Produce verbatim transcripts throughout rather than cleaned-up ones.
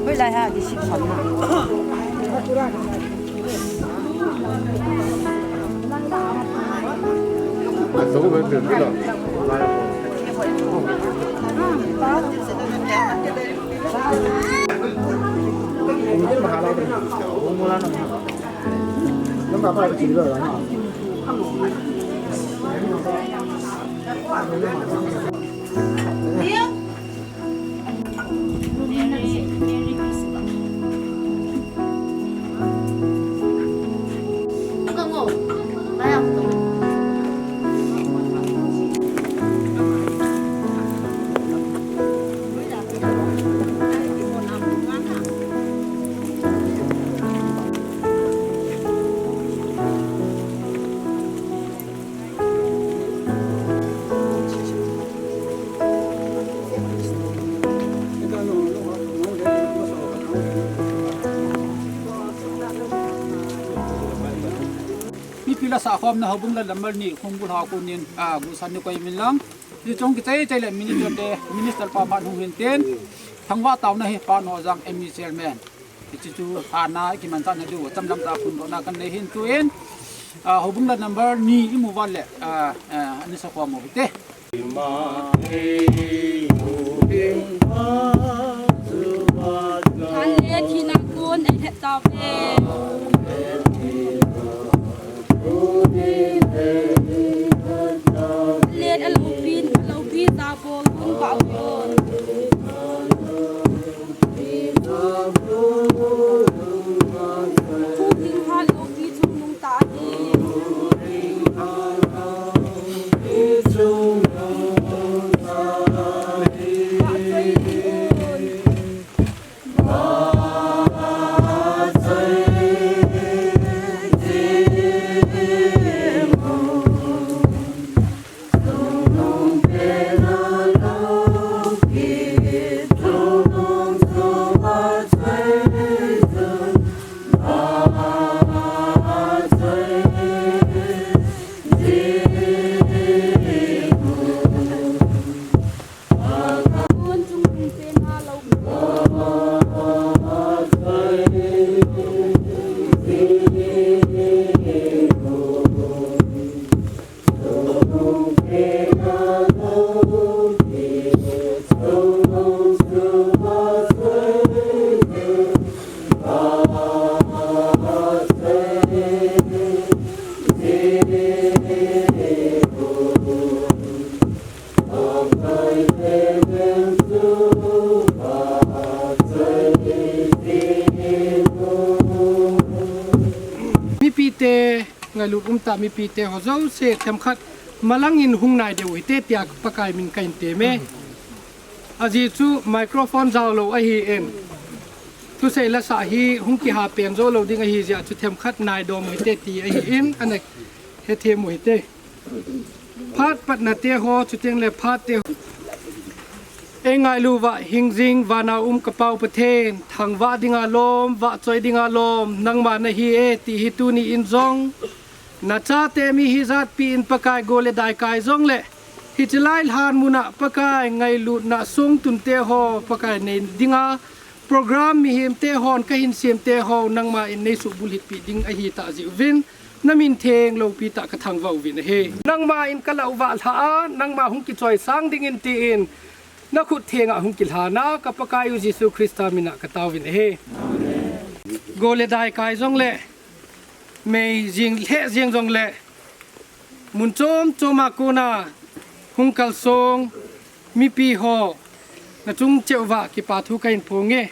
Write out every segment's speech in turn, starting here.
Hoilai ha di sip sam na. Mipi la sahkhomna houbung la number ni Khongbul ho konin, a, gusan ni koi min lang. Hiche chun kichai chai le minister te, minister pa phat hung hin tin. Thangvah taona hi Pa Nohjang M E chairman. Hiche chu ana kimanchahna diu, chamlam tah phondohna kan nei hin tuin, a, houbung la number ni imu uva le, a, a, ani sakhom u hite. Khan le thina kon ei het tauve. Let a lopi, a lopi ta bol kun ba bol. Chungchang hat lopi chungnung ta hi. Te, ngailut umtah mipite ho jouse themkhat malangin hung nai deu hite tia Pakai min kahin teme. Ajeh chu microphone jaolou ahin, thusei lasah hi hung kiha pen jou lou ding ahi jeh chu themkhat nai dom hite ti ahin, ana hethem u hite. Phat patna te ho, chuteng le phat te ho. Ei ngailu uva hingjing vana um ka Pau Pathen, thangvah dinga lom, vahchoi dinga lom, nangma nahi e, ti hi tuni in jong nachate mi hijatpi in Pakai go le dai kai jong le, hiche lai lhan muna Pakai ngailutna sung tunte ho Pakai nei dinga program mihemte hon kahin semte ho nangma in nei subulhit pi ding ahi tah jeh uvin, namin theng loupi tah ka thangvah uvin ahi. Nangma in ka lah uva lha a, nangma hung kichoi sang dingin tin, na khut thenga hung kilhana ka Pakai u Jesu Christa mina ka taovin ahi. Go le dai kai jong le, mei jing lheh jing jong le, mun chom choma kona hung kalsong mipi ho, nachung cheh uva kipa thu kahin phong e.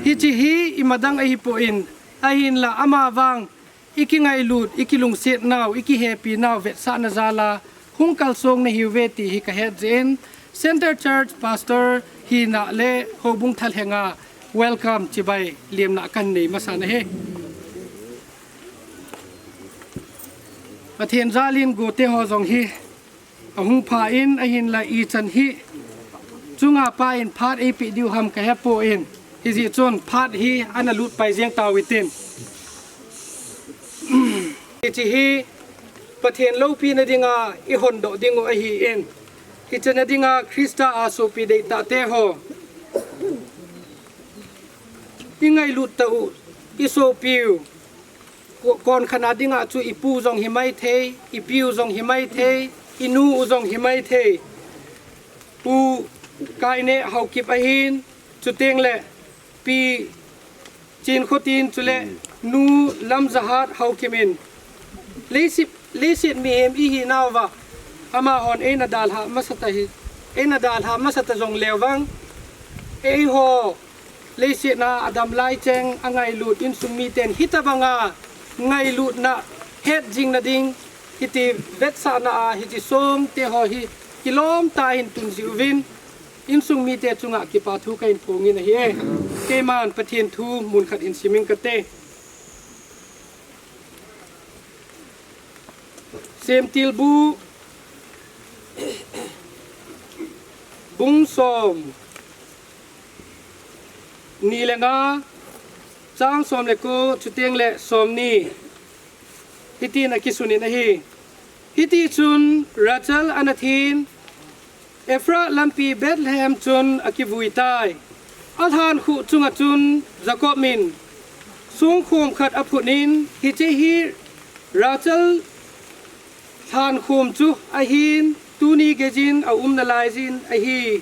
Hiche hi imadang ahipon, ahinla ama vang, i kingailut, i kilungset nau, i kihepi nau, vetsahna jala hung kalsong nahiuve ti hi ka het jeh in, Center Church Pastor hina le houbung thalhenga welcome chibai lemna kahin nei masa nahi. Pathen jalin gote ho jong hi ahung pha in, ahinla ichan hi chunga pa in phat eipeh diu ham ka hepon, hijeh chun phat hi ana lut pai jeng tau hitin. Hiche hi Pathen loupina dinga i hondoh diu ahin, hiche na dinga Christa a sopi deitah te ho, i ngailut tah u, i sopiu, ko-, konkhat a dinga chu i pu jong hi maithei, i piu jong hi maithei, i nu u jong hi maithei. Pu Kaineh Haokip ahin, chuteng le Pi Chinkhotin chule Nu Lamjahat Haokip in, leiset, leiset mihem i hi nauva, amahon eina dalha masa ta hi, eina dalha masa ta jong leu vang, eiho leiset na a dam lai cheng a ngailut insung miten hitabanga ngailutna hetjingna ding, hiti vetsahna a hiche song te ho hi kilom tah in tun jeh uvin, insung mite chunga kipa thu kahin phong in ahi e. Keiman Pathen thu mun khat in sim ing kate. Semtilbu bung som ni le nga, chang som le ko, chuteng le som ni. Hitin akisun in ahi. Hiti chun Rachel ana thin, Ephrath lampi Bethlehem chun akivui tai. A lhan khuh chunga chun Jacob in songkhom khat aphut in, hiche hi Rachel lhan khom chu ahin, tuni geijin a um nalai jin ahi.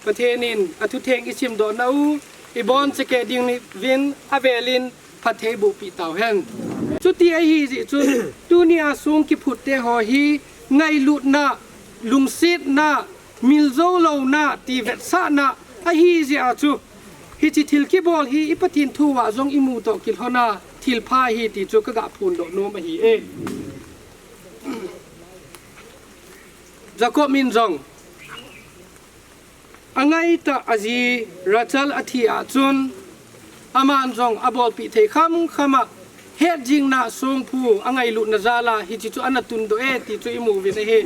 Pathen in a thutheng i simdoh nau, i bonchakeh ding uvin avel in phatthei boh peh tau hen. Chuti ahi jeh chun, tuni a song kiphut te ho hi ngailutna, lungsetna, miljou louna ti vetsahna ahi jeh a chu, hiche thil kibol hi i Pathen thu a jong i mu toh kilhon a thil pha ahi ti chu ka ga phondoh nom ahi e. Jacob in jong angai tah a ji Rachel athi a chun, aman jong abolpeh thei kham kham a, hetjingna songphu a ngailutna jal a hiche chu ana tundoh e ti chu i mu uvin ahi.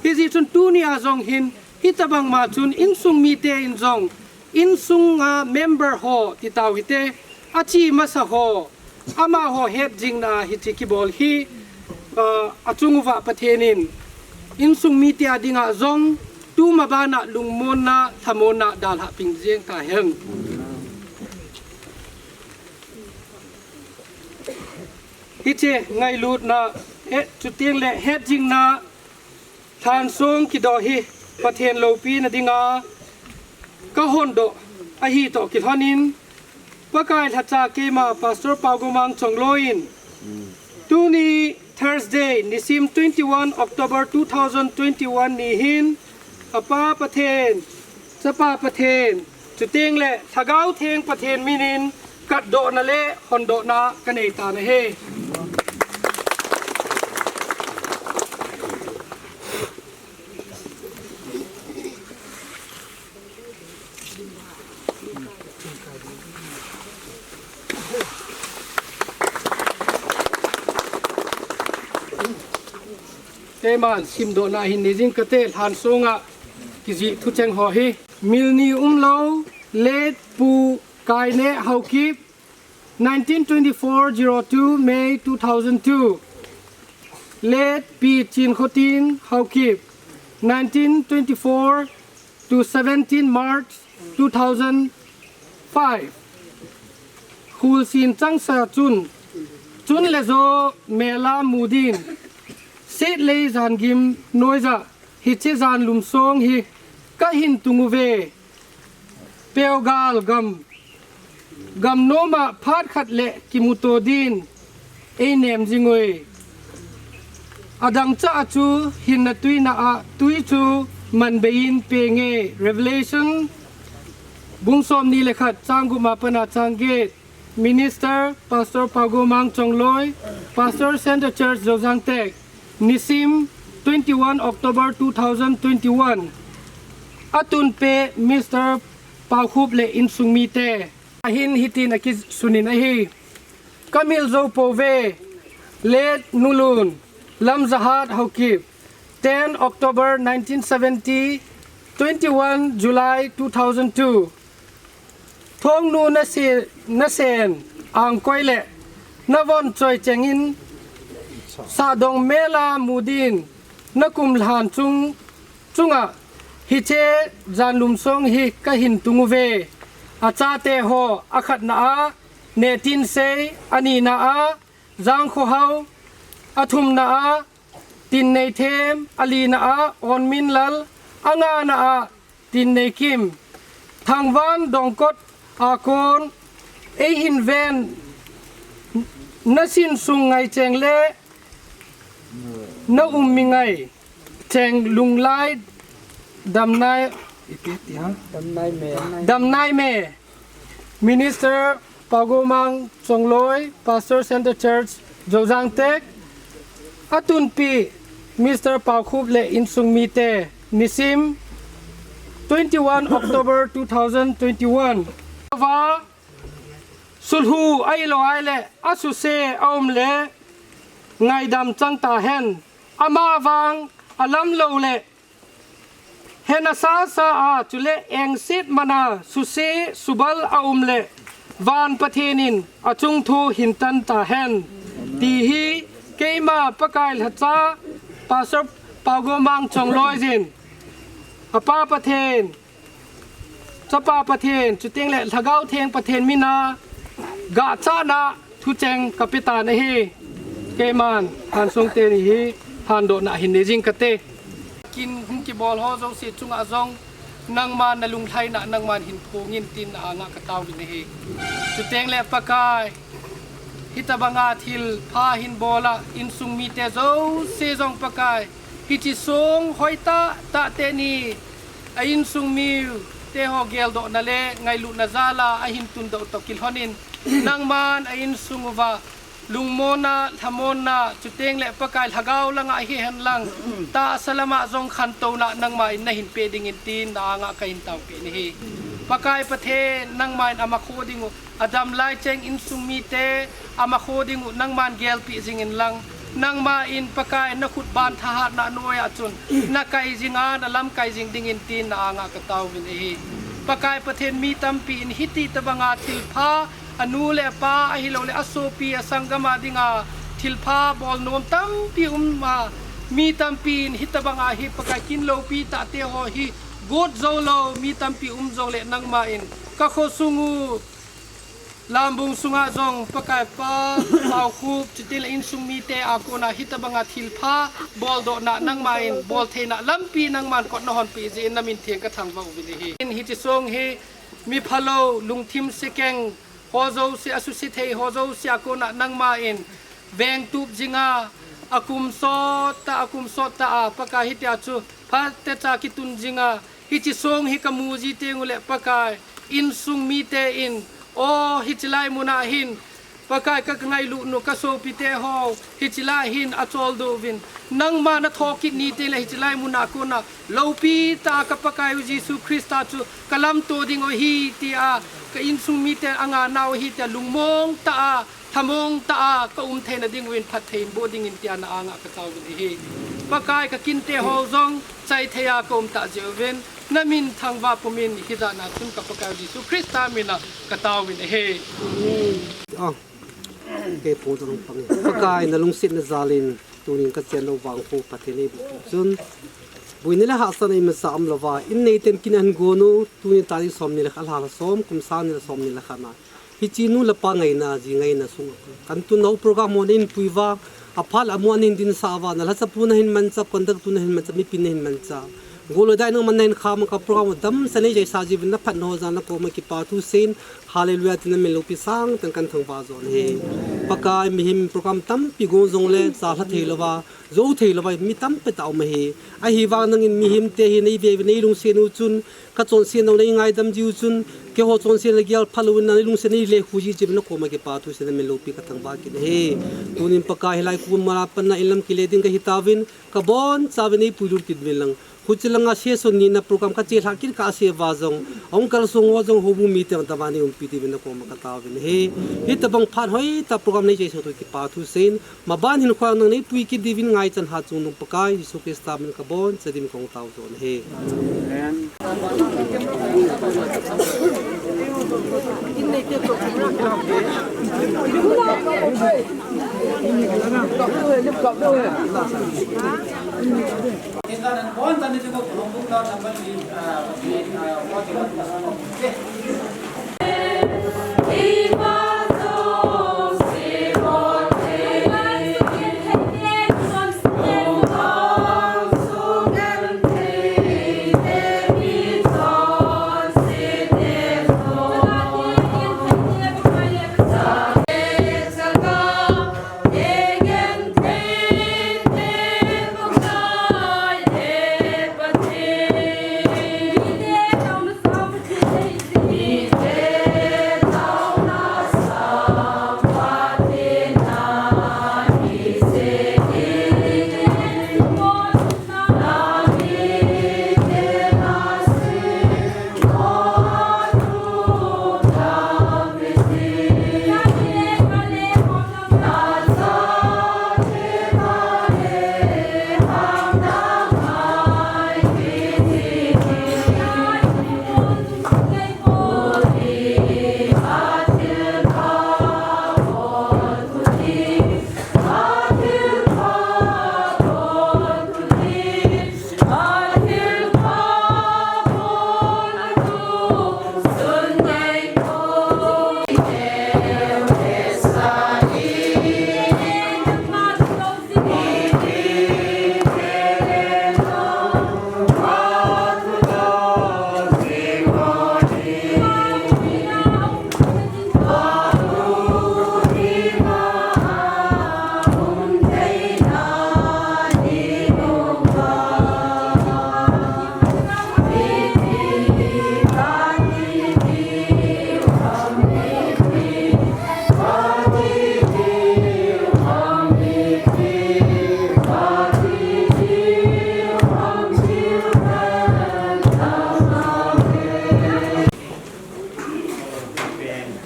Hijeh chun tuni a jong hin, hitabang ma chun insung mite in jong, insung a member ho ti tau hite, achi masa ho, amaho hetjingna hiche kibol hi, ah, achung uva Pathen in insung mite a dinga jong tuma bana lungmonna, lhamonna dalhah ping jeng ta hen. Hiche ngailutna, he, chuteng le hetjingna, lhan song kidoh hi Pathen loupina dinga ka hondoh ahi toh kilhon in, Pakai lhacha keima Pastor Paugomang Chongloi in, tuni Thursday, nisim twenty-one October two thousand twenty-one ni hin, a Pa Pathen, Chapa Pathen, chuteng le Lhagao Theng Pathen min in katdohna le hondohna ka nei tan ahi. Keiman simdohna hin nei jing kate, lhan sunga kijih thucheng ho hi. Milni umlou, late Pu Kaineh Haokip, nineteen twenty-four, zero two May two thousand two. Late Pi Chinkhotin Haokip, nineteen twenty-four to seventeen March two thousand five. Khulsin changsa chun, chun le jo mela mudin, setlei jangim noija, hiche janlum song hi kahin tung uve. Peugal gam, gam noma phat khat le kimuto din, ei nem jing uve. Adang cha a chu hinna tuina a tui chu manbeiyin penge. Revelation bung somni le khat chang gup a pat a chang get. Minister Pastor Paugomang Chongloi, Pastor Centre Church Joujangtek, nisim twenty-one October two thousand twenty-one. Atunpe Mister Paokhup le insung mite. Ahin hitin akisunin ahi. Kamil jou pouve, late Nulun Lamjahat Haokip, ten October nineteen seventy, twenty-one July two thousand two. Thongnu nase-, nasen angkoi le navon choi chengin, sahdong mela mudin, nakum lhan chung, chunga hiche janlum song hi kahin tung uve. Achate ho, akhatna a Nehtinsei, anina a Jangkhohao, athumna a Tinneithem, alina a Onminlal, angana a Tinneikim. Thangvan Dongkot a kon eihin ven, nasin sung ngai cheng le naum mi ngai cheng Lunglai Damnai, Damnai me. Damnai me. Minister Paugomang Chongloi, Pastor Centre Church Joujangtek, atunpi Mister Paokhup le insung mite, nisim twenty-one October two thousand twenty-one. Ava sulhu ahilou ahile asuse aum le ngaidam chang tahen. Amavang alamlou le hena sasa a, chule engset mana suse subal aum le van Pathen in achung thu hin tan tahen, ti hi keima Pakai lhacha Pastor Paugomang Chongloi jin, apa Pathen, Chapa Pathen, chuteng le Lhagao Theng Pathen mina gachana thucheng kapetan ahi. Keiman hansung teni hi handohna hin nei jing kate. Kin hung kibol ho jouse chunga jong nangman nalunglhaina nangman hin phongin tin na anga kataovin ahi. Chuteng le Pakai, hitabanga thilpha hin bola insung mite jouse jong Pakai, hiche song hoitah tah teni a insung mite ho geldohna le ngailutna jala ahin tundoh toh kilhonin, nangman a insung uva lungmonna, lhamonna, chuteng le Pakai Lhagao langa hihen lang, tahsa lama jong khantouna nangman nahin pe dingin tin na anga kahin taopeh in ahi. Pakai Pathen, nangman ama kho ding u, adam lai cheng insung mite ama kho ding u nangman gelpeh jingin lang, nangman Pakai nakhut ban thahatna noiya chun nakai jinga, nalamkai jing dingin tin na anga kataovin ahi. Pakai Pathen, mi tampin hiti tabanga thilpha, anu le apa ahilou le asopi asanggam a dinga thilpha bolnom tampi um a, mi tampin hitabanga hi Pakai kin loupi tahte ho hi got joulou mi tampi um jongle nangman kakho sung u Lambung sunga jong Pakai pa, Paokhup, chuteng le insung mite a kona hitabanga thilpha boldohna nangman boltheina lampi nangman kot nahon peh jeh in namin theng kathangvah uvin ahi. In hiche song hi mi phalou, lungthim sekeng ho jouse, asuse thei ho jouse a kona nangman vengtup jinga, akum sottah, akum sottah a Pakai hitia chu phatecha kitun jinga, hiche song hi kamu ji teng ule Pakai, insung mite in, o, hiche lai muna hin Pakai ka, ka ngailut nu ka sopite ho, hiche lai hin acholdo uvin. Nangma na thokit ni teng le hiche lai muna kona, loupi tah a ka Pakai u Jesu Christa chu ka lamto ding u ahi tia, ka insung miten anga nau ahi tia, lungmong tah a, thamong tah a, ka um theina ding uvin phatthei in boh dingin tia na anga ka taovin ahi. Pakai ka kinte ho jong, chai thei a ka um tah jeh uvin, na min thangvah pumin hijat na chun ka Pakai u Jesu Christa mina ka taovin ahi. Amen. Ah. Kei pon jong pang e. Pakai na lungsetna jal in tunin ka chen lou vang khu Pathen eiboh chun. Boina le hahsatna imacha umlouva, in nei ten kin ahin gon u, tunin tarik somni le khat, lha som, kum sang ni le somni le khat na. Hiche nu le pa ngaina, ji ngaina sunga. Kan tun nau program ho na hin pui uva, apha le amu a na hin dinsah uva, na lhacha pu na hin manchah, conductor na hin manchah, mipi na hin manchah. Goloi dai nangman na hin kham a ka program ho damsel a nei jaisah jiuvin na phatna ho jal na koma kipa thu seiyin, Hallelujah, tin na min loupi sangtah in kan thangvah joh ahi. Pakai mihem program tampi gon jongle, cha lha thei louva, jou thei louva, mi tampi tah um ahi. Ahivang nangin mihemte hi nei ve uvin nei lungset u chun, ka chonsetna u nei ngaidam jiu chun, keiho chonsetna gel phalou in na nei lungset nei lekhu ji chun na koma kipa thu seiyin na min loupi ka thangvah kit ahi. Tunin Pakai hilai kum a pat na in lam kile ding ka hi tauvin, ka boncha uvin nei puilut kit uvin lang. Huchi langa session nina program ka chelhah kit kah a se uva jong, ahung kalsong ho jong houbung mite ho tobang nei umpi diuvin na koma ka taovin ahi. Hitobang phat hoitah program nei chai sah u toh kipa thu seiyin, maban hin khang nang nei pui kit diuvin ngaichan hat chungnung Pakai Jesu Christa min ka boncha diuvin kahung tao joh ahi. Amen.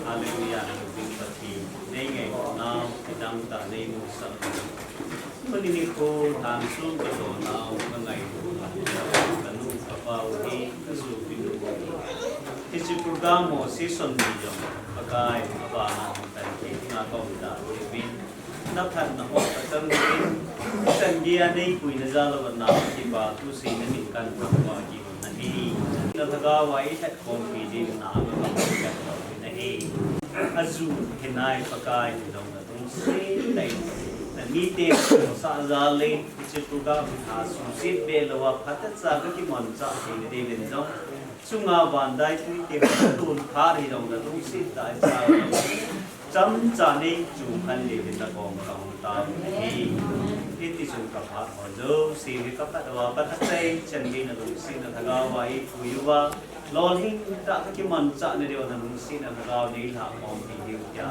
Hallelujah, Pathen, nei ngailutnau, kidang tah nei musah. Tuni nikho, thansung ka donau, ka ngailutnau, ka nu, ka pau hi, ka sopi nu hi. Hiche program ho session ni jong, Pakai, Apa, na hung tan kit na ka um tah uvin. Na phatna ho ka chang uvin. Chan geiya nei puina jal uva na kipa thu seina min kan thangvah kit u ahi. Na lhagao a eilhat khompi diu na ka um kit u ahi. Aju hinai Pakai, hilou na lungset tah in, na mite sah jal in, hiche program hi suse be louva, phatechan ka kimanchah theina diuvin jong, chunga van dai tuite hung tun phat hilou na lungset tah in, chomcha nei chungkhan le le na kom ka hung tao u ahi. Hiti chun ka phat ho jouse hi ka phat uva, Pakai, chan gei na lungsetna lhagao a eipui uva, lolhing tah ka kimanchah na diuva na lungsetna lhagao nei lhah khompi diu tia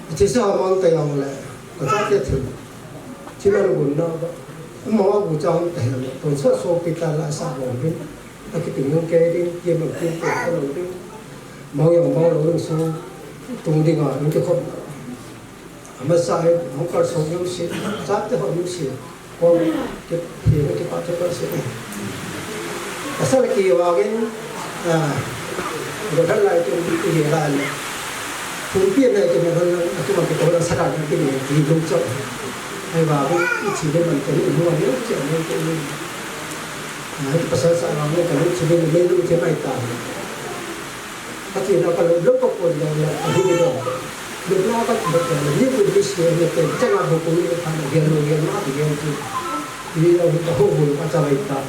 Thisa mang ta jong le, ka chate thil. Thil a gun na ba. Ama wa bu chang ta le, tonsot so pi ta la sa bo bin. A ki ting nung ke ding, ye mang pi ko ko lo ding. Mau jong mau lo ding su tung ding a, ding ke khop. Ama sa e, mau kar so yo si, chate ho yo si. Ko ke, ke, ke pa te ko si. Asa le ki wa gen, a, go thal lai tu ki ye la le. Pumpi na ke na lang atu ma ke ko la sara na ke ni ti lo cho. Ai ba bu i chi le man ke ni mo ni che ni ke ni. Ai pasal sa lang ne ka lo chi le me lo che mai ta. Ka chi na ka lo lo ko ko ya ya a hi ni do. Lo na ka ko ya ni bu ni shi ne ke cha na bu ko ni ka na ya lo ya ma ti ya ti. Ni lo ka ho bu ka cha mai ta.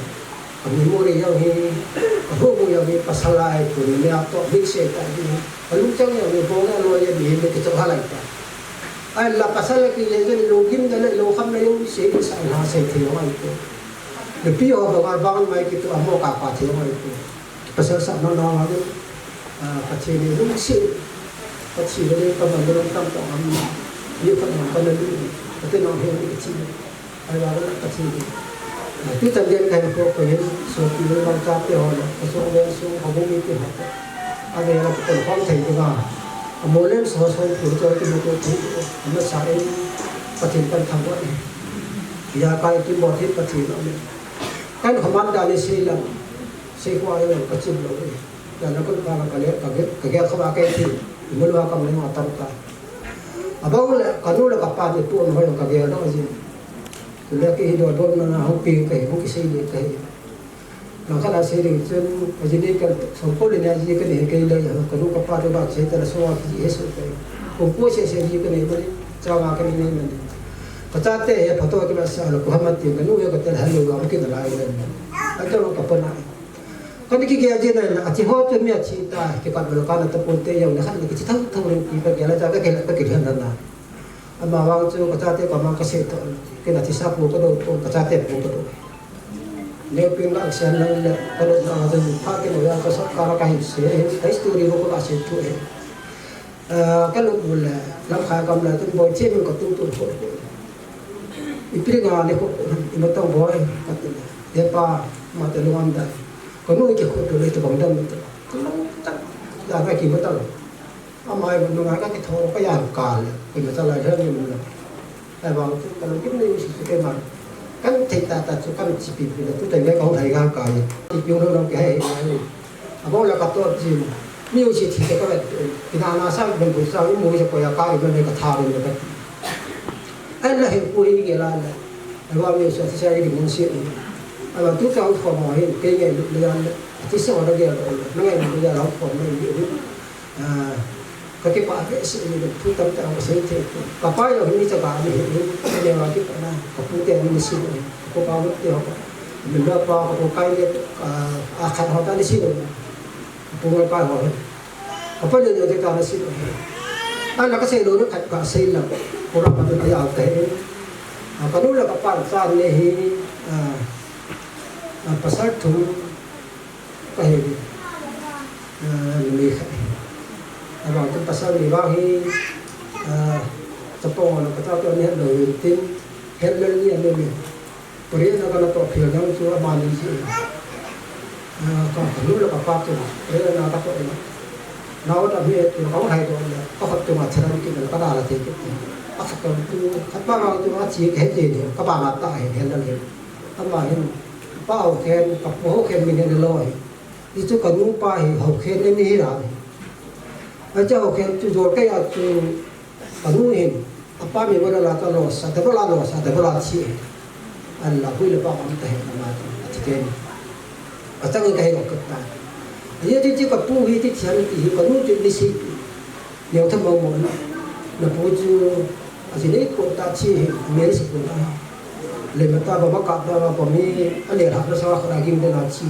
Ka memory jong hi, ka huhmu jong hi, pasal lai pun, mi a toh bik sei ta di. Ka lungchang jong hi, bong a loi a mi hi, mi kichop halai ta. Ahinla pasal a kile jong, lungkim jong le, lungkham na jong, sei, sa, la, sei thei jong ahi ko. Nupi ho bang a bang mai kitoh a mo ka pa thei jong ahi ko. Pasal sa na na jong, ah, Pathen in lungset. Pathen in ka ban jong tam tah am. Ni ka na ka na lu. Pathen in he ni ka chi. Ai, la, la, ka chi. Ah, tu chan den kai ko, ko yin, so, pi, lo, bang, cha, te, ho, la, ka, so, wen, so, ka, bu, mi, te, ho. A, ve, la, ka, kon, khom, thei, te, ga. A, mo, len, so, so, pu, cho, ki, mo, to, thei, te, a, ma, sa, e, Pathen, kan, thang, wa, e. Ya, kai, ki, mo, thei, Pathen, a, me. Kan, khaman, da, le, sei, la. Sei, kwa, e, ka, chim, lo, e. Ya, la, kon, ka, la, ka, le, ka, ge, ka, ge, khawa, kai, thei. I, mo, lo, ka, mo, ma, tam, ka. A, bang, le, ka, nu, le, ka, pa, te, pu, mo, ka, ge, lo, jin. Tule kei hi dodonna hung pi kahi, hung kisei le kahi. Nang khat a sei ding chun, ajinei ka, songkol in ajinei ka nei kei le, ka nu ka pa te ba sei ta la so a ki he so kahi. Kong ko se se ji ka nei mani, changa ka nei nei mani. Ka chate he photo ka la sa la ko hama ti ka nu he ka tel hello ga ki da lai le. A to ka pa na. Ka ni kigel ji na, athi ho chu mi athi ta, kei ka bel ka na ta pon te jong le khat le kithi thang thang le ki ka gel a cha ka gel a ka kigel na na. Amavang chu ka chate ka mang ka sei to, kei na thisa pu ka do, ka chate pu ka do. Neopen ka action lang le, ka do na ka pha kei no ya ka sa ka ka hi se, ka history ko ka sei tu he. Eh, ka lo bu le, lam kha kam le, tun boi che min ka tu tu ko. Ipi nga ne ko, i ma tong boi, ka tu le. Ye pa, ma te lo am dai. Ko nu ke ko to le to bang dam to. Ko lang ta, ya ka ki ma ta lo. Amai bu nunga ka kithou ka ya ka le, ko na cha lai thei ni lo. Ai bang chu ka lo kim nei si ke ma. Kan thei ta ta chu kan chi pi pi le tu ta nge ka hung thai ga ka ye. Ti pi lo lo ke he he. A bang la ka to ji. Mi u si thi ka vet. Pi na na sang ben bu sang mu se ko ya ka ri ben ka tha ben ka. Ai la he ku ri ge la la. Ai wa mi u si thi sa ri mun si. Ai wa tu ka u ko mo he ke nge le ya le. Ti sa wa ge la. Nge le ya la ko mo ni. Ah, ka kipah behseh in, thu tamtah ka sei thei. Ka pa jong hi chaga ni hi, ka neo a kipana, ka pu te ni si lo, ka pa mo te ho, min da pa, ka pu kai le, ah, a khat ho ta ni si lo, ka pu ngai pa ho hi. Ka pa le le ta ni si lo. A la ka sei lo ni khat ka sei la, ko ra pa te ya te. Ah, ka nu le ka pa cha ni hi, ah, ah, pasal thum, Ka he, ah, numei khat. Abang tu pasal ni vang hi, ah, chapang ona ka chate ni het lou hin tin, het lel ni a numei. Korea na ka na to phil nang chu amani ji. Ah, ka, ka nu le ka pa tu, Korea na ka to na. Na o ta mi tu ka hai to na, ka khot tu ma thera ki na ka da la te ki. A khat tu, khat ba ma tu a chi ke he ni, ka ba ma ta he, he la ni. Ama hin, pa ho khen, ka pu ho khen min he lo hi. Hichu ka nu pa hi ho khen ni hi la hi. Acha ho khen chu jol kei a chu ka nu hin. Apa mi wala la ta lo sa, ta lo la lo sa, ta lo la chi. An la hui le pa am ta he na ma ta. Ati ken. Achang ka he lo ka ta. Ye ti ti ka pu hi ti thian ti hi ka nu ti ni si. Neo tha mo mo na. Na pu chu a si nei ko ta chi hi, me si ko na. Le ma ta ba ma ka ta ba ko mi, a le ha na sa ko na gim de na chi.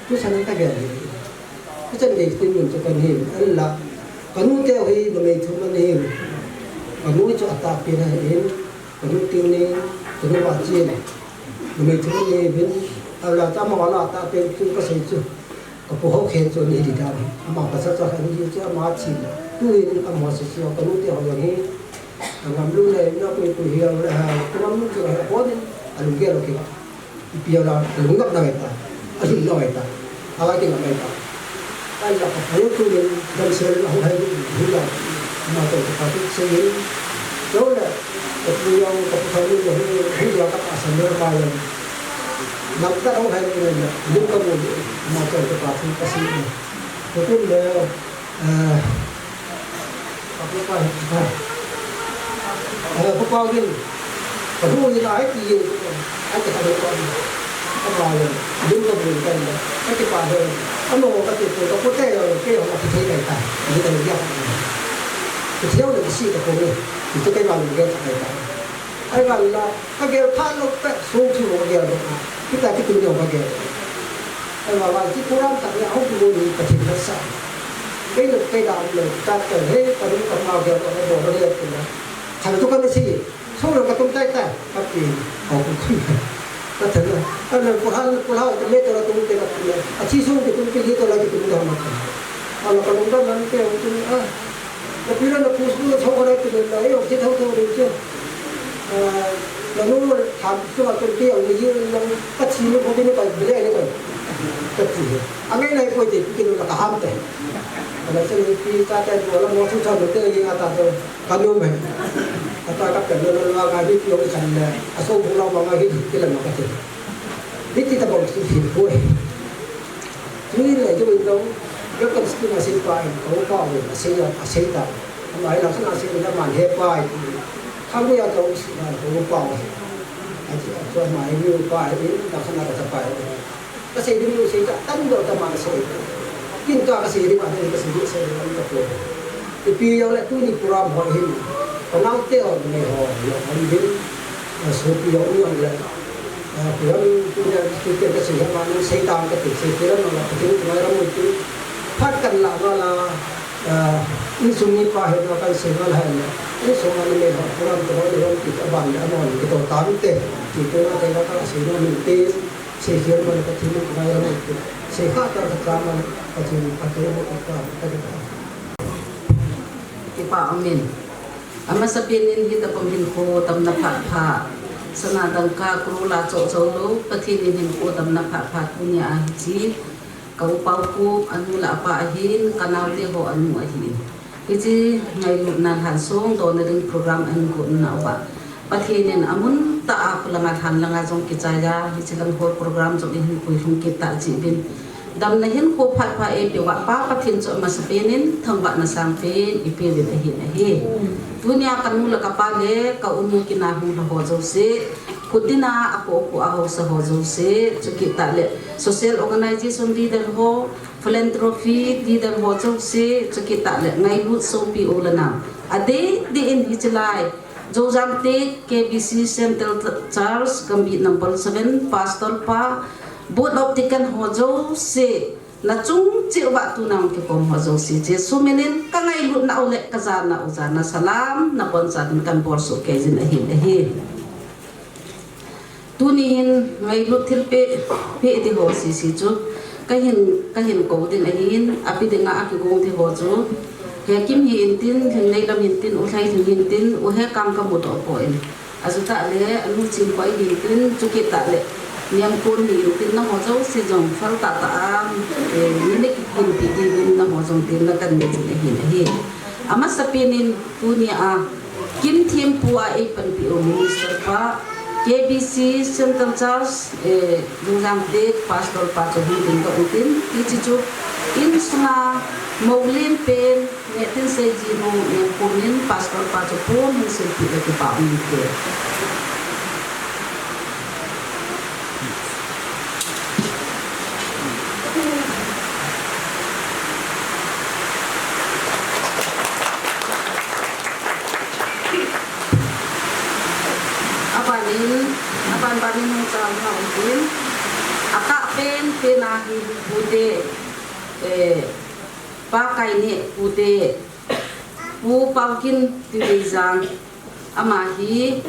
Tu sa na ta ge ni. Ku chan de tin nun chu ka ni, an la. Ka nu te hi na me thu ma ni. Ka nu chu a ta pi na hin. Ka nu tin ni, ka nu ba chi ni. Na me thu ma ni bin. A la ta ma na ta pi chu ka sei chu. Ka pu ho khen chu ni di da. Ama ka sa cha khen ni chu ama chi. Tu in ama sa sa ka nu te ho ni. Ka ngam lu le na ku ku hi le ha. Ka ngam lu chu ha ko ni. A lu ge lo ki. Ipi a la, a lu ngap na ta. A lu na ta. A la ki ngam ta. A la ka pu tu ni dan se la ho hai ni la. Ma to ka tu se ni. Lo le. Ka pu yang ka pu ni ni hi ya ka sa ni ma yang. Ngam ta ho hai ni la. Lu ka mu ni. Ma to ka tu ka si ni. Ko tu le. Eh, Ka pu pa hi, ha. Eh, pu pa gin. Ka hu ni lai ti ye. Ai ti ka pu pa. Ka pa ye. Dum ka bu ka ni. Ka ti pa he. Ano ka ti ko ka pu te yo ke yo ka ti kai ta. Ni ka ni ya. Ti yo le si ka ko ni. Ti kai ba ni ke ta kai ta. Ai ba la ka gel pha lo pe so chu lo gel lo. Kita ti ku ni ka gel. Ai ba ba ti ku ram ta ya ho ku ni ka ti ka sa. Kei le kei da le, ta te he, ka ru ka ma ge, ka bo le, ka na. Chan tu ka ne si, so le ka tum tai tai, ka pi, ho ku ku. Ka te le, ka le ku ha, ku ha, ka me te la tum te ka pi le. A chi so ke tum pi le to la ke tum da ma ka. A la ka lung da man te, ho tum, a. Ka pi le na ku su le, so ka le pi le la, e, o chi thau thau le che. A, la nu tham su ka tum te, o ni ye, la ka chi le ko ke ne ka pi le ne ka. Ka chi. A ngai nai ko te, pi ke la ka ham te. Ala se ni pi ta ta do la mo su cha do te ni ata do ka no me. Ata ka pe lo lo wa ka ni pi o ka le. A so bu la ma ma hi ki la ma ka te. Ni ti ta bang su hi ko e. Ni le jo do. Yo ka su na se pa e. Ko pa o na se ya a se ta. Ma ai la sa na se na ma he pa e. Ka bu ya ka u si na ko pa o. A ti a so ma e ni pa e. Ka sa na ka sa pa e. Ka sei ding lu sei ta, tan do ta ma ka sei. Kin ka ka sei ding ma te ka sei ding sei ding ka po. Ipi jong le tuni program ho hin. Ka nau te ho ne ho, ya kan din. Ka so pi jong jong le. Ka pi jong tu ya tu te ka sei ma nang sei ta ka te sei te ma la ka tin ma ra mo tu. Phat kan la ma la. In sung ni pa he na kan sei ma la he na. In sung ma le ho program to le wan ti ka ban le amon ki to tam te. Ti te ma te ka ka sei ma min te. Seikhel man Pathen in ngai ram ut. Seikha ta khat ta man Pathen in Pathen in ngai ram ut ta. Kipa amen. Amasapen in hitabang hinkho damna phat pha. Sana dangka crore la choh choh lou. Pathen in hinkho damna phat pha tunia hiche ka u Paokhup anu le apa ahin, ka naote ho anu ahin. Hiche ngailutna lhansong donna ding program ahin gon nauva Pathen in amun tah a khulanga lhan langa jong kichai a, hiche lang hall program jong ihin puilhung kit tah jeh uvin. Damna hinkho phat pha eipeuva Pa Pathen chu amasapen in thangvahna sangpen ipeuvin ahin ahi. Tunia kanu le kapa le ka u nu kina hung lha ho jouse, khut dinga akoh koh a haosa ho jouse, chukit tah le social organization leader ho, philanthropy leader ho jouse, chukit tah le ngailut sopi u le nao. Adeh deh in hiche lai Joujang State K B C Central Church Gambih number seven Pastor pa, Board of Deacon ho jouse, na chung cheh uva tuna hung kikhom ho jouse, hiche sumin in ka ngailutna u le ka jana u jana salam na boncha din kan bol soh kei jin ahin ahi. Tuni hin ngailut thilpeh, peh ding ho sese chu kahin, kahin kou ding ahin, api dinga akigong thei ho chu, Hekim hi intin, Lhingneilam hi intin, U Lhailhing hi intin, U Hekang kamudoh poi. Ajutah le, anu Chinkoi hi intin, chukit tah le, Niamkon hi intin, nangho jouse jong phal tah tah a, eh, nina kihinpi diuvin nangho jong tin na kan nei jin ahin ahi. Amasapen in tunia, Kin thempu a eipanpi u minister pa, K B C Central Church, eh, Lungjang State Pastor pa chu hung dingdoh intin, hiche chu insunga mou len pen, nehtin seiji nu, nehpum in Pastor pa chu pum hung silpeh le kipa um inte. Abanin, aban banin hung chal na utin. Akah pen pen a hi pute, eh, Pa Kaineh pute, Pu Paokin Tiveijang, ama hi,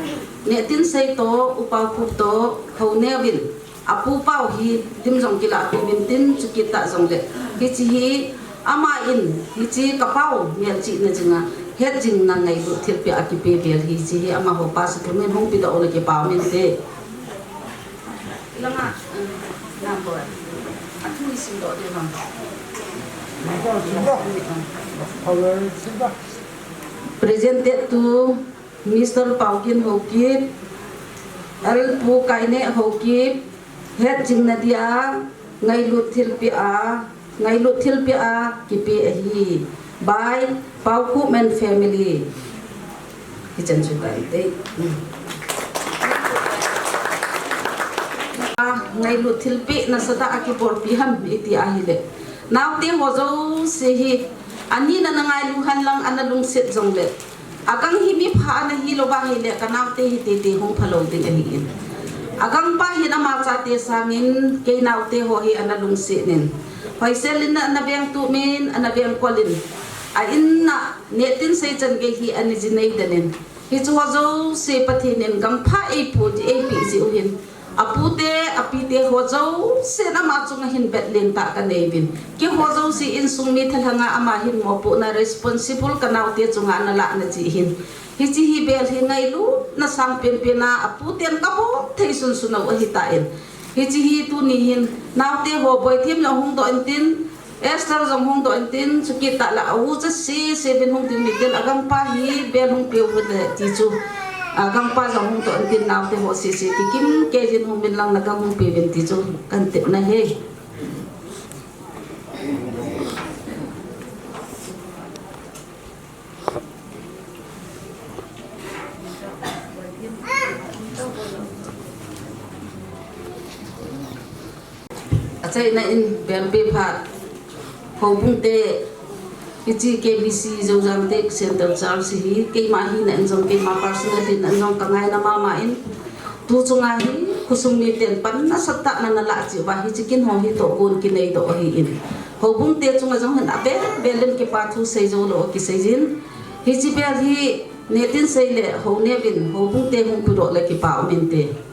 nehtin sei toh, U Paokhup toh, hou neuvin, apu pao hi, lim jong kilah tou vin tin, chukit tah jongle. Hiche hi, ama in, hiche ka pao, melchihna jinga, hetjingna ngailut thilpeh a kipe vel hiche hi, amaho pa settlement hung pedoh le kipa um inte. Langa, um, number. Athu isim doh ding ham. Presented to Mister Paokin Haokip, el Pu Kaineh Haokip, hetjingna dia ngailut thilpeh a, ngailut thilpeh a kipe ahi. By Paokup and family. Hichan chu kan tei. A, ngailut thilpeh nasatah a kibolpi ham iti ahile, naote ho jouse hi, ani na na ngailu henlang ana lungset jongle, agang hi mipha ana hilou va ahile, ka naote hi tete hung phalou ding ahin. Agangpa hin ama chate sangin kei naote ho hi ana lungset in, hoisel in ana vengtup in, ana vengkol in, a in a neh tin sei chan gei hi ana jinei den in, hiche ho jouse Pathen in gangpha eipu, eipeh jeh u hin, apute, apite ho jousen ama chunga hin betlen tah kanei uvin. Keiho jouse insung mi thalhanga ama hin mopohna responsible ka naote chunga ana lahna jeh hin, hiche hi bel hi ngailutna sang penpen a aputen kabol thei sunsun u ahitan, hiche hi tuni hin naote ho Boithem jong hung doh intin, Esther jong hung doh intin, chukit tah le a u cha sese uvin hung ding mitin, agangpa hi bel hung peu hite ti chu, agangpa jong hung doh intin, naote ho sese kikim keijin hung uvin lang, nagang hung peuvin ti chu kan tepna ahi. Achaina in belpe phat, houbung te, hiche K B C Joujang te Central Church hi keima hina in jong, keima personal hina in jong kangaina mama in, tu chunga hi khosung miten pan nasatah na nalah cheh uva hiche kin ho hi tohgon kinei doh ahin, houbung te chunga jong hin abel bel in kipa thu sei joulou kisei jin, hiche bel hi neh tin sei le hou neuvin, houbung te hung puidoh le kipa um inte.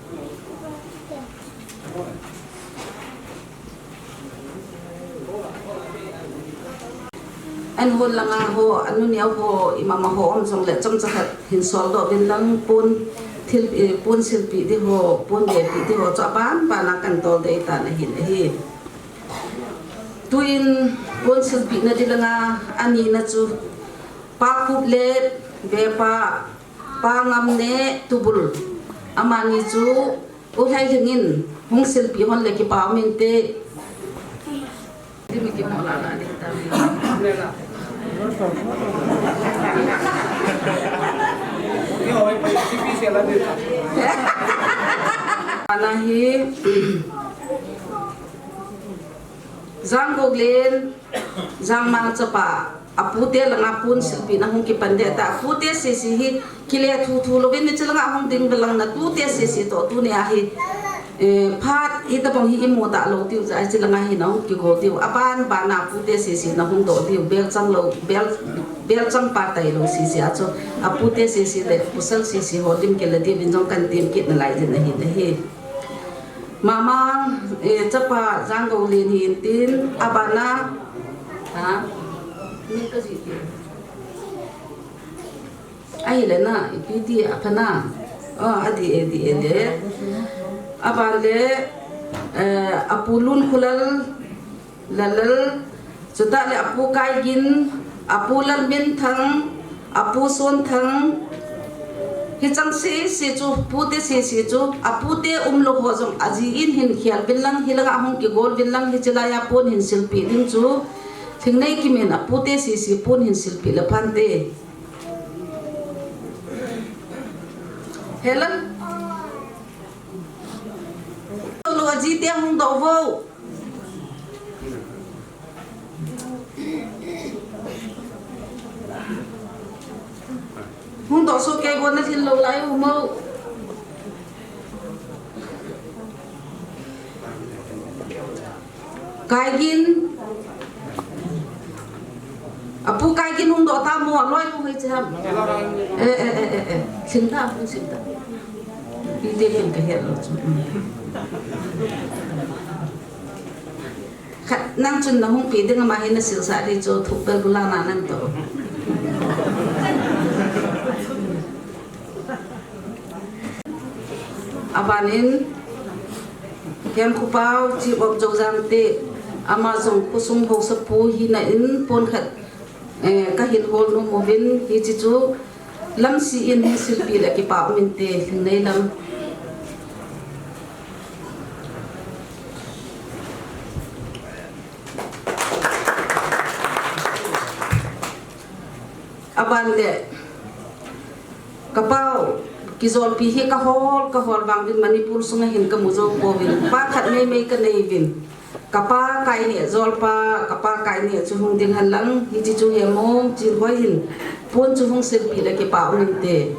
An hon langa ho, anu neo ho, imama ho um jongle chomcha khat hin soldoh uvin lang, pon thil, eh, pon silpeh di ho, pon bepeh di ho chu aban bana kan tol dei tan ahin ahi. Tuin pon silpehna di langa anina chu Pa Khup le Vepa, Pa Ngam ne Tubul, amani chu U Lhailhing in hung silpeh hon le kipa um inte. Ana hi Janggolen, Jangmang chapa, apute langa pon silpehna hung kipan ding tah, apute sese hi kile thuthu louvin, hiche langa hung ding velang, natute sese toh tunia hi, eh, phat hitobang hi imu talou diu jeh a hiche langa hi nahung kigo diu, aban bana apute sese nahung doh diu, belchang lou, bel, belchang pa tailou sese a chu, apute sese le pasal sese ho lim kila diuvin jong kan tem kit nalai jin ahin ahi. Mama, eh, chapa Janggolen hin tin, abana, ha? Min kaji ti. Ahile na, ipi ti apha na. Oh, adi e, di e le. Aban le, eh, Apu Lunkholal, Lalal, chutah le Apu Kaigin, Apu Lalminthang, Apu Sonthang, hicheng sese chu, pute sese chu, apute umlou ho jong aji in hin khel uvin lang, hilanga hung kigol uvin lang, hiche laiya pon hin silpeh ding chu, Lhingneikim in apute sese pon hin silpeh le phante. Helen. Lo aji te hung doh vo. Hung doh soh kei vo, na lhin lou lai u mo. Kaigin. Apu Kaigin hung doh ta mo, aloi mo hoi che ham. Eh, eh, eh, eh, eh. Lhin ta, hung lhin ta. Pi te pen ka het lou chu. Khat nang chun nahung pe ding ama hi nasilsah ding chu thuk bel bula na nang toh. Aban in, Hemkhopao, Chief of Joujang te, ama jong khosung haosapu hina in pon khat, eh, kahin hol nom uvin, hiche chu Lamsi in hung silpeh le kipa um inte, Lhingnei lam. Le, kapau, kijolpi hi kahol, kahol vang vin Manipur sunga hin kamu jou pouvin. Pa khat meimei kanei vin. Kapa kaineh jolpa, kapa kaineh chu hung ding hen lang, hiche chu hemong, chin hoi hin. Pon chu hung silpeh le kipah um inte.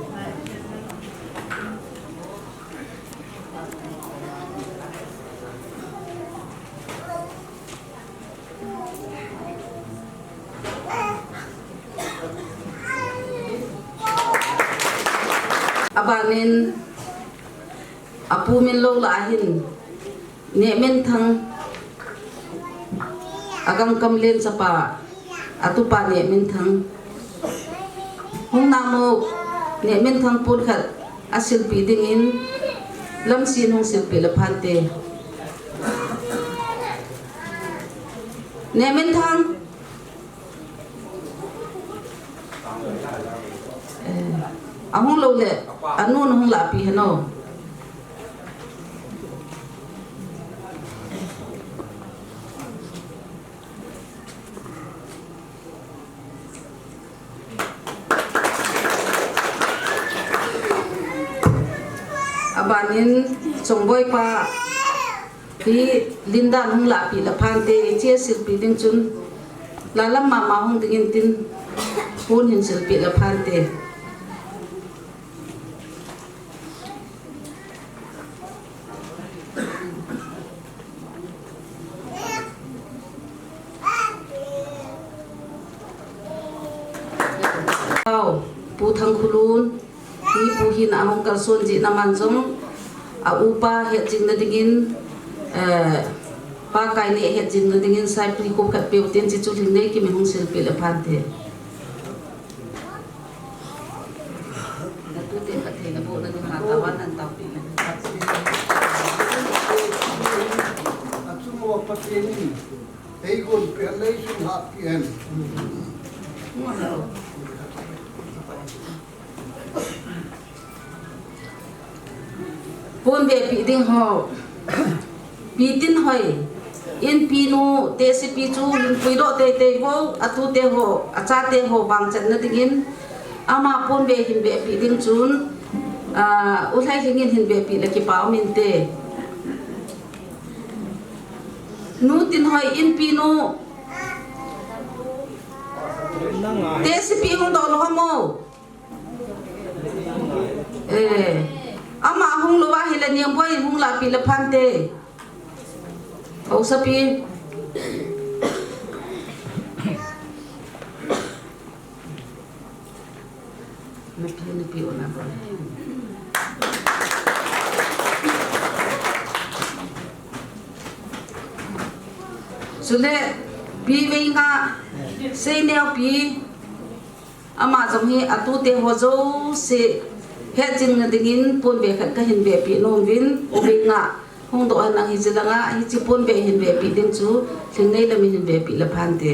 Abanin, apu min lou lah ahin, Nehminthang, agam kam len chapa, atupa Nehminthang. Hung namu, Nehminthang pon khat asilpeh dingin, Lamsin hung silpeh le phante. Nehminthang. Eh, ahung lou le, anun hung lahpeh hen o. Abanin, Chongboi pa, hi Linda hung lahpeh le phante, hiche silpeh ding chun, lalam mama hung dingin tin, pon hin silpeh le phante. Pu Thangkhulun, hi pu hin ahung kalson jeh in aman jong, a upa hetjing na dingin, eh, pa kaineh hetjing na dingin, saipli kop khat peuh tin, hiche chu Lhingneikim in hung silpeh le phante. Natute phatthei naboh nading hatah a nan taopeh in. Achung uva Pathen in eigonpeh leiset hatpeh hen. Pon vepeh ding ho. Pi Tinhoi, Inpi nu, tehsepi chu hin puidoh teitei vo, atute ho, achate ho vangchan na dingin, ama pon ve hin vepeh ding chun, ah, U Lhailhing in hin vepeh le kipah um inte. Nu Tinhoi, Inpi nu, tehsepi hung doh lou ham o. Eh, ama hung lou ahile Niangboi in hung lahpeh le phante. Haosapi. Napi, napi o na bo. Chule, Pi Veinga, Seineopi. Ama jong hi atute ho jouse hetjing na dingin pon ve khat kahin vepeh nom uvin, U Veinga hung doh hen lang hiche langa, hiche pon ve hin vepeh ding chu Lhingnei lam in hin vepeh le phante.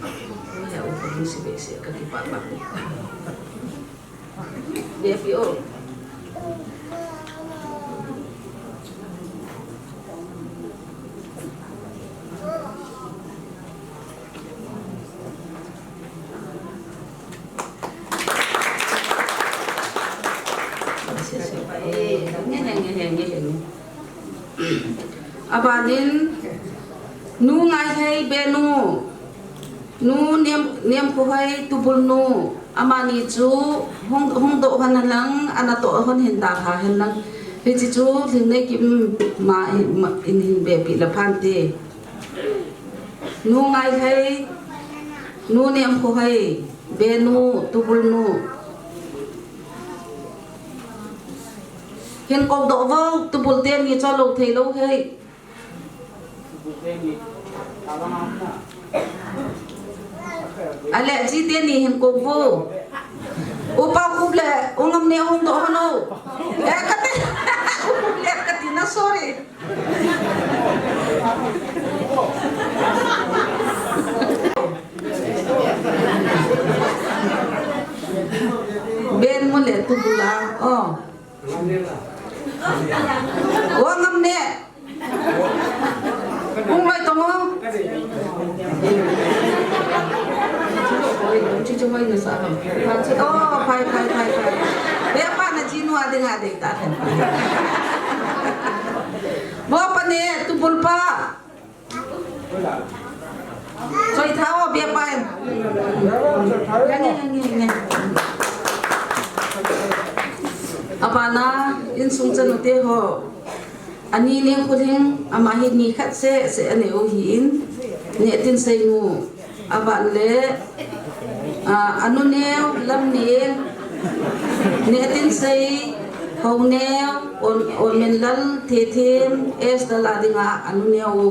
Oi, a u ka hung si ve se ka kipah pah. Vepeh o. Abanin, Nu Ngailhei Benu, Nu Nem, Nemkhohoi Tubulnu, amani chu hung, hung doh hen lang, ana toh hon hin dalha hen lang. Hiche chu Lhingneikim ma, ma, in hin vepeh le phante. Nu Ngailhei, Nu Nemkhohoi, Benu, Tubulnu. Hin kou doh vo, Tubul teni cholou thei lou hei. Ale, ji teni hin kou vo. Upa Khup le, U Ngamneh hung doh hon o. Eh, kati. U Khup le, kati na, sorry. Benmu le Tubul a, oh. U Ngamneh. Hung loi tong o. Chumai na sa ham. Pha chu, oh, phai, phai, phai, phai. Be pa na chinu a ding a ding ta khan. Bo pa ne, tu bul pa. Choi tha o, be pa em. Nge, nge, nge, nge. Abana, insung chanu te ho. Ani Nengkholing, ama hi ni khat seh seh anei u ahin, Nehtinseinu, aban le, ah, anu neo Lamneng, Nehtinsei, hou neo, On, Onminlal, Thethem, Esther la dinga anu neo u,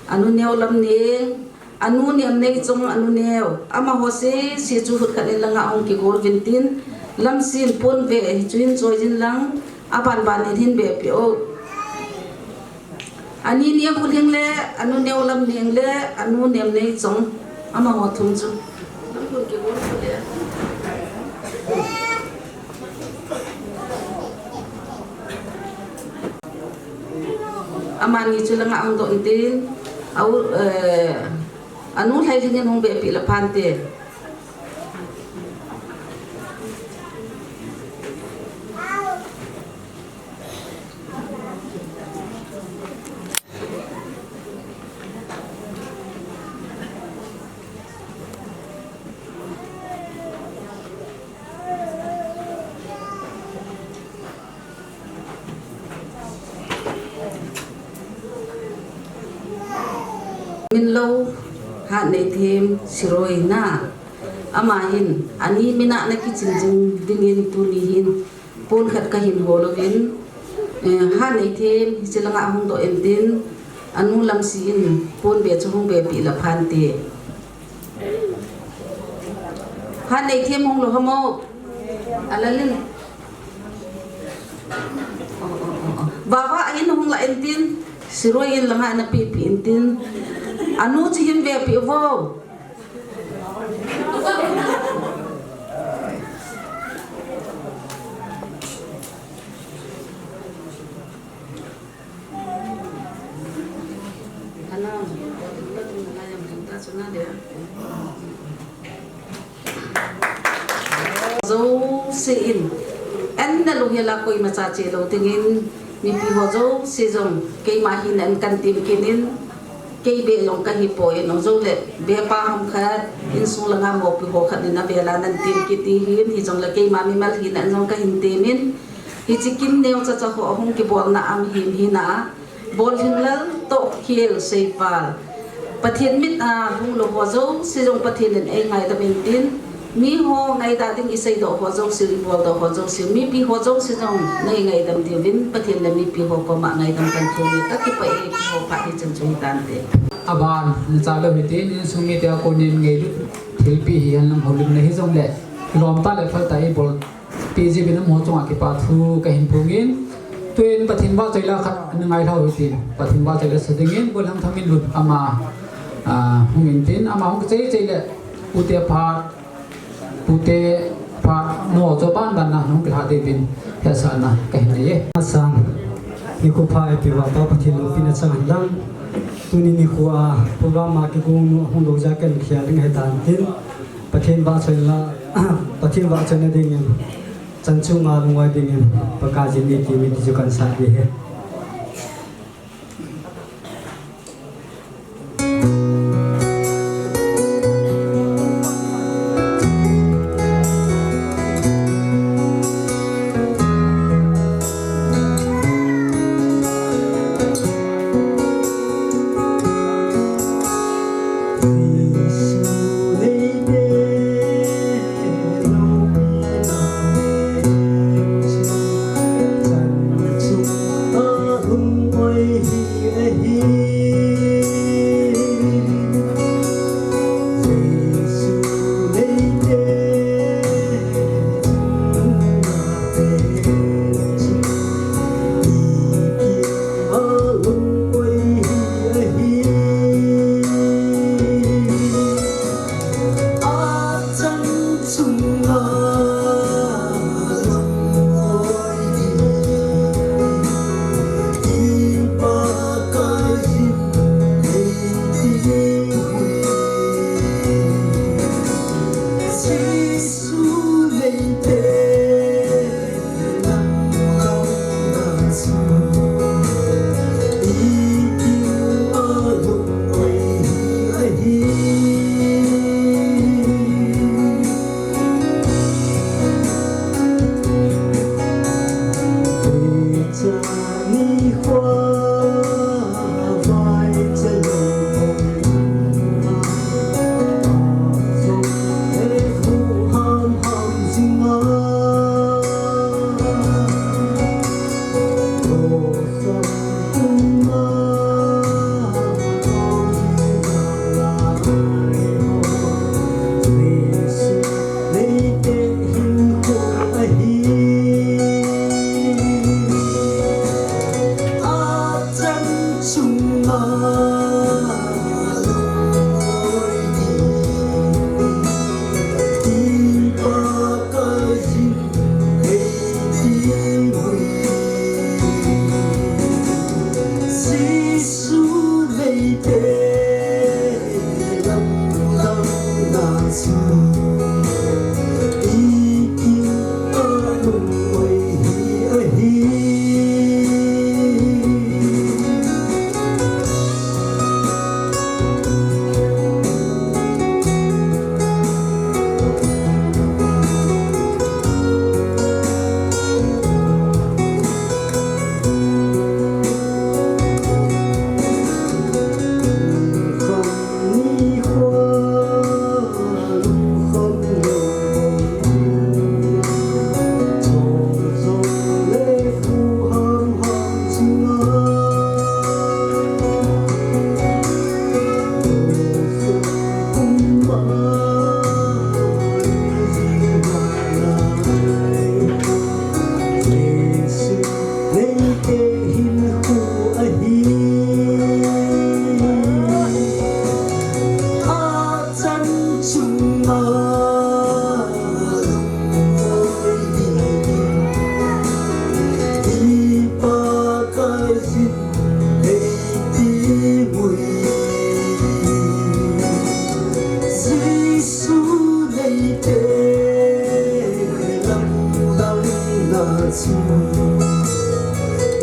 anu neo Lamneng, Anu Nemneichong, anu neo. Amaho sese chu hutkhat in langa ahung kigol uvin tin, lamsen pon ve, hichu hin choi jin lang, aban ban in hin vepi o. Ani Nengkholing le, anu neo Lamneng le, anu Nemneichong. Amaho thum chu. Amani chu langa ahung doh intin, au, eh, anu Lhailhing in hung vepi le phante. Minlou, Hatneithem Siroi na. Ama hin, ani mina na kichin jing dingin tuni hin, pon khat kahin hol uvin, eh, Hatneithem, hiche langa ahung doh intin, anu Lamsi in, pon ve chu hung vepi le phante. Hatneithem hung lou ham o. Alalin. Vava in hung la intin, Siroi in langa na pipi intin. Anu chu hin vepi vo. Jouse in, an na lunghel a koima cha che lou dingin, mipi ho jouse jong, keima hina in kan tem kit in, kei beh jong kahi poi, nung jong le, beh pa ham khat, insung langa mopi ho khat in avel a nan tem kit ding ahin, hijongle keima mimal hina in jong kahin tem in, hiche kin neocha cha ho ahung kibolna a mihem hina a, Bolhinglal Tohkhel Seipal. Pathen mit a hung lou ho jouse jong Pathen in eingaidam intin, mi ho ngaida ding iseidoh ho jouse, ibol doh ho jouse, mipi ho jouse jong neingaidam diuvin Pathen le mipi ho koma ngaidam kan thum e, kakipah e, kihou phat hichan chu hitante. Aban, nachan lou hitin, insung mite a konin ngailut thilpeh hi henlang houlimna hijongle, lom tah le phal tah ibol peh jeh uvin amaho chunga kipa thu kahin phong in, tuin Pathen vahchoi la khat ana ngailha u hitin, Pathen vahchoi la sa dingin, Bolhang Thaminlun ama, ah, hung intin, ama hung kichai chai le, ute phat, pute phat, nu chu aban ban a hung kilha diuvin, hetsahna kahin nei e. Asang, nikho pha eipeh uva Pa Pathen loupina chang hen lang, tuni nikho a program a kigong nu ahung lou jeh a kahin khel ding ahitan tin, Pathen vahchoina, Pathen vahchoina dingin, chan chunga lungoi dingin, Pakaiyin eiti min ti chu kahin sah ding ahi.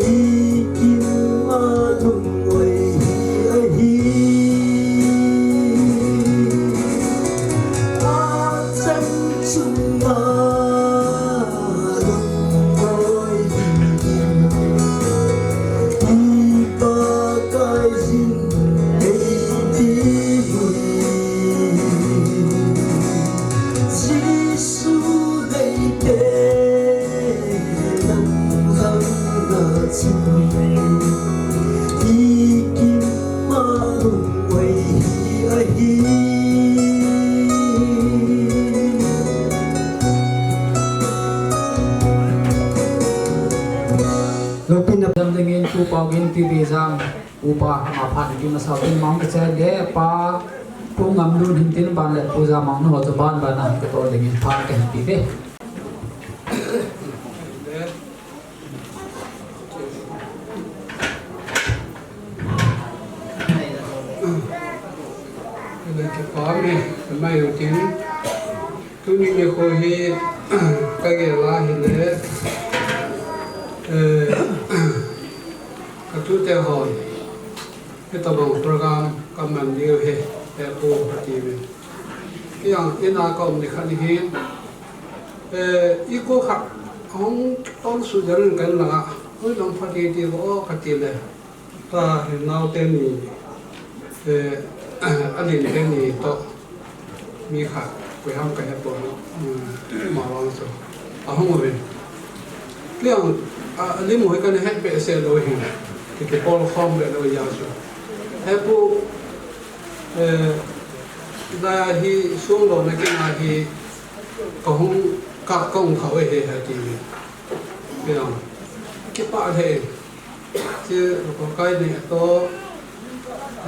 Ikim a lungoi hi ahi. Achang chunga lungoi hi. Ipakai hin eiti hui. Jesu deite lamdang na chu. Ikim a lungoi hi ahi. Loupina dam dingin Pu Paugin Pi Bijang. Upa, ama phat in tin masa tin mang ka chai le, Pa Pu Ngamlun hin tin ban le, Pu Jamang nu ho chu ban ban a ka tol ding in phat ka hin ti ve. Le kipa me, mai u tin. Tuni nikho hi, ka gel a hile, eh, ka tute hon, hitabang program ka man diu hi, eh, pu ka ti uvin. Kei jong in a ka um nikhat hi, eh, i ko khat, ahung tol suh jal in ka in lang a, hoilang pha ti ti ko ka ti le. Ta hi nau teni, eh, a len teni toh mi khat, koi ham ka he pon, eh, ma vang chu. Ahung uvin. Kei jong, a, a lim u hi ka na het behseh lou hin. Kei, kei pol khom be lou jeh chu. He pu, eh, la hi sung lou na kei na hi ka hung ka, ka hung kha u hi he ti ni. Kei jong, kipah lheh in. Chu, Pakai neh toh,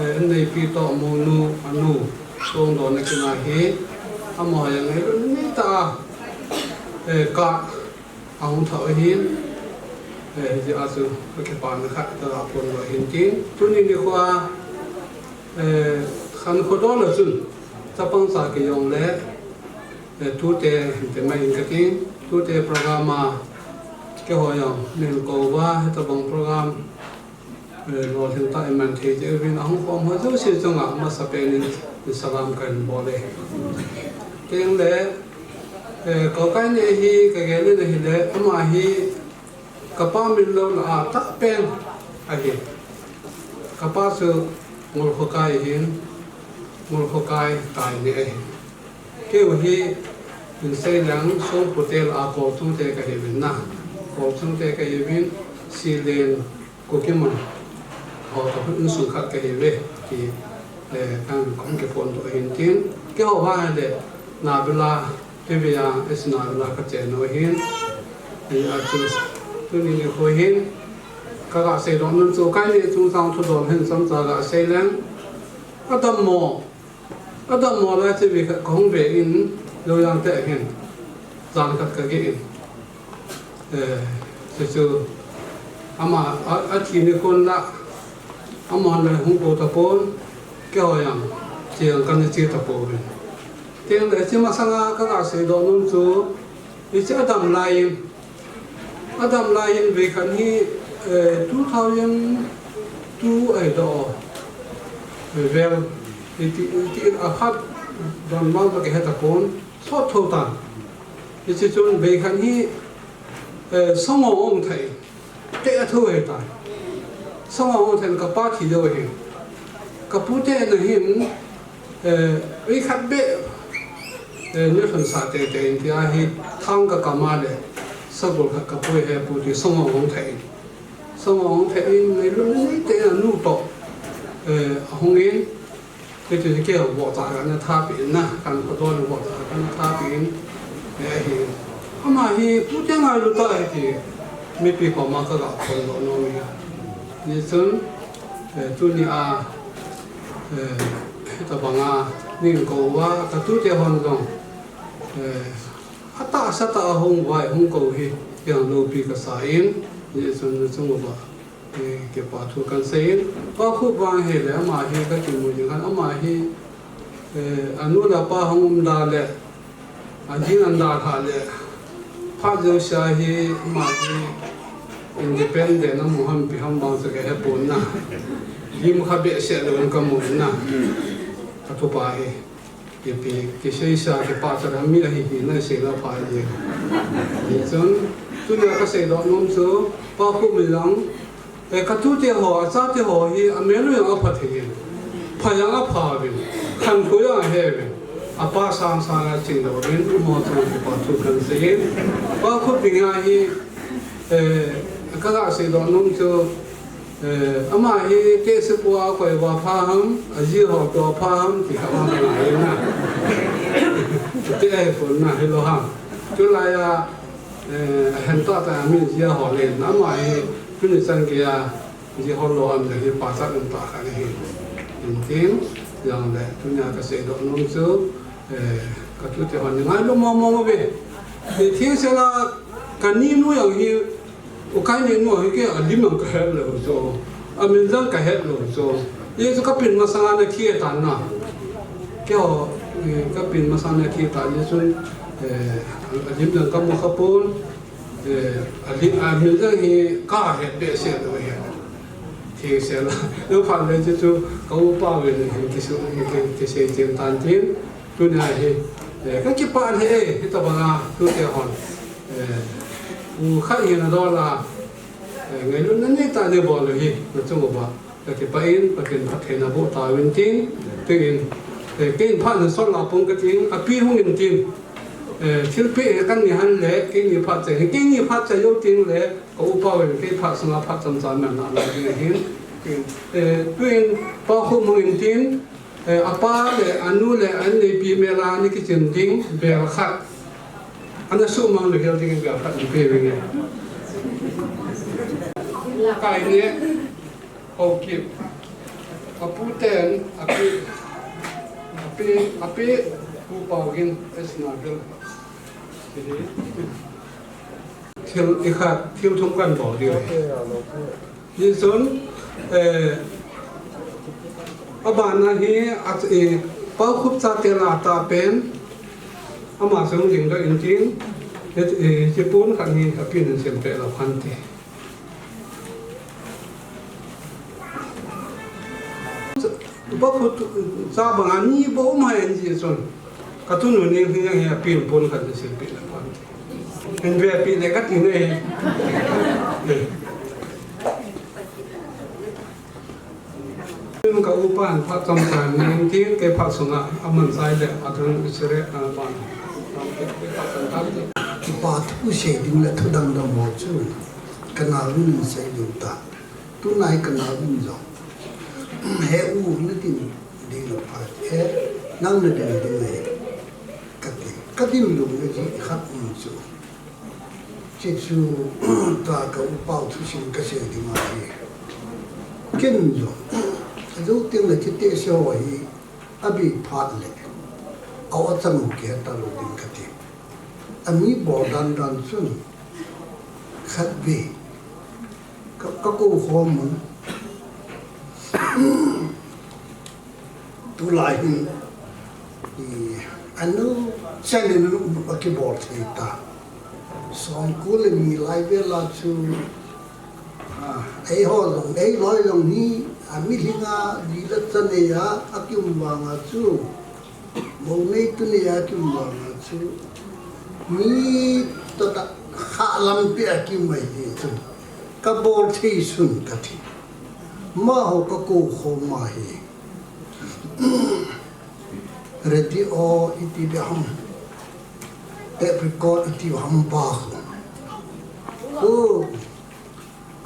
eh, an neipi toh, amonu, anu, songdohna kina hi, amaho jong ngailut nei tah a, eh, ka, ahung thah ahin, eh, hijeh a chu, ka kipana khat, ka ga phongdoh ahin tin, tuni nikho a, eh, khankho dol a chun, chapang cha kei jong le, Eh, tute, hinte mai in ka tin, tute program a, keiho jong, min kou uva, hitabang program, eh, lolhing tah in man thei jeh uvin, ahung khom ho jouse chunga, masapen in, in salam ka hin bol e. Tin le, eh, Kaukai neh hi, ka gel in ahile, ama hi, ka pa min lou lah a, tahpen ahi. Ka pa chu Ngulkhokai ahin, Ngulkhokai Kaineh ahi. Keiho hi, in sei leng Songpute lah a Kolchungte ka hi uvin na. Kolchungte ka hi uvin, Silen Kukimun. Ho toh insung khat ka hi uve. Ti, eh, kan, kan kiphongdoh ahin tin. Keiho vang le, Nabila, P V A, S Nabila ka chen u ahin. Hijeh a chu, tuni nikho hin, ka ga seidoh nom chu, Kaineh chungchang thudol hin chomcha ga sei leng. Adammo, adammo lai chu ve khat ka hung ve in, Louyang te ahin, jan khat ka geh in. Eh, chu chu, ama, a, athi nikhon la, amahon le hung kou tapon, keiho jong, che jong kana che tapouvin. Tin le, hiche masanga ka ga seidoh nom chu, hiche adam lai in, adam lai in vei khat hi, eh, two thousand two ahi doh, eh, vel, iti, iti a phat don vang ka he tapon, sot tho tan. Hiche chun vei khat hi, eh, Songong ong thei. Te a thu he ta. Songong ong thei ka pa thi deu he. Ka pu te na hin, eh, vei khat be, eh, ni thon sa te te in ti a hi thang ka kama le. Sagol khat ka pu he pu ti Songong ong thei. Songong ong thei in ngailut nei te a nu toh. Eh, ahung in. Kei chu kei vohcha kana thapi in na, kan khodol vohcha kana thapi in, eh, ahi. Ama hi pute ngailut tah ahi ti, mipi koma ka ga phongdoh nom e. Hichun, eh, tuni a, eh, hitabang a, min kou uva, ka tute hon jong, eh, atahsa tah a hung vai, hung kou hi, kei jong loupi ka sa in, hichun nachung uva. Eh, kipa thu kan sei in, Pa Khup vang hi le, ama hi ka kimu jing khan, ama hi, eh, anu le apa hung um da le, ajing an da kha le, Phat jousea hi ama hi independent a mu ham ipi ham vang chu ka hepon na. Lim kha behseh lou in ka mu na. Ka thupa hi. Ipi, kiseisa, kipachat ham mi ahi hi na sei la pha hi. Hichun, tunia ka seidoh nom chu, Pa Khupmil lang, eh, ka tute ho, a chate ho hi, a mel u jong apha thei in. Pha jong apha uvin. Khankho jong ahe uvin. Apa sang sang a ching lou uvin, amaho chunga kipa thu kan sei in. Pa Khupmil hi, eh, ka ga seidoh nom chu, eh, ama hi tehse pu a koi uva pha ham, aji ho toh pha ham, ti kha ma ka ngai na. Ti ahepon na hilou ham. Tulai a, eh, ahen tah tah a min jia ho le, ama hi tuni chan gei a, ji ho lou ham le hi pachat um tah khat ahi. Intin, jong le, tunia ka seidoh nom chu, eh, ka tute hon ngailu mong mong uve. Hi thil sela ka ni nu jong hi, u kai ni nu hi kei a lim jong ka het lou chu. A min jong ka het lou chu. Hichu ka pin masanga ana khi tan na. Keiho, eh, ka pin masanga ana khi tan hichun, eh, a lim jong ka mu kha pon. Eh, a li-, a min jong hi ka het behseh lou hi. Thil sela. Lou phat le chu chu ka upa uvin hi kisu, ki, kisei chen tan tin. Tunia hi, eh, ka kipah lheh e, hitobang a, tute hon. Eh, u khat hi na dol a, eh, ngailutna nei tah a nei bol u hi, na chung uva. Ka kipah in, Pathen phattheina boh tauvin tin, tin, eh, kei in phat na sol la pong ka tin, api hung in tin, eh, thilpeh hi kan nei han le, kei ni phat chai, kei ni phat chai jou tin le, ka upa uvin kei phat sunga phat chomcha man na la ding ahin, tin, eh, tuin, Pa Khupmil in tin, eh, apa le, anu le, an neipi mel a, ana kichen ding, bel khat. Ana suhmang lou hel ding bel khat, ana pe ding e. Kai ne, Haokip. Apu ten, api, api, api, Pu Paugin, S. Nabil. Thil, ikhat, thil thum kan bol diu. Hichun, eh, abana hi, a, eh, Pa Khup chate lah a tah pen, ama jong ding doh in tin, eh, eh, chipon khat hi apin in sem peh lou hante. Pa Khup cha banga ni bou um hai an ji chun. Ka tunu ni hi jong hi apin pon khat in sem peh lou hante. Hin ve pi le ka ti ne. Ka upa in phat chomcha in tin, kei phat sunga aman chai le, athun sire, a ban. Kipa thu sei ding le thu dang dang ho chu ka naovin in sei ding ta. Tunai ka naovin jong, he u, na din ding le phat, he nang na din ding le, ka ti. Ka din lou le ji khat um chu. Chuchu, tua ka upa u thusim ka sei ding ahi. Ken jong, ajou teng le chite se ho hi, abih phat le, a-o chang u kihe talou ding ka ti. Ami bol dan dan chun, khat ve, ka, ka kou khom un. Tulai hin, i, anu, chan in anu, a kibol thei ta. Songkul le mi lai vel a chu, a, eiho jong, eiloi jong hi, a, mihem a, di le chan nei a, a kium vang a chu, mou nei tu nei a kium vang a chu, mi tah tah kha lampi a kium mai hi chu, ka bol thei sun ka ti. Amaho ka kou khom ahi. Radio iti beh ham, tape record iti ham pa khu. Khu,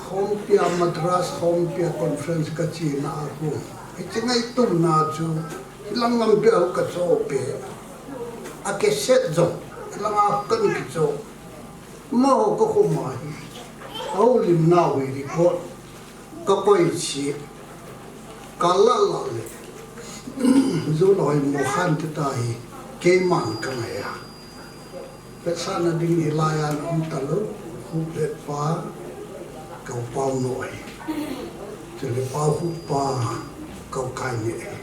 Khompi a Madras, Khompi a conference ka chena a khu. Hiche ngaito na chu, hilang lampi a ka cho peh. A cassette jong, hilang a ka kicho. Amaho ka khom ahi. Houlimna u hi record. Ka koi cheh, ka la la le, John Hoimo khan te ta hi, keiman ka ngai a. Vetsahna ding hilai a um talou, Khup le pa, ka u Pau no ahi. Chule Pa Khup pa, ka u Kaine ahi.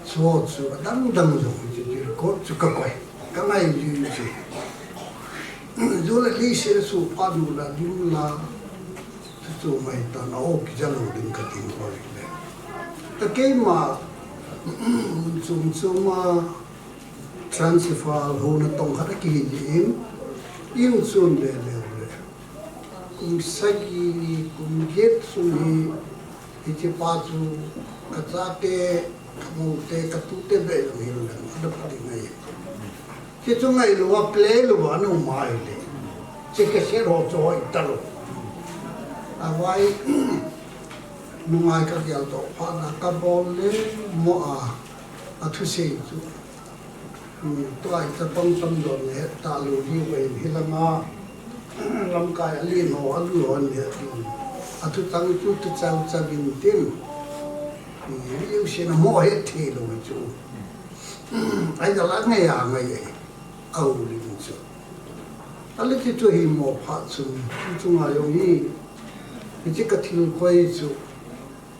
Chu chu adang dang jong chu, chu record chu ka koi. Ka ngai ji ji. Jule li se su pa nu la ding la. Chu mai ta na o ki ja lo ding ka tin ko le. Ta keima mun chum chuma Transvaal ho na tong khat a kihin in, in chun le le le. Kum sagi, kum get sung hi, hiche pa chu ka chate, ka moute, ka tute be lo hin le, a da pa ding ai. Hichu ngai lou a, play lou a, nu mai le. Hiche cassette ho chu hoi ta lou. A vai, nungai ka gel to pha na ka bol le, mo a, a thusei chu. Hmm, tua hi chapang tam jon le, ta lou hi ve hi langa, lamkai a lin ho, a lu ho le, hmm, a thuchang chu, tu chau chau vin tin. Hmm, liu sin a mo he thei lou chu. Hmm, ai da la ngai a ngai e, au lin chu. A le ti chu hi mo pha chun, chu chu ngai jong hi, hiche ka thil koi chu.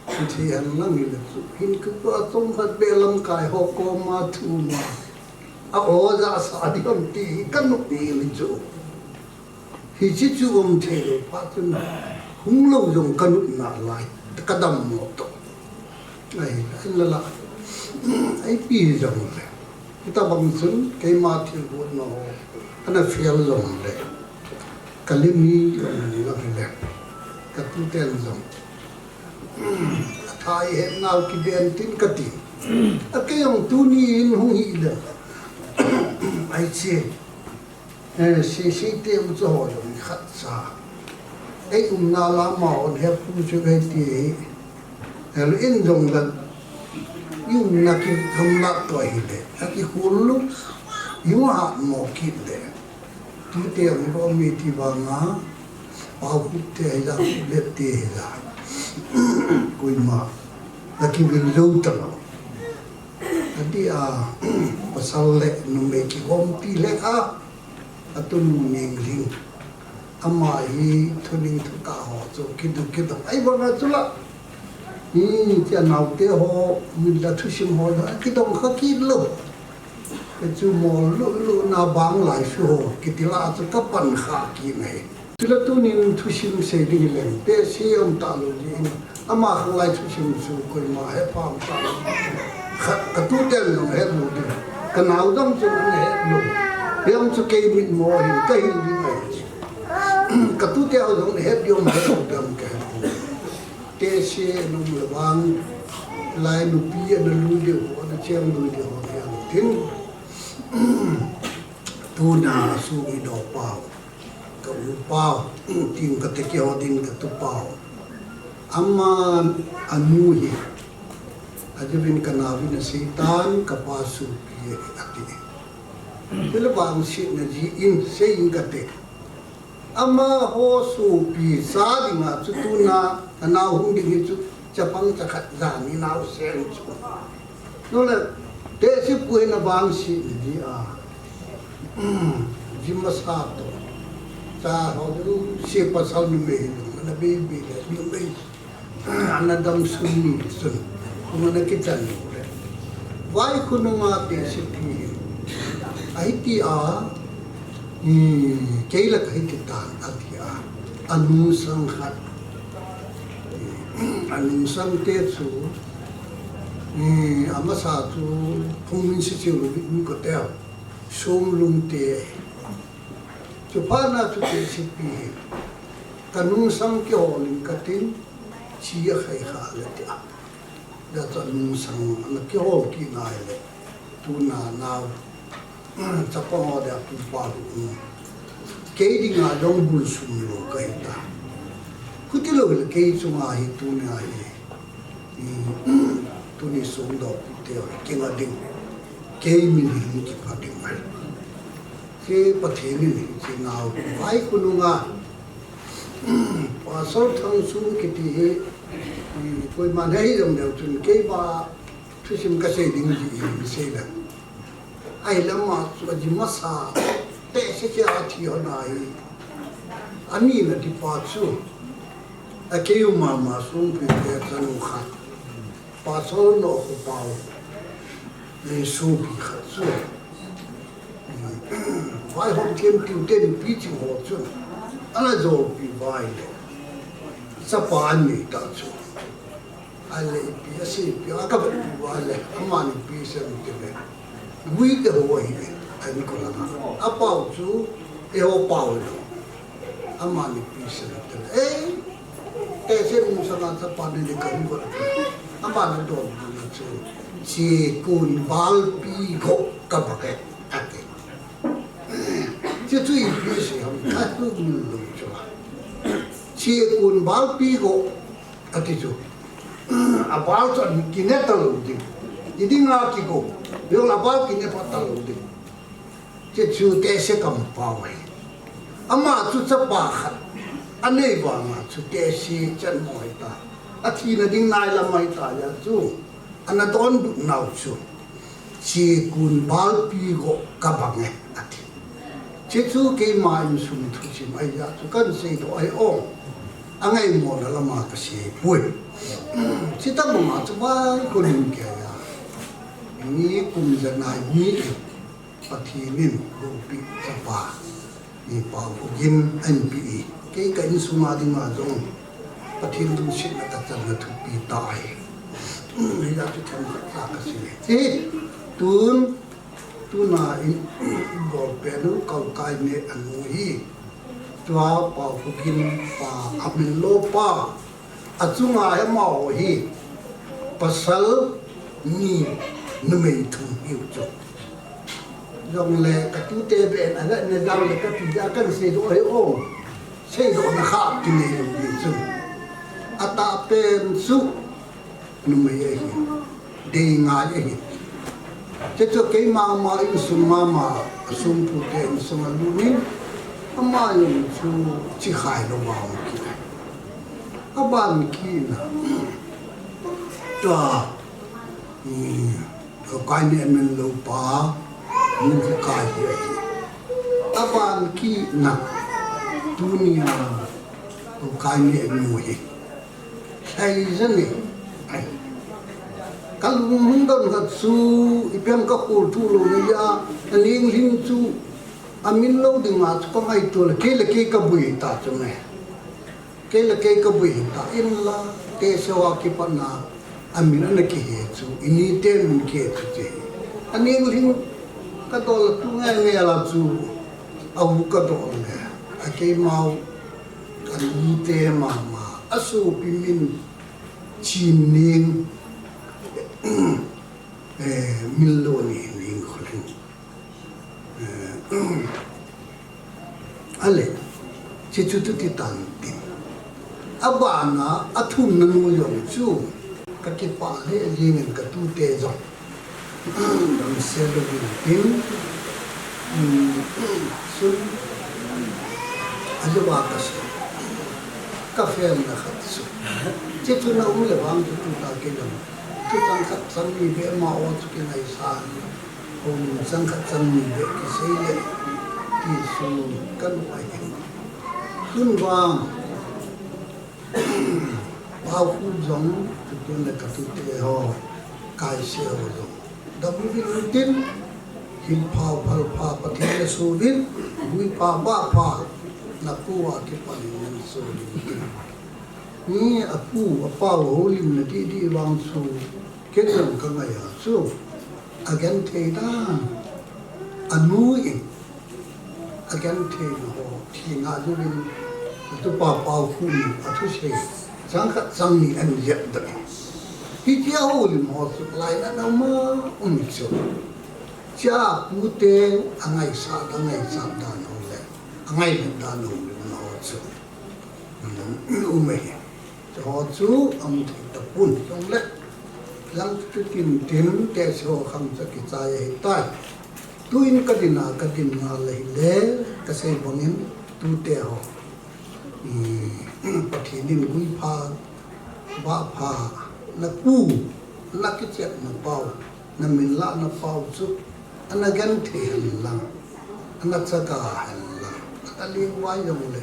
Hiche han lang hi le chu, hin ka tua chom khat be lamkai ho koma thum a. A o ja sa ding ham ti hi ka nop ni le chu. Hiche chu um thei lou pha chun, hung lou jong ka nop nalai, ka dam mo to. Ai, ai la la. Ai pi jong le. Hitabang chun, keima thilbol na ho, ana fail jong le. Ka lim hi jong le, ka tuten jong. A thai he nau ki ben tin ka tin. A kei jong tuni in hung hi le. Ai che. Eh, si, si te u chu ho jong khat cha. Ei umna la ma hon he pu chu kei ti hi. El in jong la. I umna ki thum la to hi le. A ki khul lu. I mo ha mo ki le. Tu te ang ro mi ti vanga. Pa hu te hi la, hu le te hi la. Koima. La ki vin lo ta lo. A ti a, pasal le numei ki gom ti le a. A tunu ning ling. Ama hi thuning thutah ho chu kiduk kiduk. Ai vanga chu la. Hi, tia naute ho, min la thusim ho, a kidong kha kit lou. Ka chu mol lou lou na bang lai su ho, kiti la chu ka pan kha kit nei. Chu la tunin thusim sei ding leng, te si um ta lou ding. Ama khanglai thusim chu koima he pha um ta lou. Kha, ka tute jong he lou ding. Ka nao jong chu he lou. Jong chu kei mit mo hin ka hin ding ai. Ka tute jong he ding he lou ding ka he lou. Te se nung le vang, lai nupi ana lui ding ho, ana cheng lui ding ho, hiang tin. Tuna su i do pau, ka u pau, tin ka te ki ho din ka tu pau. Ama anu hi, a juvin ka navin a seitan, ka pa su pi a ti. Tila vang si na ji in, sei in ka te. Ama ho sopi sa dinga chu tuna, a nao hung ding hi chu, chapang chakhat jani nao seng chu. Nule, te si pui na vang si ni di a. Jim masa to. Cha ho du si pasal numei, na baby le, numei. Ana dam sun ni sun, kuma na kitan le. Vai khununga te si pi. Ai ti a, hmm, kei la kai ti tan a ti a. Anung sang khat. Hmm, anung sang te chu. Hmm, amasa chu, phung min si chiu lu, min ko te. Sum lung te. Chu pha na chu te si pi hi. Ka nungsang kihol in ka tin, chi a khai kha le ti a. Da chu nungsang na kihol ki ngai le. Tuna nau. Chapa ho da pu pa lu. Kei dinga jong bul sum lo ka hi ta. Khuti lo le kei chunga hi tuna hi. Tuni sung do pu te ho kinga ding. Kei min hi kipha ding mai. Kei Pathen in kei nau vai khununga. Pastor Thangsung kiti hi, koima nei jong deu chun kei ba thusim ka sei ding ji hi sei la. Ai lama chu a ji masa te se ke a thi ho na hi. Ani na ti pa chu. A kei u mama sung pi te chanu khat. Pastor no ko pau. Ni su pi khat chu. Vaihom thiam tiu ten pi ching ho chun ana jolpi vai le chapa an nei ta chu. A leipi a seipi a ka vetpi vai le amani pi sem ti ve. Gui te ho ahi ve. An ko lama. A pau chu eiho pau lo. Amani pi sem ti ve. Ei. Te se mun sa na chapa ni le ka hu ko. Amani don na chu. Chi kun balpi go ka ba ke. Ati. Chi chu ipi sei ham ka tu min lo chu. Chi kun balpi go ati chu. A bal chu an kine ta lo ding. I ding a kigo. Yo la bal kine pa ta lo ding. Chi chu te se kam pa wai. Ama chu chapa khat. Anei vanga chu te se chan mo hai ta. A thina ding nai lam mai ta ya chu. Ana donbut nau chu, chi kun balpi go ka bang e, ati. Chi chu keima insung thusim ahi a chu kan seidoh ahi o. A ngaimona lama ka sei pui. Chi ta banga chu vai ko lim ke ya. Ni kum ja nai ni Pathen in loupi chapa. Ni pau gin an pi i. Kei ka insunga dinga jong Pathen lungsetna ka channa thupi ta ahi. Hila chu themkhat ta ka sei. Hi tun, tuna in, in bol pen u Kaukai ne anu hi. Tua pau gin pa amin lo pa. A chunga hi amaho hi pasal ni numei thum hiu chu. Jongle ka tute ven a vet ne jongle ka ti ja kan seidoh hi o. Seidoh na kha ti nei lo ni chu. A ta pen chu numei ahi. Dei ngai ahi. Che chu keima ma insung mama, a sungpu te insung a lut in, ama jong chu chi khai lo vang ki. A ban ki na. Ta, hmm, Kaukai ne min lo pa, min ki kai hi ahi. A ban ki na. Tunia, Kaukai ne min hi. Thei jani. Ai. Ka lung hung don khat chu, ipi ham ka khol thu lou na ya, a ning hling chu, a min lo ding a chu ka ngaito le, kei le kei ka bui ta chu ne. Kei le kei ka bui ta in la, te se wa kipat na, a min ana kihe chu, i ni te min kihe chu che. A ning hling ka dol tu nge nge la chu, a u ka dol le, a keima u, a ni te mama, a sopi min, Chin ning, eh, min lo ni ning kholin. Eh, ale, chi chu tu ti tan tin. A bana, a thumna nu jong chu, ka kipah le jingin ka tute jong. Damsel louvin tin, um, sun, a jeh a ka sei, ka felna khat chu. Che chu na um le vang chu tu ta kei lam. Chu chang khat chang ni beh ma o chu kingaisah. Houlim chang khat chang ni beh kisei le. Ti su kan u ahi. Tun vang. Pau khu jong, tutun le ka tute ho, kai se ho jong. Dabu bin tin, hil pha, phal pha, Pathen le suvin, gui pha, ba pha, na pu a kipan in suvin tin. Ni a pu, a pau, houlim na ti ti vang su, ken jong ka ngai a su, a genthei dan, a nu in, A gentheina ho, thina jovin, a tupa Pau Khum, a thusei, chang khat chang ni an jep doh. Hitia houlim ho chu, lainat a um a um chu. Chea pute, a ngaisah, a ngaisah dan ho le, a ngailutna dan houlim ho chu. Um, um ahi. Chu ho chu a um thei tapon jongle. Lang chu tin tin te chu khang chu kichai ahitai. Tuin ka din a, ka din ngal ahile, ka sei bangin tute ho. Um, Pathen in gui pha, ba pha, na pu, na kichetna pau. Na min lahna pau chu, ana genthei hen lang, ana chaga hen lang, ana lengvai jongle.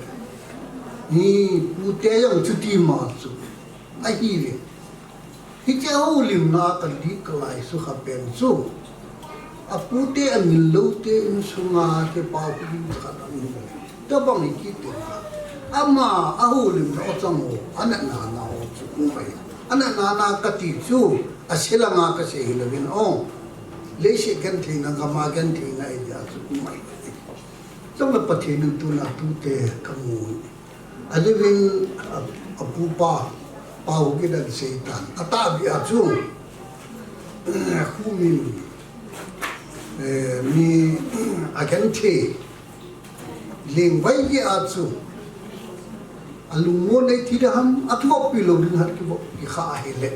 Ni pute jong chuti ma chu, ahi ve. Hiche houlimna ka dik ka lai sukha pen chu, Apute, amilloute insunga kipah khat aum. Tabang hi kiti. Ama, ahoulimna achang ho, anatna ho chu umai. Anatna kati chu, aselanga kasei hilouvin o. Leiset gentheina, gam a gentheina ahi tia chu umai. Chule Pathen in tuna tute kamu. Ajiuvin a, apupa, Pau Gidan seitan. Atahbeh a chu, khu min, eh, mi agenthei, lengvai gei a chu, alungmon nei thi ding ham, akivoppi lou ding ham kivop kikha ahile.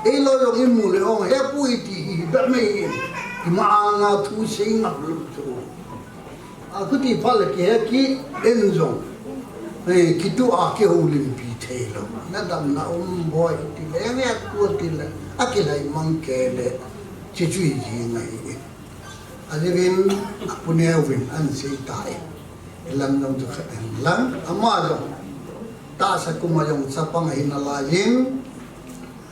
Eilou jong imu le ong, hepu iti hi, hi bep mai in. Ima anga thu sei ngap lou chu. Akhuti phat le kihe kit in jong. Eh, kituh a kihoulimpi thei lou. Nadamna um boi ti le, nge tua ti le. Akilhai mang kei le. Chuche chu hi jing ahi. Ajiuvin, apu Neo vin ahin sei tai. Lam jong chu khat hen lang. Ama jong. Tahsa kum a jong chapang ahi nalaiyin.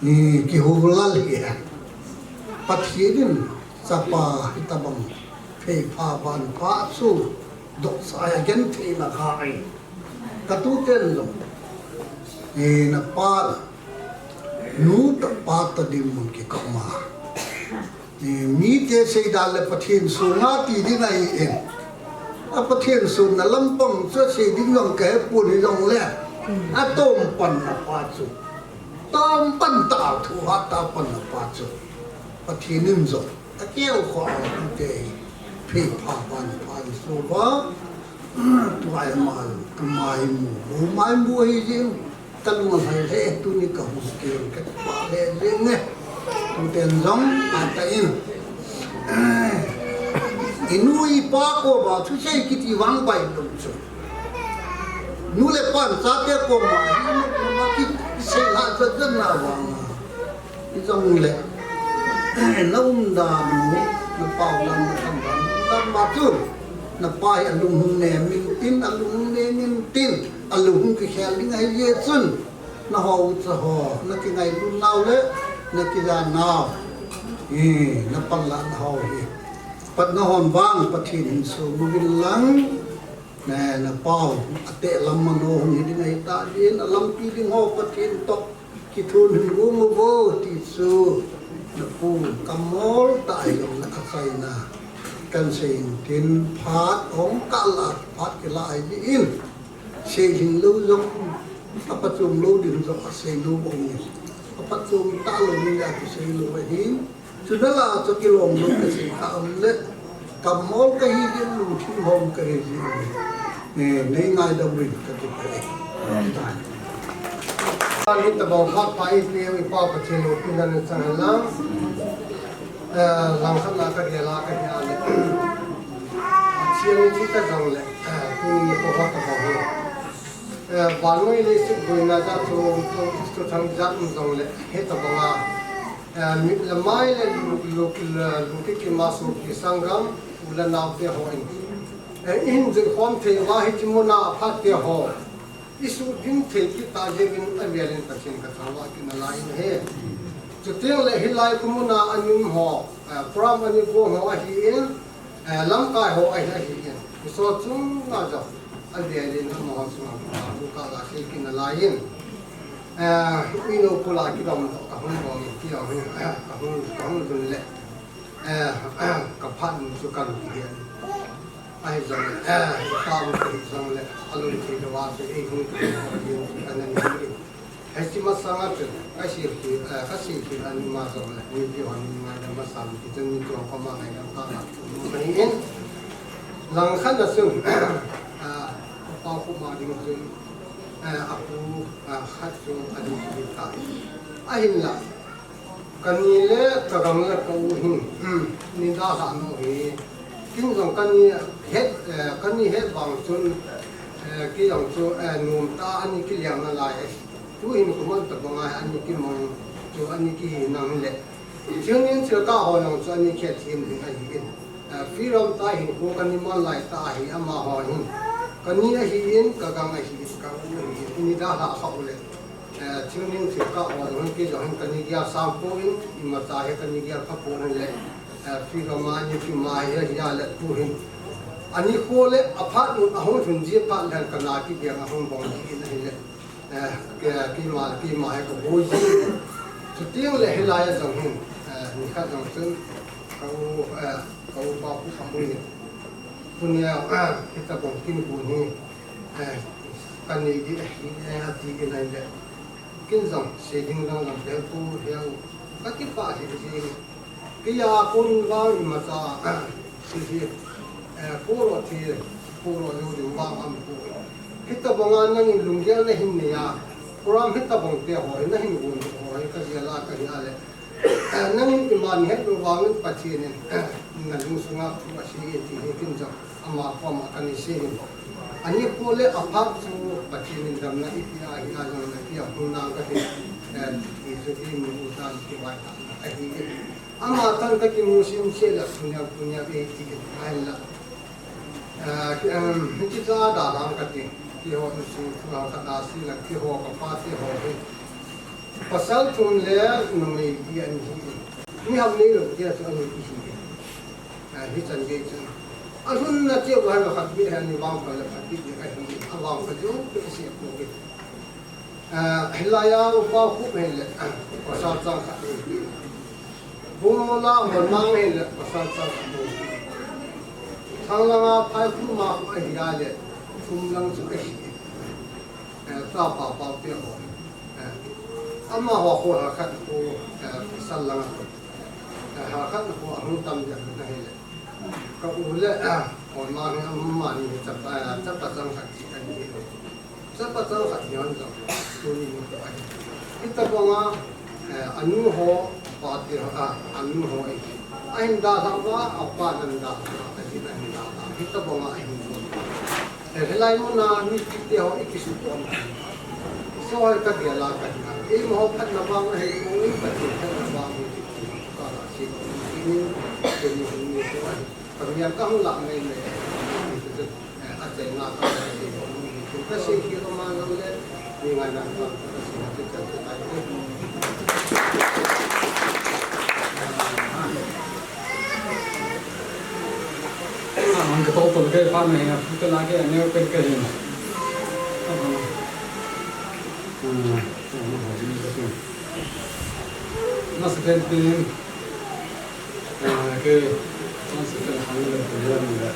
Ni kihou lal hi. Pathen in chapa hitabang. Pheipha vanpha chu. Dohsa a gentheina kha ahi. Katuten jong. Eh, napa. Nu toh pa toh dinmun kikoma. Eh, mite seidan le Pathen sunga ti ding ahi in. A Pathen sunna lampang chu sei ding jong kahepon hijongle. Atompan napa chu. Tompan tah a thu hat tah a pan napa chu. Pathen in jong. Akeo kho a te. Pheipha vanpha in suva. Tua ama, ama imu. Ama imu ahi jing. Kalung alhai le, tuni kahung kei, kipah le jing e. Tuten jong, ata in. Inu ipa koma, thusei kiti vang pai lou chu. Nu le pan chate koma, inu koma kisei lha jat jat na vang. Hijongle, na umdan u, na pao dan, na tham dan, umdan ma chu, napa hi alung hung nem intin, alung hung nem intin, alung hung kikhel ding ahi jeh chun, nahou cha ho, na kingailut nau le, na kijan nau, hi, na panlah nau hi. Patna hon vang, Pathen in sumuvin lang, na, na pao, ateh lam mano hung hi ding ahi ta din, alampi ding ho, Pathen toh. Kithun hin gum uvo ti chu, napu kamol tah ahi jong le achaina. Kan sei intin phat hung kah la, phat kila ahi in. Sei lhing lou jong, apachom lou ding jong asei lou bang in. Apachom talou ding le akisei lou ahin. Chuna la chu kilom lou kasei kha um le, kamol kahi jin, lungthim hom kahi jin. Eh, nei ngaidam uvin kati peh. Ani tabang khat pa ipi ipa Pathen loupina nei chang hen lang. Eh, langkhat na kagel a kahi a le. Pathen ni thi ta jong le, eh, tuni nikho tabang hi. Eh, vannoi leiset boina jat chu, chu, chu thang jat um jong le, hitabang a. Eh, mit le mai le lu, lu, lu, lu kikim a sopi sanggam, u le nao te ho in. Eh, ihin jui khom thei uva hiche muna aphat te ho. Isuh ding thei kit ta jeh in avel in Pathen kathangvah kit nalai in ahi. Chuteng le hilai khu muna ana um ho, eh, program ana gong ho ahin, eh, lamkai ho ahi, ahin. Iso chunga jong. Avel in amaho chunga, ah, bu ka la sei kit nalai in. Eh, inu kula kidom doh kahung bom in ti jong hi, eh, kahung, kahung dun le. Eh, kaphat mun chu kalu hi. Ahi jong le, eh, ka mu hi jong le, alung thei lou a chu, eh, hung thei lou a chu, kana ni. Hiche masanga chun, kasei thei, eh, kasei thei a ni ma jong le, mipi hon ngaidam masang, ti chun mi tuang koma ngaidam ka la, mu ka ni in. Langkhat na chun, ah, pa khu ma ding chun, eh, apu, ah, khat chu adi hi ta. Ahinla, kani le kagang le ka u hin, hmm, nei dalhah nau hi. Kin jong kani het, eh, kani het vang chun, eh, kei jong chu, eh, nom tah a ani kiliang nalai e. Tuhin kuman tabang a ani kimang chu ani kihi nang le. Thil nin thil kah ho jong chu ani khet thim ding ahi in. Eh, freedom tah hin khu kani man lai tah ahi amaho hin. Kani ahi in, kagang ahi in, ka u ahi in. Nei dalhah kha u le. Eh, thil nin thil kah ho jong hin kei jong hin kani gel sang poi, imacha hi kani gel kha poi le. Eh, figure ma ni ki ma hi, hi a le tu hin. Ani ko le aphat nun ahung thun ji phat le kana ki dia ahung bong ji in ahile. Eh, ke, keima, keima hi ka boi ji. Chuteng le hilai a jong hin, eh, nikhat jong chun, ka u, eh, ka upa pu ka mu ni. Pu ni a, eh, hitabang kin pu ni, eh, ka nei di, eh, ati in ahile. Kin jong, sei ding jong jong, pe pu, hiang, ka kipah hi ji. Kei a kon vang imacha, hihi, eh, puro thi, puro jou ding vang aum poi. Hitabanga nangin lunggel nahin nei a, program hitabang te ho hi nahin gon ho hi kagel a kahi a le. Eh, nangin ima nahet lou vangin Pathen in, eh, nalungsunga thu asei e ti hi kin jong. Ama koma kana sei in. Ani ko le aphat chu Pathen in damna eipeh ahi a jong le, tia hung nang kati, eh, ti chu kei mu u tan kivai ta ahi. Ama tan ka kimu sim se la, punya, punya be ti ahi la. Eh, ki, em, hiche cha da lam kati, keiho insung thu hang khat a sei la, keiho ka pa te ho hi. Pasal thum le numei li an hi. Mi ham nei lou tia chu ani ti hi. Ah, hichan gei chun. Alhunna cheh uva khat beh hi ani vangpha le khat beh ahi. Avangpha chu pe se ko ke. Ah, hilai a upa khu hi le, ah, pasal chang khat nei. Bumola Holmang hi le pasal chang khat nei. Thanglanga Phaikhuma khu ahi a le, thum lang chu ahi. Eh, chapa pau te ho. Eh, amaho khu Hakhat khu, eh, pasal lang a khu. Eh, Hakhat khu ahung tam dia na hi le. Ka u le, eh, Holmang hi amani hi chapa, eh, chapa chang khat chi ani hi. Chapa chang khat hi an jong. Tuni ni ko ahi. Hitabanga, eh, anu ho, pa te ho, ah, anu ho ahi. Ahin dalha uva, apa nan dalha, ahin, ahin dalha. Hitabanga ahin jong. Eh, hilai muna mipite ho i kisutom. So hoi kagel a kahi a. Eiho phatna vang ahi, eiho phatna vang ahi. Ka la si, ni, ni, ni, ni, ni, ni, ka mi a ka hung la mai mai. Eh, achaina ka si, ka si ki ka ma lo le. Ni ngai na ka, ka si na ka ka ka. Ah, ang ka tol tol ke pa me na, puta na ke, ane open ke hin. Ah, ah, ah, ah, na second pin. Ah, ke, ang second hang le, ke le,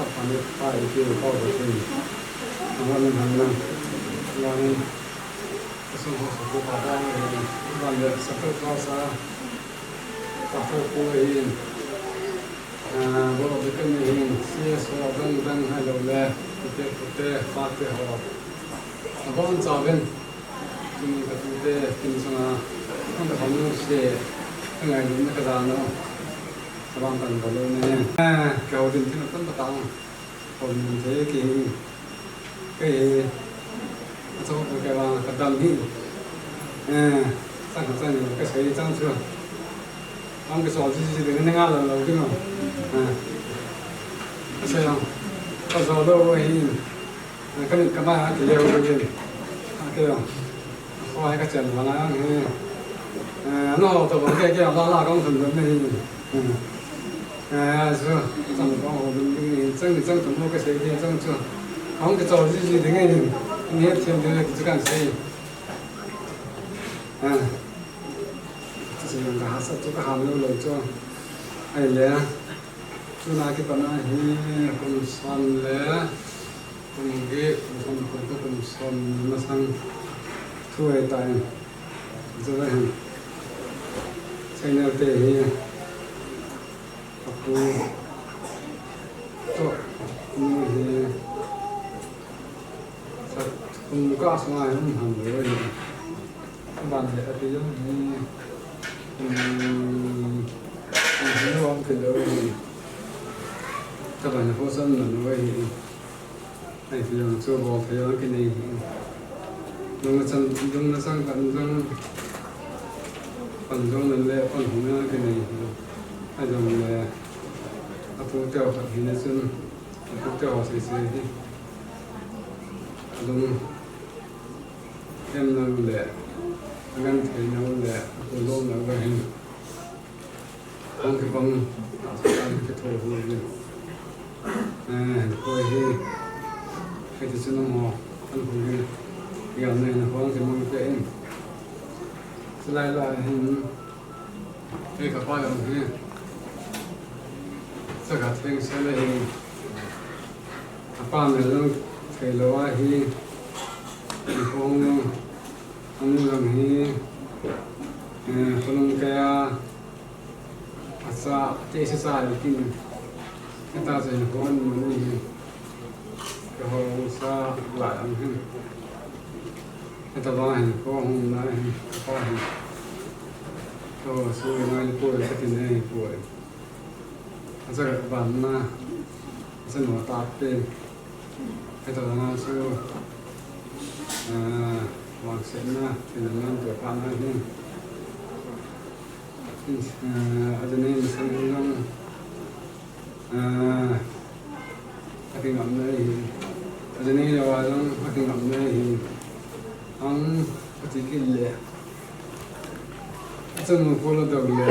apa ni pa, ke pa ko pin. Ang ni hang na, ang ni, asung ho sa ko pa ta, ang ni, ang ni sa ko sa. Pastor pu ahin, ah, Boro Deacon ahin, C S ho dang dang ahilou le, tute, tute, pate ho. Abon chauvin, tuni ka tute, tuni sunga, ang ka thom nu se, ka ngailutna ka jan u. Abang kan bol u ne. Ah, ka ho din tin kan patang. Kon min thei kei hi. Kei hi. Achou kei vang ka dam hi. Eh, chang chang ka sei chang chu. Ang ka chol ji ji ding ne nga lo lo ding. Eh. Ka sei ang. Ka chol lo hi. Eh, ka min ka ma ha ki leo ding. Ha ke ang. Hoi, ka chen vang a, he. Eh, no, to bang ke, ke, la, la, kong thum thum ni. Hmm. Eh, so, chang kong ho dum ding ni, chang ni chang thum mo ka sei ni, chang chu. Hong ka chol ji ji ding ni. Ni thiam ding ni chu kan sei. Eh. Chu ka ha sa chu ka ham lo lo chu. Ai le. Tuna kipat a hi kum som le kum get, kum som, kum som masang thu ahi tai. Chu ahin. Channel te hi apu to nu hi sa kum ka sunga hi um ham lo ahi. Ban le ati jong hi, um, um, hi lo um kit lou hi. Ka ban le ho san na lo hi. Ai, ti jong chu bol thei jong kinei hi. Lungna chang, lungna chang pan jong, pan jong nan le pan hung jong kinei hi. Ai jong le, apu teu khat hi na chun, apu teu sei sei hi. Lung Em nau le, a ngan thei nau le, a pu lom nau le hin. Ang kipang, ang kipang kitho hu ni. Eh, koi hi, hiti chun mo, ang kong ni, ya ne na kong kimang te in. Silai la hin, hei kapa yang hi. Saka theng sele hin. Apa me lang, kei lo a hi. Kong lang, ang lang hi. Eh, kong kaya. Asa, te se sa ni kin. Eta se ni kon mo ni. Ke ho sa la ang hin. Eta ba hin ko hung na hin. Ko hin. To su na ni ko ka tin ni ko. Asa ka ba na. Asa no ta pe. Eta na su. Ah, wang se na, tin na to pa na hin. Ajane masang jong, ah, akingam na hi. Ajane lou a jong akingam na hi. Ang ati kit le. Achanu kho la dou le.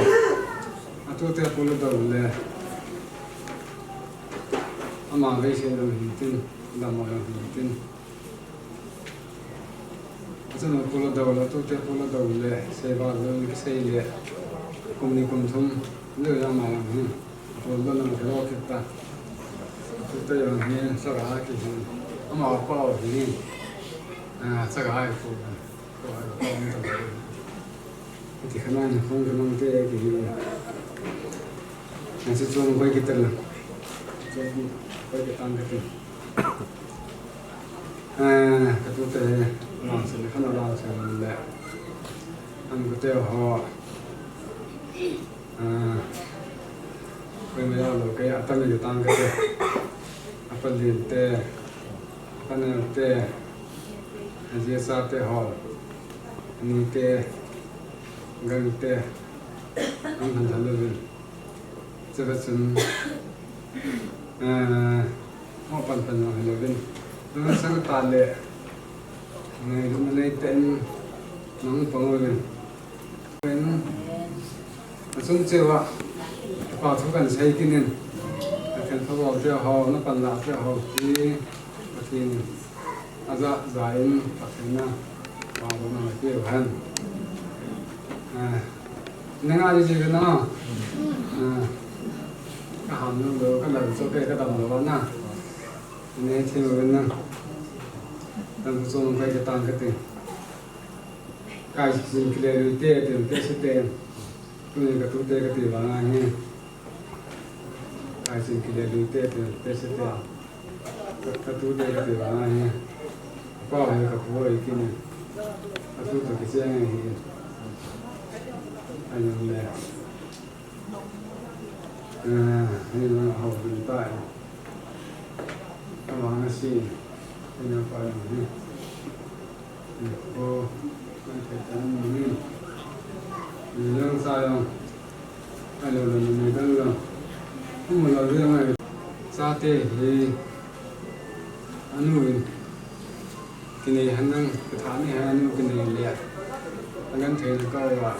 Atute kho la dou le. Ama vei se jong hin tin, dam a jong hin tin. Achanu kho la dou le, atute kho la dou le, seival le, kisei le, kum ni kum thum, le yang ma yang hin. Kho la na lo kit ta. Atute yang hin, saka ki hin. Ama pa hin. Ah, saka ai kho. Kho ai kho ta. Ti khana ni khong khana te ki hin. Nasi chung koi ki tel. Chung koi ki tang ka tel. Eh, ka tute, lang se le, kana lang se le. An ka te ho. Eh, koi me ya lo ke, atan le tang ka te. Apa lin te, apa ne te, aje sa te ho. Ni te, gang te, an han han le. Chava chun, eh, mo pan pan jong hilou vin. Nang sang ta le, ngailutna nei ten, nang pang uvin. Pen, achung cheh uva, pa thu kan sei kit in, a kan tho bol te ho, na pan la te ho, ti, Pathen. Aja, ja in, Pathen na, pa ro na, na keu hen. Ah, nang a ji ji na. Ah, ka ham lou lou, ka lou so ke, ka dam lou na. Ne thi mo na. Dam so mo kai ka tang ka te. Kai sin kile lu te, te, te se te. Tuni ka tute ka ti vang ahi. Kai sin kile lu te, te, te se te. Ka, ka tute ka ti vang ahi. Pa he ka pu ahi kine. Ka tu to ki cheng ahi. Ahi jong le. Eh, ahi jong le hao ding tai. Ka vang a si. Ahi jong pa jong ahi. Ko, ko te tan ni. Ni lang sa jong. Alo lo ni dang lo. Ko mo lo de mai. Sa te hi. Anu in. Kinei han nang, ka tha ni han anu kinei le. Agan thei na ka wa.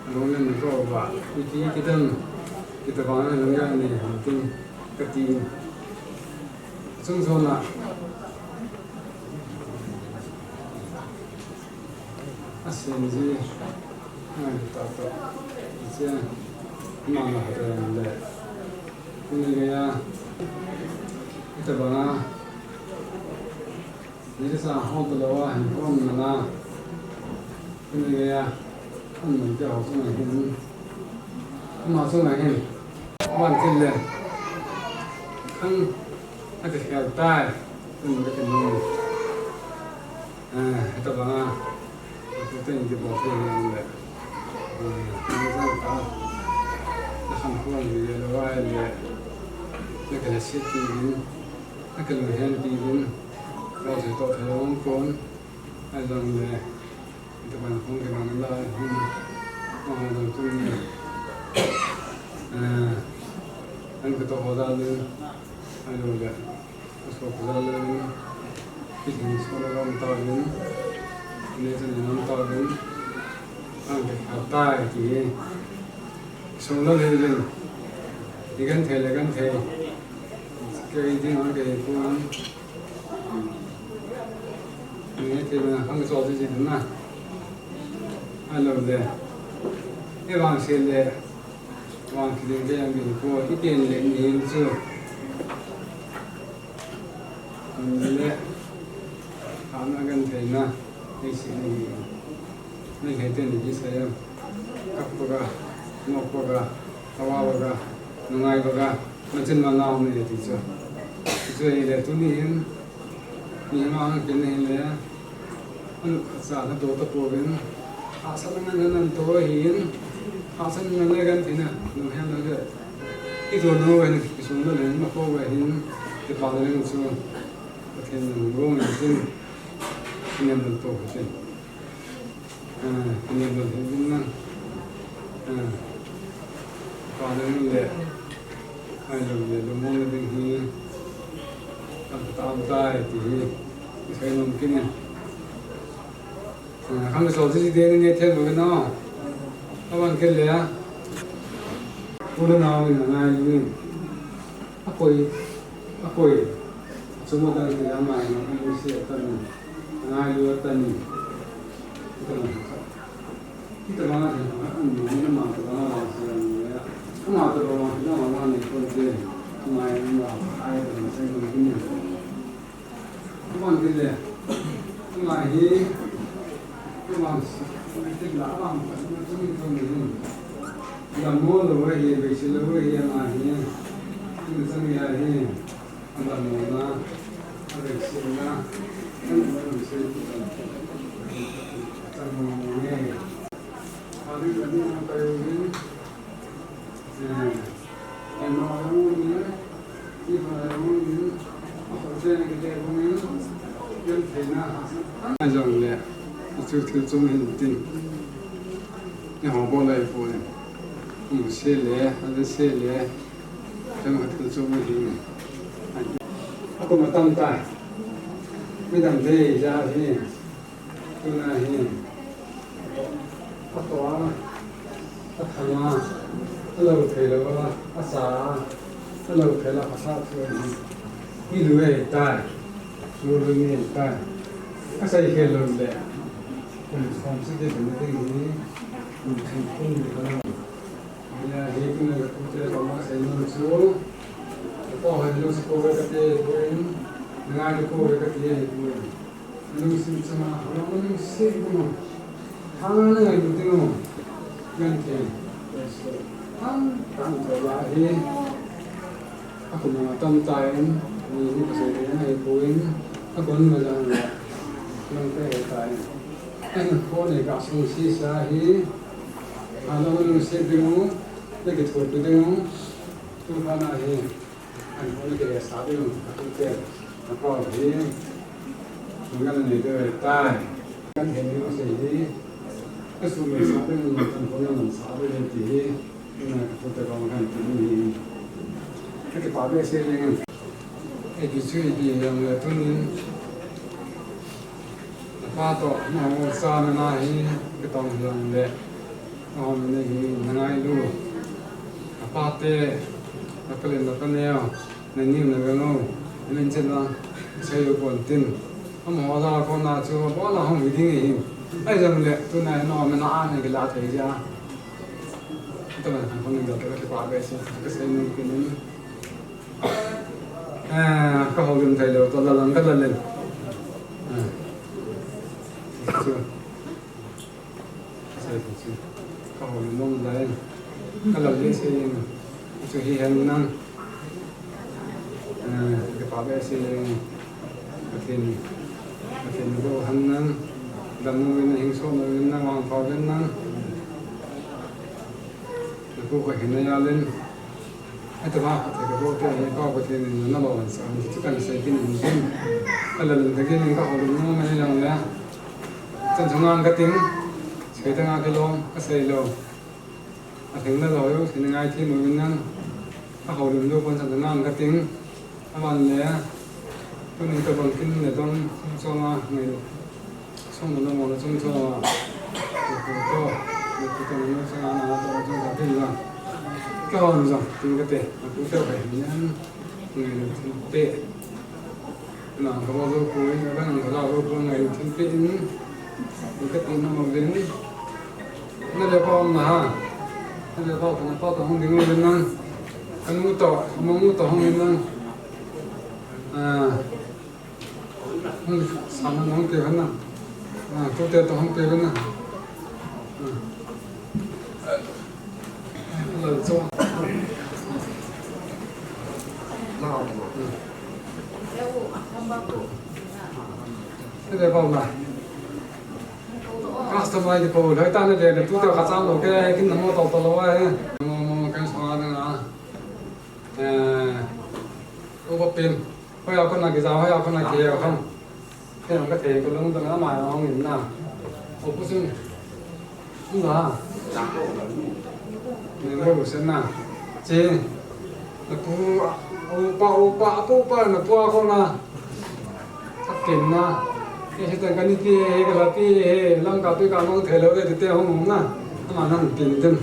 Alung len na ka wa. Iti kitan. Kita bang na lang ya ni han tin. Ka ti. Sung sung na. Asen ji, ngai ta ta. Chen, ma ma ha ta le. Kuni le ya, ita banga. Ni sa ho ta lo wa hin ko na na. Kuni le ya, an man te ho sung hin. Ama sung hin. Wan tin le. Kan, ata khel tai. Kuni le kan. Eh, ita banga, ita ten ki bo ke yang le. Eh, ni sa ka. Na kan ko ni le wa le. Na ka le se ti ni. Na ka le hen ti ni. Lo se to ka lo kon. Ai jong le. Ita ban khong ke man la. Hmm. Ah, jong tu ni. Eh, an ka to ho da le. Ai lo le. Aso kuzal le, kithin so le lam ta le, ne chen lam ta le, ang ke khatai ti. Sung lo le le. Ikan thei le kan thei. Kei ding ang kei pun. Ni thei na khang cho ji ji na. Alo le. E vang se le. Vang ki ding ke yang kei pu. I pen le ni hin chu. Ni le. Ana kan thei na. Ni si ni. Nei hei teni kisei a, kap banga, ngop banga, thawa banga, nungai banga, machin manao nei ti chu. Chu hile tuni hin, mi hima hung kin hile, anu khatcha na to tapouvin, hahsatna ngen ngen to hin, hahsatna ngen ngen tina, nu hen na le. I to nu hen, kisung na le, ma ko hin, ti pa na le chu, Pathen na nung ro ngen tin, nem to ko tin. Ah, ni lo le ding na. Ah, pa le le. Ai lo le lo mo le ding hi. Tam tam tai ti hi. Sai nom kin ni. Ah, khang so ji de ni the lo na. Awan ke le a. Pu le nao ni na ngai ni. Akoi, akoi. Chuma dang ti ama ni si atan. Ngai lo atan. Atan. Ita banga thei banga, an nung ni ama tabanga vang se ang le. Ama tabanga thei banga vang nei kon te. Ama ama ai tabanga sai kon kin ni. Kon te le. Ama hi. Ama si. Ama te la ama. Ama te ni kon ni. Ya mo lo hi, be si lo hi ama hi. Ni sa ni ya hi. Ajong le, ichu thil chung hin tin. Ni ho bo lai po ni. Mu se le, a le se le. Chang khat kal chu ma hi. A ko ma tam ta. Mi dam de ja hi. Tuna hi. A to a. A thang a. A lo thei lo a. A sa a. A lo thei lo a sa thu hi. Ni lu e tai. Lu lu ni tai. A sai khe lo le. Kum som si de ni de hi. Kum kum kum ni ko. Ina hi tuna ka pute ka ma sai nun chu. Ka pa hai lungset pouve kati poi, ngai lou pouve kati poi. Lungset chama, ha lungset mo. Hanga na ngai lou ding mo. Ngan te. Tam tam to la hi. A kum a tam tai, ni ni ka sai te ngai poi. A kon ma jang la. Nang te he tai. An ko ne ka sung si sa hi. Ano lungset ding mo, na kithopi ding mo. Tu pa na hi. An ko ne ke sa ding mo. Tu te. Na ko hi. Ngan ne de tai. Kan he ni mo se hi. Ka su me sa ding mo, kan ko na sa ding ti hi. Ina ka pute ka kan tu ni. Ka kipa behseh le ngan. Ei ti chu ei ti jong le tunin. Apa to na ho sa na na hi ka tong jong le. Ho na hi na ngai lu. Apa te na ka len na ka neo. Na ni na ga no. Na chen na. Sai lu kon tin. Amaho ja ko na chu ba la hong hi ding hi. Ai jong le tuna no me na a ne ki la thei ja. Ito ba kan ko ni ga to ka pa ga si ka sai no ki ni. Ah, ka ho lim thei lo to la lang ka la len. Ah. Chu. Sai chu. Ka ho lim mong la len. Ka la le se yen. Chu hi hen nang. Ah, ka pa behseh le, Pathen, Pathen na bou hen nang, dam mo in na hing so mo in na wang pha in nang. Na pu ko hin na ya len. Ai ta ba, ta ka bou te, ka Pathen in na lo sa, ni chu kan sai kin in kin. Ka la len ka kin in ka ho lim mo na ni lang le. Chan chang ang ka ting, sai ta nga ka lo, ka sai lo. A theng na lo yo, theng ngai thi mo nang. A ho lum lo kon sa nang ka ting. A man le. Ko ni to bang kin le tong song a ngai lo. Song lo mo lo song song a. Ko to. Ko to mo song a na to song ka tin la. Ka hon jong, tin kate, tu te bai, nian, tin te. Na, ka mo zo ko, na ka nang ka la zo ko, ngai tin te in. Tin kate na mo ven. Na le pa na ha. Na le pa na pa ta hong ding ven na. Ka nu to, mo nu to hong ven na. Ah. Sana hong te hana. Ah, tu te to hong te hana. Ah. Lal cho. Te de bom na. Customer ki po, lai ta ne de, tu te ka chang lo ke, kin na mo to to lo eh. Mo mo kan sa na. Eh. Uba pin. Hoiya kona kija, hoiya kona kija kham. Kei jong kathei kalung tang ama hung in na. Opposition. Nga. Ni lo sen na. Che. Napu, upa, upa, upa, upa, napu a kona. Kakin na. Kei se tang kani ti he, kala ti he, lam ka tu ka mang thei lo de ti te hung hung na. Ama nang tin tin.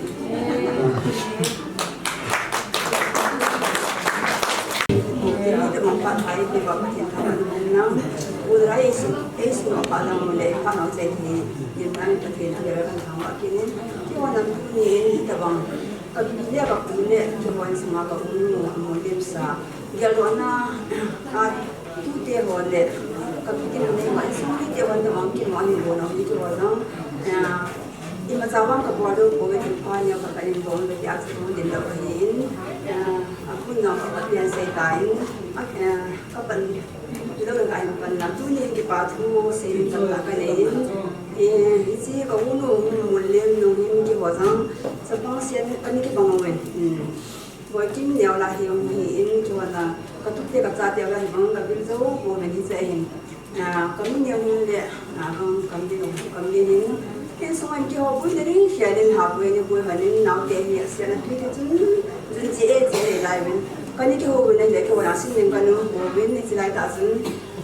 Ni te mang pa thai te ba Pathen thangvah in um nang. U Dara Jesu, Jesu nong pa nang mu le pa nong chai ni. Ni nang Pathen thangvah in um nang. Kihona tuni in tabang. Ka pi le ka pu le kihon sunga ka u nu mu lim sa. Geldohna a tute ho le ka pi tin nei ma sung ni te hon tabang kihon ni bo nong ni kihon nang. Imacha vang kabol lou pouve, thilpha neo khat kahin bol uve tia chu thu din lou ahin, eh, akhun nau khat kahin sei tan, a, eh, kapan lou in kahin pan lang. Tuni kipa thu seiyin tamtah kanei in, eh, hiche ka u nu Munlem nung hin keiho jong chapang sen ani kibang uve. Hmm. Boikim neo la hi hung hi in, kihona ka tute ka chate la hi bang ka vil jou pouve hiche hin. Ah, ka nu neo hin le, ah, hung kam din, hung kam din in. Kin sunga in kihou pui din in, hia din ha pui ni pui hanin, naote hi asia na tui te chun, chun che e che le lai vin. Kani kihou vin le kihou na sin din kanu hou vin ni chilai ta chun.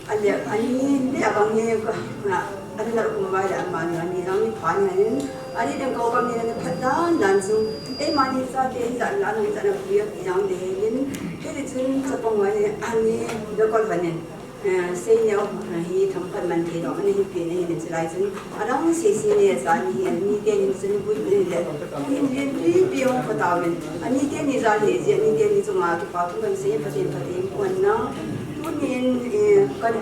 Ale, ani le abang hi ka, na, ani la kum vai le ama ni, ani lang ni pha ni hanin. Ani din kau kam ni na phat dan dan chu. Eima ni chate hi ja la nang ja na pui a yang de hin. Kei chun chapang vai ni, ani le kol hanin. Eh, sei neo, eh, hi thangpat man thei lou, ani hi pen, ani hi pen chilai chun. Adang sei sei ne sa ni, ani teni chun bu ni le. Ni le ni pi hung pha tauvin. Ani teni ja le ji, ani teni chunga kipa thu kan sei phaten phaten pon na. Tunin, eh, kan,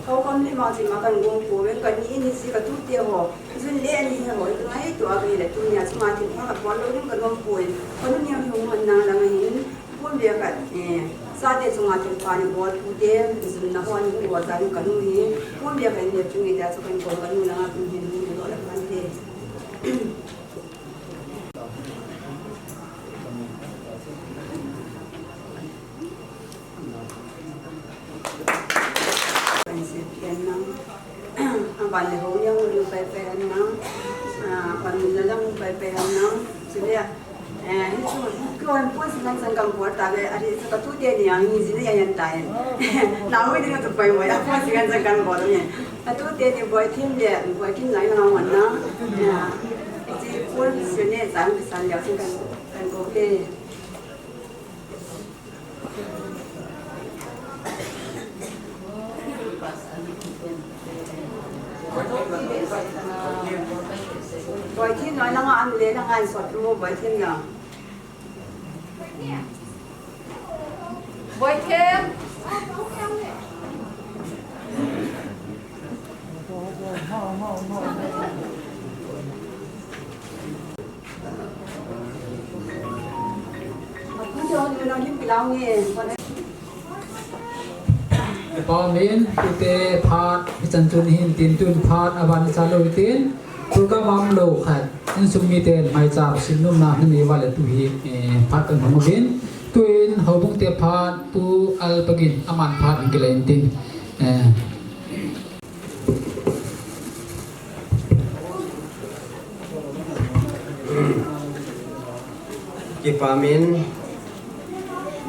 kau kam le ma chi ma kan gong pouve, kani ni si ka tute ho. Jun le ani ho, ngaito a ka hi le tunia chunga thilpha kabol lou ding ka nom poi. Ka nu neo hi hung hon na lang hin. Pumbe khat, eh, chate chunga thilpha ni bol pute, jun na hon ni bol ta ni ka nu hi. Pumbe khat ni chunga tia chu kan bol ka nu langa kum hin ni lo la kan te. Kan se pian nang. Aban le ho yang lu pai pai han nang. Ah, pan la lang pai pai han nang. Chule, Eh, hi chu, kihon pon singan sang kan bol ta le, ari chu ka tute ni ang ni jin ya yan ta e. Na hui ni ka tu pai mo ya pon singan sang kan bol ni. Ka tute ni Boithem le, Boithem lai na wan na. Ya. Chi pon sine sang san ya sing kan, kan go ke. Boithem noi, nanga an le, nanga an sot mo, Boithem noi. Boithem. Pamin, tute phat, hichan chun hin tin tun phat, aban cha lou tin, tu ka mam lou khat, insung miten maicham sin nom na hin i va le tu hi, eh, phat kan hong bin, tu in houbung te phat, tu Alpagin, aman phat in kile in tin, eh, Kipamin,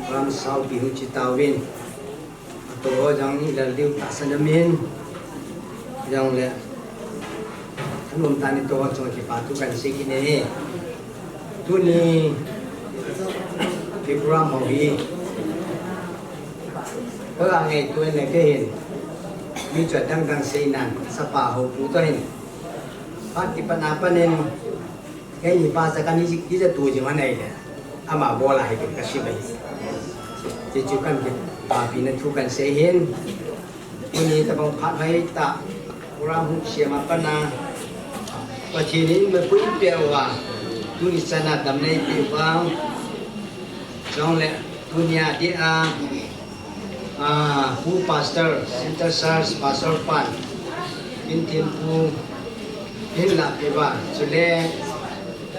ram sau pi hu chi tauvin. Ato ho jang ni lal diu ta sa na min. Jang le. Anum ta ni to ho chong kipa tu kan si ki ne. Tuni. Hi program ho hi, ka ngaito le kei hin, mi chu adang dang seinan, sapa ho pu toh hin, phat kipat na panin, kei hi pa sa kan hi, hi ja tu jing ahi le, ama bol a hi kin ka sei bai. Ti chu kan kipapi na thu kan sei hin. Tuni tabang phat hoitah, program hung siam a pat a, Pathen in mapui peh uva, tuni chan a damna eipeh uva, chule tuni a dia, a, Pu Pastor, Center Church Pastor pan, Pu Thinpu, hin lahpeh uva, chule,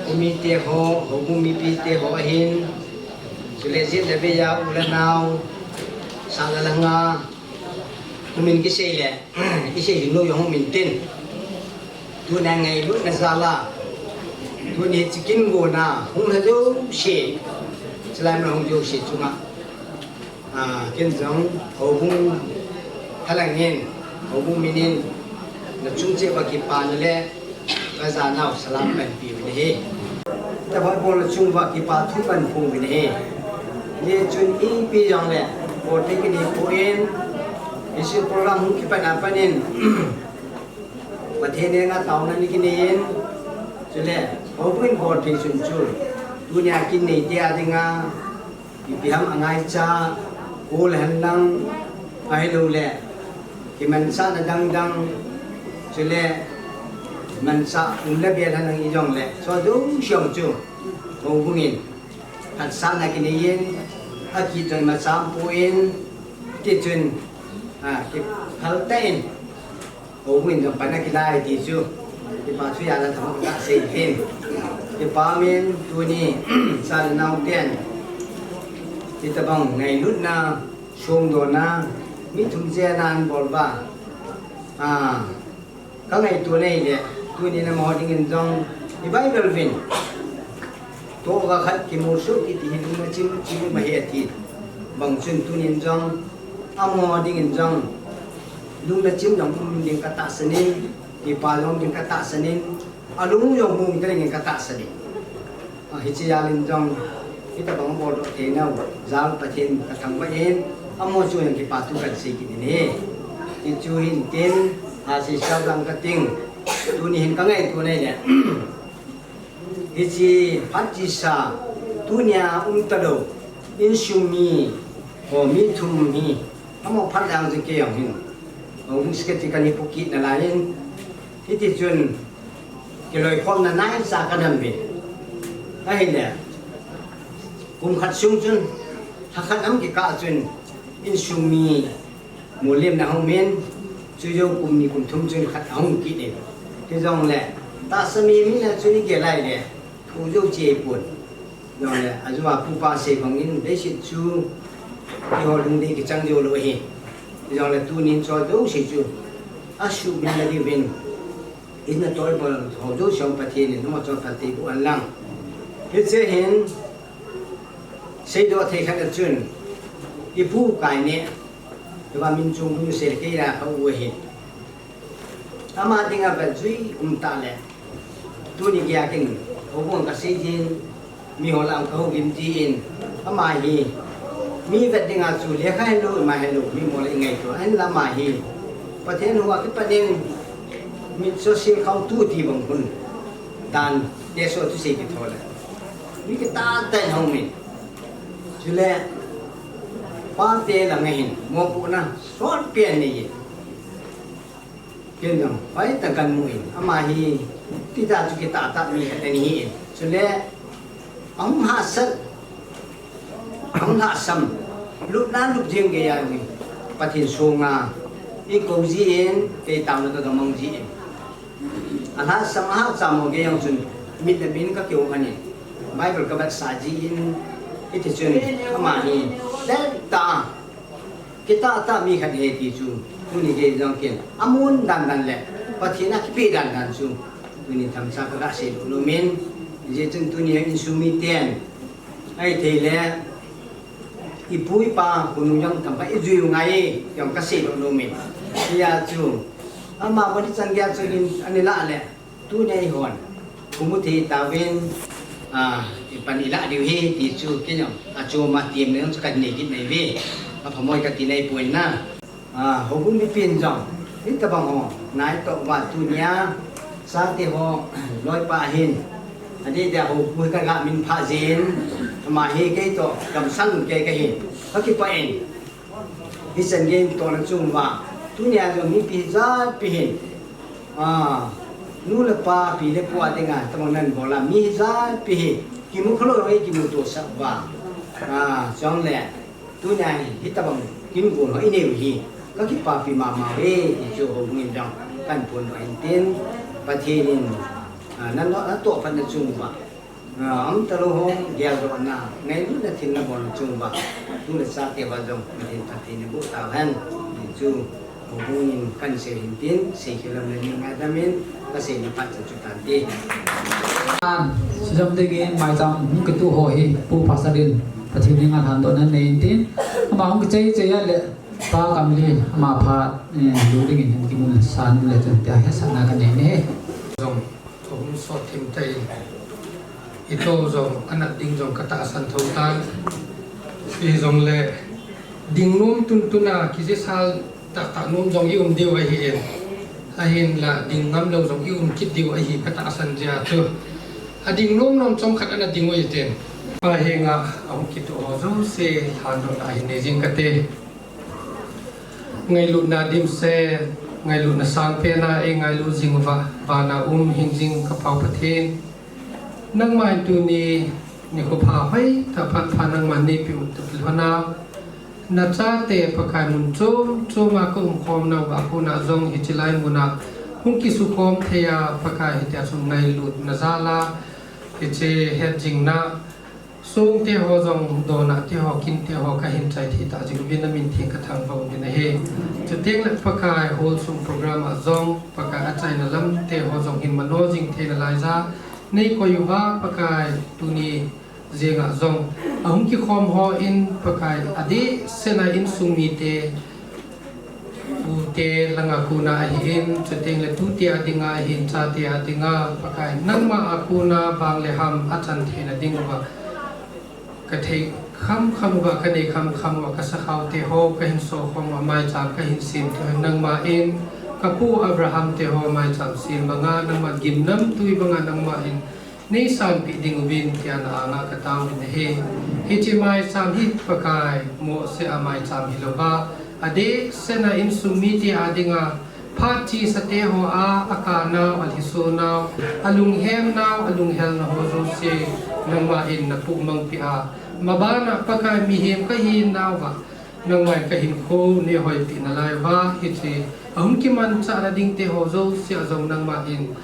u mite ho, houbung mipite ho ahin, chule, jet le beiya, u le nao, sah le lhanga, Hung min kisei le, isei ding lou jong hung min tin. Tuna ngailutna jal a, tuni chicken gona hung lha jouse, chulai mun hung jouse chunga, a, ken jong houbung thalheng in, houbung min in, nachung cheh uva kipana le Ka janau salam kahin pe uvin ahi. Tabang bol chung uva kipa thu kahin phong uvin ahi. Hichun ipi jong le, bol thei kinei poi, hiche program hung kipat na panin, Pathen henga taona nei kinei in, chule, houbung in bol thei sun chu, tunia kin neite a dinga, Ipi ham angaicha, kol hen lang, ahilouleh, kimansahna dang dang, chule, mansah um le bel hen lang ijongle, chua jouse chu, houbung in, hatsahna kinei in, akitoi macham poi, tichun, a, kiphal tah in, Houbung in jong pan akilai ti chu, kipa thu jal a themkhat kasei in. Kipa min tuni, cha le nao ten, hitabang ngailutna, songdohna, mi thum cheh a ana bol uva. A, ka ngaito nei le, tuni nangho dingin jong, i Bible vin. Toh uva khat kimu soh kiti hi lungna chim, chim ahi ati. Bang chun tunin jong, amaho dingin jong, lungna chim jong um ding ka tahsan in, kipa jong ding ka tahsan in, alung jong hung ta ding ka tahsan in. A, hiche jal in jong, hitabang bol doh theina u, jal Pathen ka thangvah in, amaho chu jong kipa thu kan sei kit in ahi. Hichu hin tin, a, sei sao lang ka ting, tuni hin ka ngaito nei le. Hiche phat chesa, tunia um talou, insung mi, ho mi thum hi, amaho phat lang jong kei jong hin. Houbung secretary kahi poi kit nalai in, hiti chun, kiloikhomna naicha kanam uvin. Ahile, kum khat sung chun, lha khat ham kikah chun, insung mi, Mulim na hung min, chu jou kum ni kum thum chun khat ahung kit in. Hijongle, tahsa mi min a chu igel lai le, thu jou cheh pon. Jongle, ajeh a pupa sei bang in, leiset chu, eiho lungdei kichang jou lou ahi. Hijongle, tunin chu jouse chu, asuhmil na diuvin, in a tol bol ho jouse Pathen in, namo chon Pathen u an lang. Hiche hin, seidoh thei khat a chun, ipu kai ne, Hiva min chung hung sei kei la ka u ahi. Ama dinga vajui um ta le. Tuni geiya kin, houbung ka sei jin, mi ho lam ka hou gim jin, ama hi, mi vet dinga chu lekha helou, ima helou, mi mo le ngaito, ahinla ama hi. Pathen hou a kipat in, mi social khautu ti bang hun, dan, te so tu sei kitho le. Mi kitah tah in hung min. Chule, pate langa hin, mopohna sot pen nei in. Ken jong, hoitah kan mu in, ama hi, tita chu kitah tah mi khat ahi in. Chule, ahung hahsat, ahung hahsam, lupna lup jing geiya hi, Pathen sunga, eikou jin, kei taona ka gamang jin. Alhahsam, ahahsam ho gei jong chun, mit le min ka kiu ahin. Bible ka vetsah jin, hiti chun, ama hi, lentah, kitah tah mi khat ahi ti chu, tuni gei jong ken, amun dan dan le, Pathen a kipe dan dan chu, tuni themcha ka ga seidoh nom in, hijeh chun tuni insung miten, ahithei le, Ipu ipa, khonung jong themkhat ijui u ngai, jong ka seidoh nom in. Hijeh chun, ama bou ichan geiya chu in, ani lah le, tuni eihon, kimu thei tauvin, A, ipan ilah diu hi ti chu kei jong achom a tiem nei chu kanei kit nai ve. Aphamoi kati nai poi na. A, houbung mipin jong hitabang ho nai toh uva tunia chate ho loipa hin, adeh dia houpu hi kaga minphah jin, ama hi kei toh gamsang kei kahin, kakipah in. Hichan gei tohna chung uva tunia jong mipi japi hin, a, nu le pa, pi le pu a dinga tabang nan bol a, mi japi hi kimu khalou hi kimuto sah uva, a, chule tunia hitabang kin gon ho inei u hi kakipapi mama uve ti chu houbung in jong kahin phondoh in tin, Pathen in, a, natoh, natoh phatna chung uva, a, umtalou ho geldohna, ngailutna thilna bolna chung uva tu le chate uva jong Pathen phatthei naboh tauhen ti chu houbung in kahin sei hin tin, seikhel lam le ngaidam in kaseina phat chu tante. An, sijam dingin maicham hung kituh ho hi Pu Pastor in Pathen in ngathan dohna nei in tin, ama hung kichai chai a le Pa Kamli ama phat, eh, lu dingin hin kimun le san le chun tia hetsahna kanei ne. Jong, thum sot thim tai. Ito jong, anat ding jong katahsan tho tan. Hijongle, ding nom tuntun a, kijisal tahtah nom jong i um diu ahi in. Ahinla, ding ngam lou jong i um kit diu ahi katahsan jeh a chu. Ading nom nom chomkhat ana ding u hitin. Pa henga ahung kituh ho jouse lhandohna ahin nei jing kate. Ngailutna dimset, ngailutna sangpen a eingailut jing uva, vana um hingjing ka Pa u Pathen. Nangma in tuni nikho pha hoitah phat pha nangma neipeh u toh kilhon a, nachate Pakai mun chom chom a ka umkhom nauva kona jong hiche lai muna hung kisukhom thei a Pakai hitia chu ngailutna jal a hiche hetjingna Songte ho jong, dona te ho, kinte ho, kahin chai thei tah jing uvin, namin theng kathangvah uvin ahi. Chuteng le Pakai hall sung program a jong, Pakai achaina lamte ho jong hin mano jing theina laija neikoi uva, Pakai tuni jeng a jong ahung kikhom ho in, Pakai adehset a insung mite, tute langa kona ahin, chuteng le tute a dinga ahin, chate a dinga, Pakai, nangma a kona vang le ham achan theina ding uva, kathei khamkham uva, kanei khamkham uva, kasakhaote ho kahin sokhom uva, maicham kahin sem te ho, nangma in, kapu Abraham te ho maicham sem banga, nangma gimnamtui banga, nangma in neisanpeh ding uvin tia na anga katao uvin ahi. Hiche maicham hi Pakai, Mose a maicham hilouva, adehset a insung mite a dinga, phat chesa te ho a, akanau, alhiso nau, alunghem nau, alunghel nau ho jouse, nangma in napuh mangpeh a, mabana Pakai mihem kahi nauva, nangma in kahinkho neihoipeh nalai uva, hiche ahung kimanchah na dingte ho jouse a jong nangma in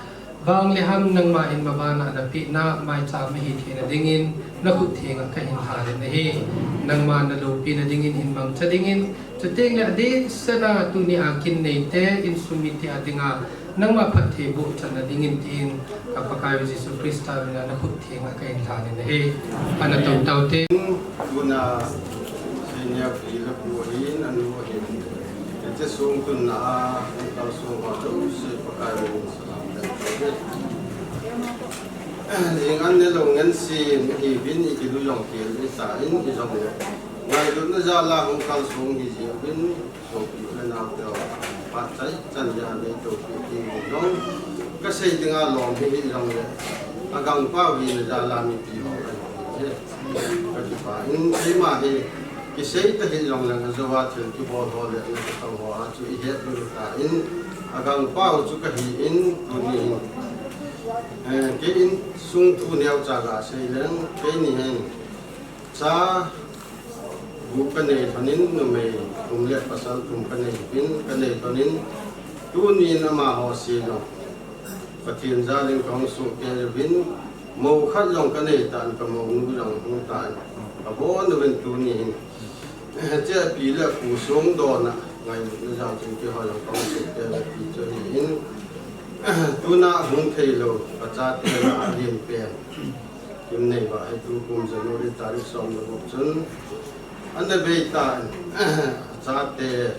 vang le ham, nangma in mabana napehna maicham ahi theina dingin nakhut thenga kahin lhanin ahi. Nangma naloupina dingin, hin mangcha dingin, chuteng le adehset a tuni a kin neite, insung mite a dinga nangma phattheiboh channa dingin tin, ka Pakai u Jesu Christa mina nakhut thenga kahin lhanin ahi. Ana tou tau te. Tuna senior pi le pu ahin, anu ahin. Hiche sung tunna a, hung kalsong ho jouse Pakai min in salam tau te. Jing an nelou ngen sin, ihiuvin ikilu jong kel itan, ijongle ngailutna jal a hung kalsong hiji uvin, sopi u le nao te ho, phat chai chan a neitopi ding jong kasei dinga lom hi hijongle, agangpau hina jal a mipi ho kahi. Kakipah in, eima hi kisei ta hijongleng ajou a thil kibol ho le nakitong ho a chu ihet diu tan, agangpau chu kahin, tuni hin, eh, kei insung thu neocha gasei leng, keini hin cha gup kanei lhonin, numei thum le pasal thum kanei uvin, kanei lhonin, tunin amaho seh jong Pathen jalin kahung sohkei uvin, mou khat jong kanei tan, kamounu jong hung tan, kabon uvin tuni hin, hiche pi le pu song dona ngailutna jal chun keiho jong kahung sohkei uve ti chu ahin, tuna hung theilou kachate lah a alen pen Kimneiva hi tukum January tarik som le gup chun ana bei tan, achate,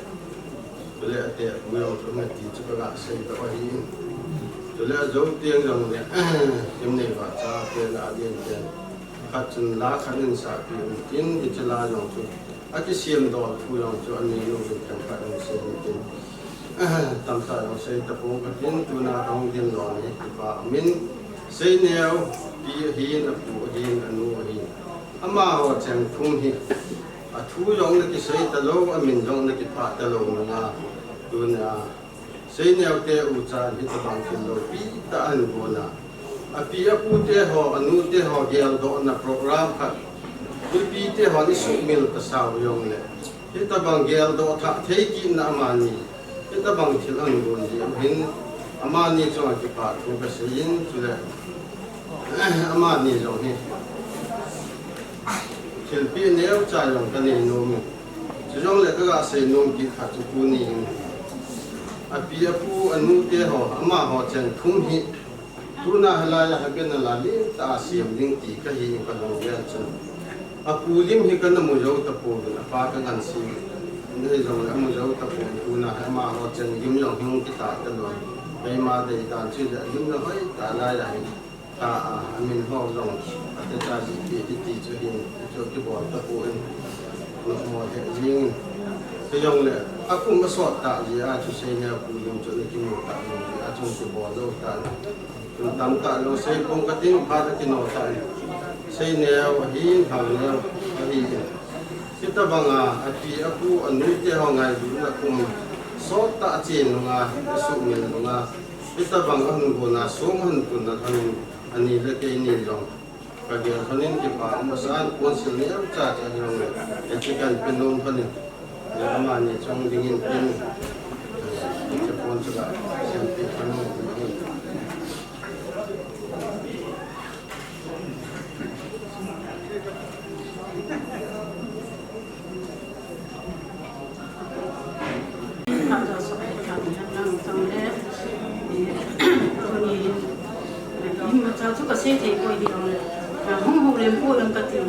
chule ate, pu jong chu ana ti chu kaga seidoh ahin. Chule ajou teng jongle, himnei vahcha te la alen te. Khat chun la khat in sahpi um tin, hiche la jong chu akisem dol thu jong chu aninu vin themkhat in sei in tin. Tamtah jong sei tapong katin, tuna kahung dinlo hi kipa umin, Seineo pi ahin, apu ahin, anu ahin. Amaho cheng thum hi athu jong nakisei talou, amin jong nakiphah talou nunga, tuna Seineo te ucha in hitabang thil loupi tah ahin gona. Api apu te ho, anu te ho geldohna program khat mipi te hon isuhmil tasau jongle, hitabang geldoh thah thei kitna amani hitabang thil ahin gon jeh u hin, amani chunga kipa thu kasei in, chule amani jong hi thilpeh neocha jong kanei nom in. Chujongle kaga sei nom kit khat chu tuni hin, api apu anu te ho, amaho cheng thum hi tuna hilai a hagen a la lentah a sem ding ti kahi in kalunggel chun. Apu lim hi kana mu jou tapouvin, apa kangansei in, hijongle amu jou tapouvin, tuna hi amaho cheng lim jong hung kitah talou. Keima deidan chu le lim jong hoitah lai a hin ta a, amin ho jong atecha jipeh hiti chu hin, chu kibol tapon, nopmo lheh jengin. Hijongle akum asot tah jeh a chu Seineo pu lim chu nakimu tah jeh a chun kibol lou tan. Tun tamtah jong sei pong katin, phat akino tan. Seineo ahin, Hangneo ahin. Hitabanga api apu anu te ho ngailutna kum sottah achen nunga, asuhmil nunga, hitabang ahung gona song ahung tunna lhonin, ani le keini jong kagel lhonin kipa um asan, council neocha cha hijongle, hiche kahin pe nom lhonin, amani chong dingin tin, hiche pon chu la siampi lhonin. Hung houlim pou ding kati.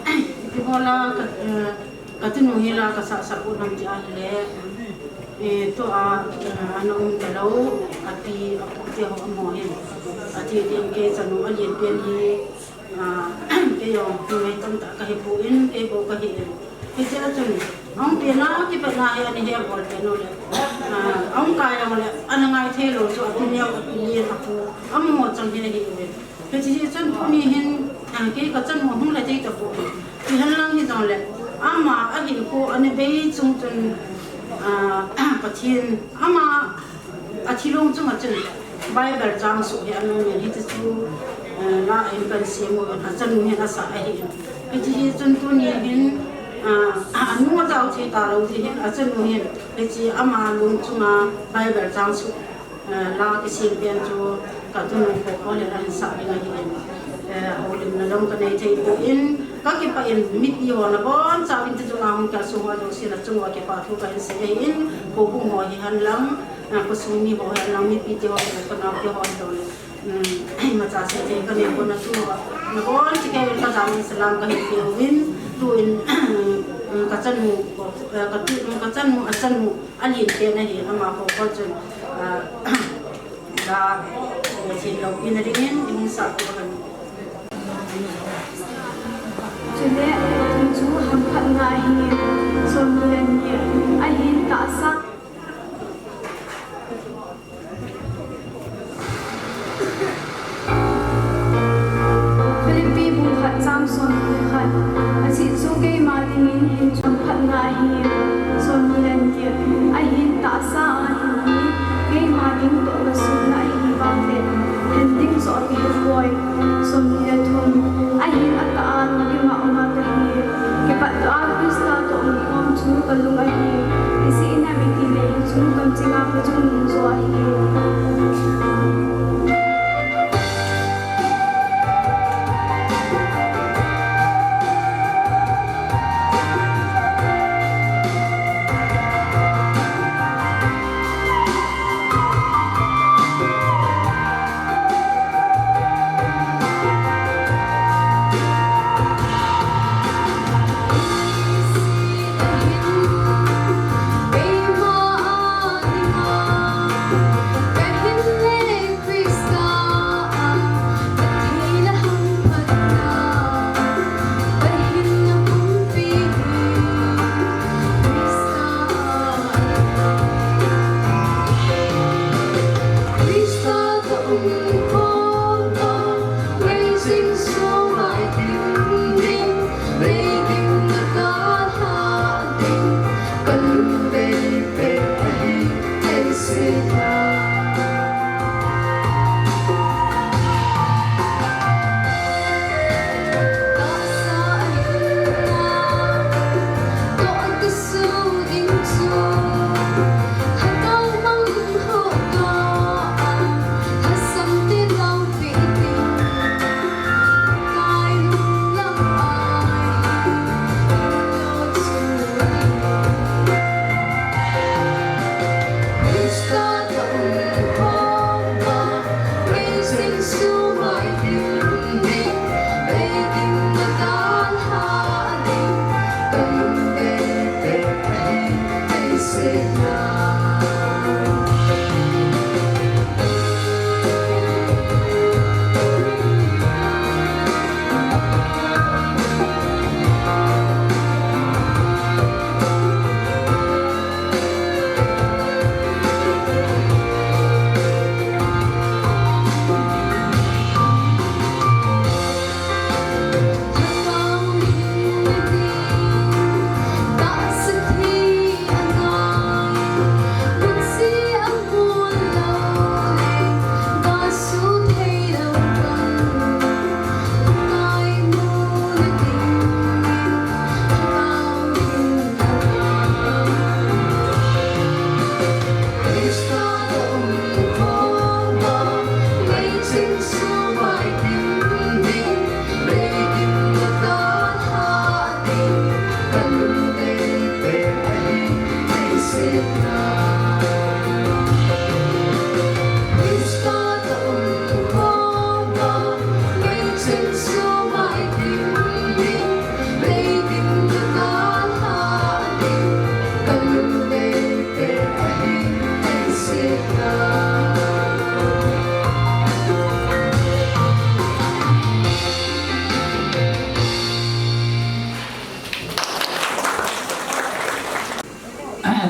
Ipi bola ka, katunu hi la kasahsah u ham ti ahile, tua ana um talou, api apu te ho amaho hin ati ding, kei chanu alen pen hi, kei jong numei tamtah kahi pon, kei bou kahi in. Hichea chun ahung pen a kipatna hi ana he bol pen u le, ahung kai jongle ana ngai thei lou chu api neo, api len, apu amaho chang hi ahi uve. Hiche hi chun tuni hin, kei kachanu ahung lha thei tapon, ihen lang hijongle ama ahinkho ana bei chung chun, Pathen ama athi long chunga chun Bible chang soh hi ana um in, hiche chu la in kahin sem uvin, achanu hin asah ahi in. Hiche hi chun tuni hin, anu ajao thei talou jeh hin achanu hin hiche ama long chunga Bible chang soh la kisem pen chu katunu khokhol in ahin sah ding ahi in. Houlimna jong kanei thei pon, kakipah in, mipi ho nabonchauvin, hiche chunga hung kalsong ho jousen achung uva kipa thu kahin sei ahi in, houbung ho hihen lang, khosung mi ho hihen lang, mipi te ho, kanao te ho hijongle, imacha sei thei kanei pon, achung uva nabonchauvin kajamin salam kahin peuvin, tun kachanu, kachanu achanu alen pen ahi, ama khokhol chun la, Pathen loupina dingin ihung sah u ahi. Chule, chu hamphatna hi somni le ni ahin tahsa. Philippi bung khat chang somni le khat. Ajeh chu keima dingin hin hamphatna hi somni le ni ahin tahsa ahi, keima ding toh lasuhna ahi vangle, lhen ding joh kahi poi. Somni le thum. Ahin atah a nangma um'a kahi, kipatdoh a Christa toh nangma chu kalung ahi. Ijeh inem itile hichu kamchinga kachungnung joh ahi.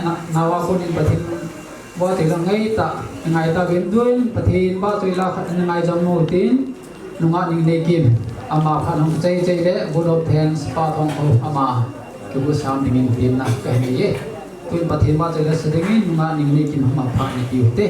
Na, nawa konin Pathen vahchoi la ngaitah, ngaitah uvin, Pathen vahchoi la khat na ngai jom u hitin, nungah Ningneikim, ama phat hung chai chai le, vote of thanks, Pa Thongkho, ama kibu sam dingin tin na kahin nei e. Tun Pathen vahchoi la sa dingin, nungah Ningneikim, ama phat nei tiu te.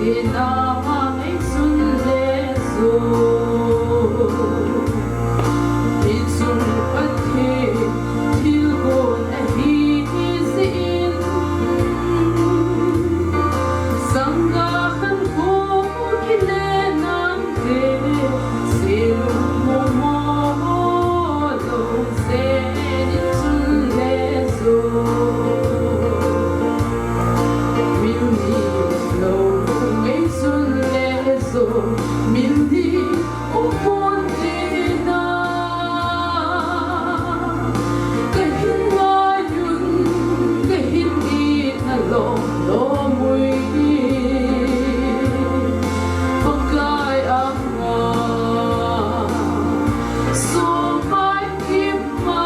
Ina ma ngaisun le zo. Hichun Pathen thilgon ahi jeh in. Sangkah khan ko kile nante, selung momo lo zen in chun le zo. Mil ni lo ngaisun le zo, mil ni um ponte na. Ka hin ngaiyun, ka hin it na lom lom ui. Pakai anga song pai kip ma.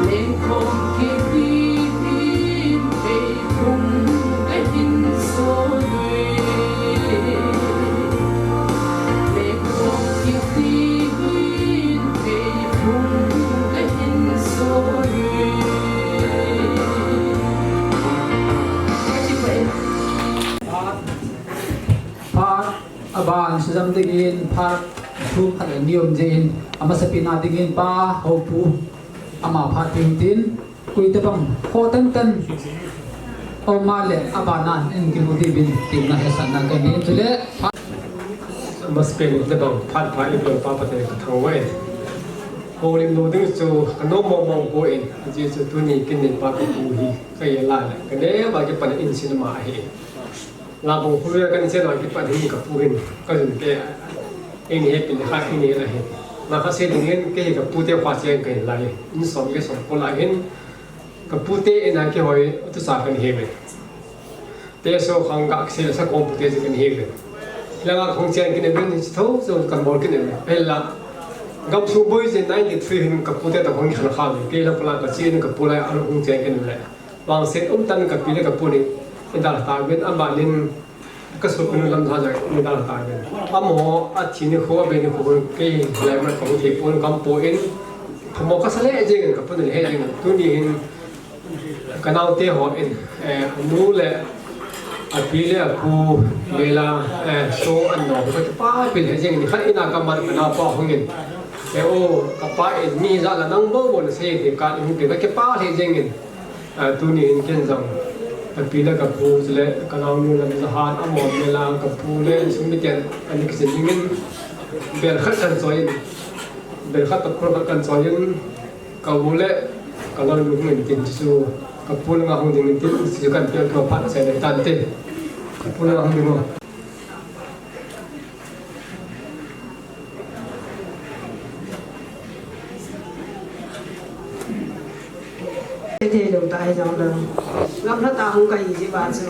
Lengkhom kiti hin pei phung ka hin so ui. Lengkhom kiti hin pei phung ka hin so ui. Phat, phat aban sujam dingin phat thu khat le ni um jeh in, amasapen a dingin Pa Hopu ama phat ding tin, koi tabang ho tan tan aum le abana in kimu diuvin tina hesatna kahin nei chule phat. Amasapen in tabang phat pha ibol Pa Pathen kathangvah e. Houlim lou ding chu kanom mong mong poi, ajeh chu tuni kin in Pa kapu hi kahi a le, kaneo a kipat in sin ama ahi. Labong khu a kahin chen a kipat hin kapu hin kajun te in hepin kha in ahi. Lakha sei dingin kei hi kapu te kho cheng kahi lai. In som kei som ko lai hin kapu te in a kihoi tu sa kahin he ve. Te so khang ga sei sa kong pu te kahin he ve. Langa khong chen kin in tho so kan bol kin in. Pela gam su boi jin ninety-three hin kapu te ta khong khan kha ve. Kei la pula ka chin kapu lai a khong chen kin le. Vangset umtah in kapi le kapu ni, i dal tauvin, amanin ka sopinu Lamjaha jong i dal tauvin. Amaho athi nikho, abeh nikho, kei hilai mun kahung thei pon, kaum pon, phamo kasa lheh jengin, kapu ni lheh jengin. Tuni hin kanaote hon, eh, anu le api le apu, Mela, eh, so an no, kakipah pi lheh jengin, khat in a kaman kanaopa hungin. Eh, o, kapa in mi jat la nang bou bou nasei, ti kan hung pi, kakipah lheh jengin. Ah, tuni hin ken jong, kapi le kapu, chule kanaonu Lamjahan, amaho Mela, kapu le insung miten, ani kisin dingin, bel khat kan choi in, bel khat toh khol khat kan choi in, ka u le, ka loi nu hung in tin chu, kapu le nga hung ding in tin, chu kan pel thua phat sei le tante. Kapu le nga hung ding o. Thei lou ta hi jong lou. Gamlha ta hung kahi jeh uva chu.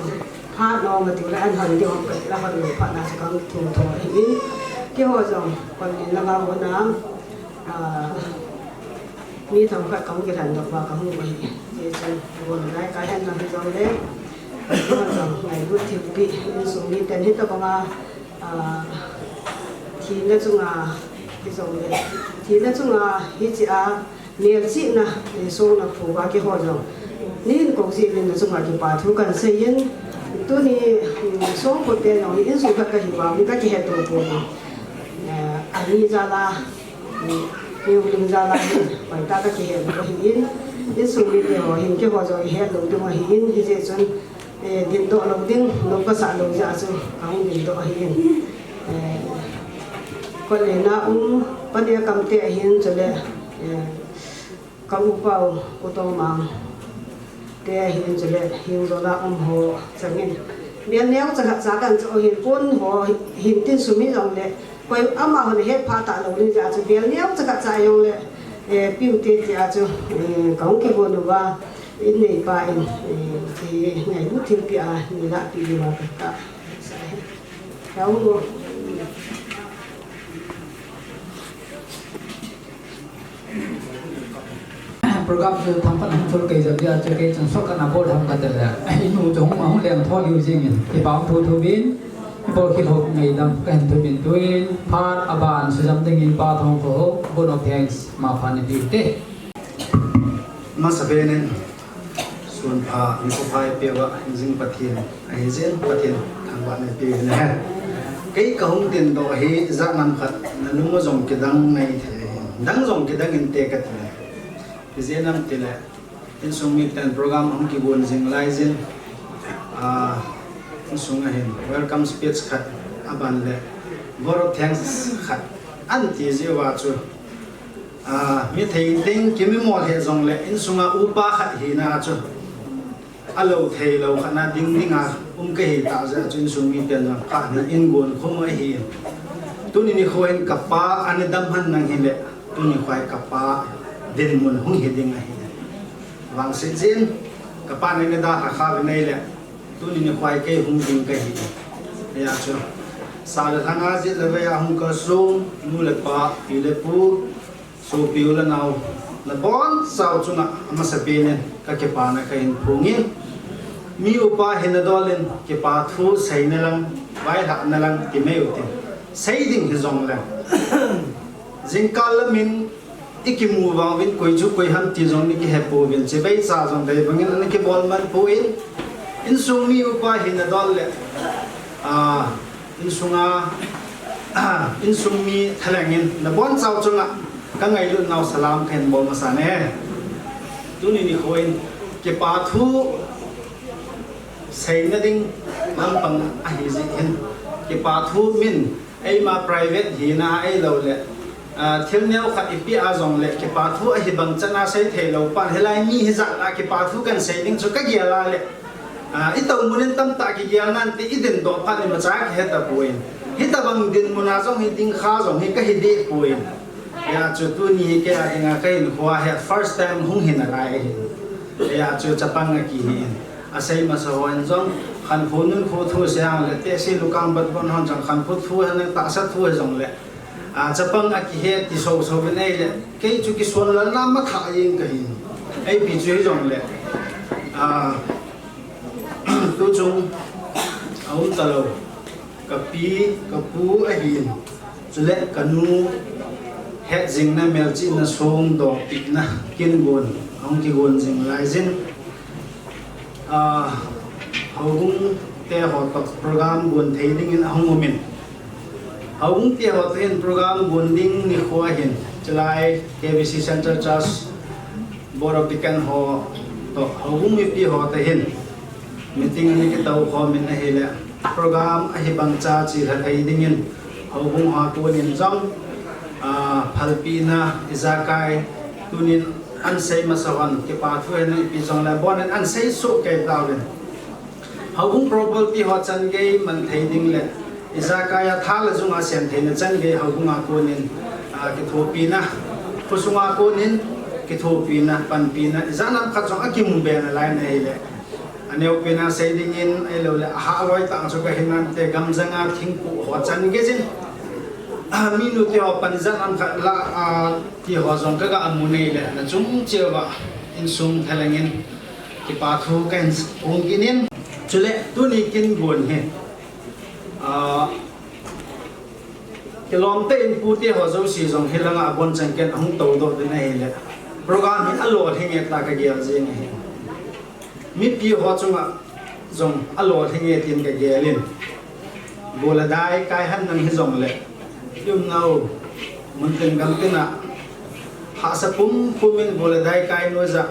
Phat nom a ti le an hon ding hon ka la hon lou phat na chu kahung thum tho ahi in. Keiho jong kon in langa hon a, ah, mi thomkhat kahung kilhen doh uva kahung u ahi. Hiche chu, bon lai kahen na hi jong le. Keiho jong ngailut thilpeh, insung miten hitabanga, ah, thina chunga, hijongle, thina chunga hiche a, melchihna, eh, song na phu uva keiho jong. Nei hin kou jeh uvin nachunga kipa thu kan sei in, tuni, mm, song phu te jong hi insung khat kahi uva, mi kakihetto pon. Eh, ani jal a, mm, mi u lim jal a hin, hoitah kakihet lou ahi in, insung mite ho hin keiho jong ihet lou ding ahi in, hijeh chun, Eh, dindoh lou ding, lou kasah lou jeh a chu kahung dindoh ahi in. Eh, kotlen a um, Pa Nekam te ahin chule, eh, ka upa u, U Tongmang te ahin chule, Hengjol a um ho changin. Bel neocha khat cha kan chu ahin pon ho, hin tin sum hijongle, koi amahon ahet pha talou ding jeh a chu bel neocha khat cha jongle, eh, piu te tia chu, eh, kahung kigon uva, in neipa in, eh, hi ngailut thilpeh a nei lahpeh diuva katahsan ahi. Heo. Program chu thangphat hung chol kei jong dia chu kei chun shortcut na bol tham kate le. Inu chu hung, hung leng tho diu jingin. Kipa thu thu bin. Bol khel ho ngaidam kahin thum in tuin. Phat aban sujam dingin Pa Thangkhoho, vote of thanks, maphan neipe ute. Masapen in. Tun pha, nikho pha eipeuva, jing Pathen, ahi jin Pathen, thangvahna eipeuve. Kei kahung dindoh hi, ijat ham khat, nalung u jong kidang naithei. Dang jong kidang inte kati. Ijeh inem itile, insung miten program hung kigon jing lai jin, ah, insung a hin, welcome speech khat, aban le, vote of thanks khat, anti jiuva chu, ah, mi thei ding, kimimol he jongle, insunga upa khat hina chu, alou theilou khat na ding dinga, um kahi tah jeh a chu insung miten jong khat na in gon khum ahi. Tuni nikho hin kapa ana dam hen nang hile, tuni nikho hi kapa dinmun hung hi ding ahi. Vangset jin, kapa na ina dalha kha uvin ahile, tuni nikho hi kei hung ding kahi. Hijeh chun, sa le lhanga jet le vei a hung kalsong, nu le pa, pi le pu, sopi u le nao, nabonchau chunga amasapen in kakipana kahin phongin. Mi upa hina dol in kipa thu seina lang, vaihahna lang, ti mai u tin. Sei ding hijongle, jingkah lamin ikimu vang uvin koi chu koi ham ti jong nakihe pouvin, chibai cha jong dei bangin ana kibol man poi. Insung mi upa hina dol le, ah, insunga, ah, insung mi thalengin nabonchau chunga kangailutnau salam kahin bol masa e. Tuni nikho in kipa thu seina ding lampang ahi jeh hin, kipa thu min eima private hina ahilou le, ah, thil neo khat ipi a jongle kipa thu ahi bang chan a sei theilou pan, hilai mi hijat a kipa thu kahin sei ding chu kagel a le, ah, itou mun in tamtah kigel nante, idindoh phat in imacha kihe tapoi. Hitabang dinmun a jong hi ding kha jong hi kahi deh poi. Hijeh chun tuni hi kei a dinga kahinkho a hi first time hung hi nalai ahi. Hijeh chun chapang akihin. Asei masa hon jong, khankho nunkho thu sei ang le, tehse lukang bat bon hon jong, khankho thu hina tahsa thu hijongle, ah, chapang akihe ti soso uvin ahile, kei chu kisonlalna matha jeng kahi. Ipi chu hijongle, ah, tuchung aum talou. Kapi, kapu ahin, chule kanu hetjingna, melchihna, songdohpehna, kin gon, ahung kigon jing lai jin. Ah, houbung te ho toh program gon thei dingin ahung umin. Houbung te ho toh hin program gon ding nikho ahin, chulai K B C Central Church Board of Deacon ho toh houbung mipi ho toh hin meeting ana kitou khomin ahile, program ahi bang cha chelha thei dingin houbung ho konin jong, ah, phalpina, ijakai, tunin ahin sei masa hon, kipa thu hina ipi jongle abonin ahin sei soh kei tauvin. Houbung property ho chan gei man thei ding le, ijakai a tha le jung a sem theina chan gei houbung a konin, ah, kithopina, khosung a konin kithopina, panpina, ijat ham khat jong akimu be nalai na ahile, aneopen a sei dingin ahilou le, ahah loi tah chu kahi nante, gamjang a thingpoh ho chan gei jin, ah, minu te ho pan ijat ham khat la, ah, ti ho jong kaga mu nei le, nachung cheh uva insung thalengin kipa thu kahin phong kit in. Chule tuni kin gon hi, ah, kilom tah in pu te ho jouse jong hilanga abonchan ken ahung toudoh uvin ahile, program hi alolhing e tia kagel jeng ahi. Mipi ho chunga jong alolhing e tin kagel in. Gol le dai kai hen nang hijongle, iumnau mun tin gam tin a hahsa pumpum in gol le dai kai nau jeh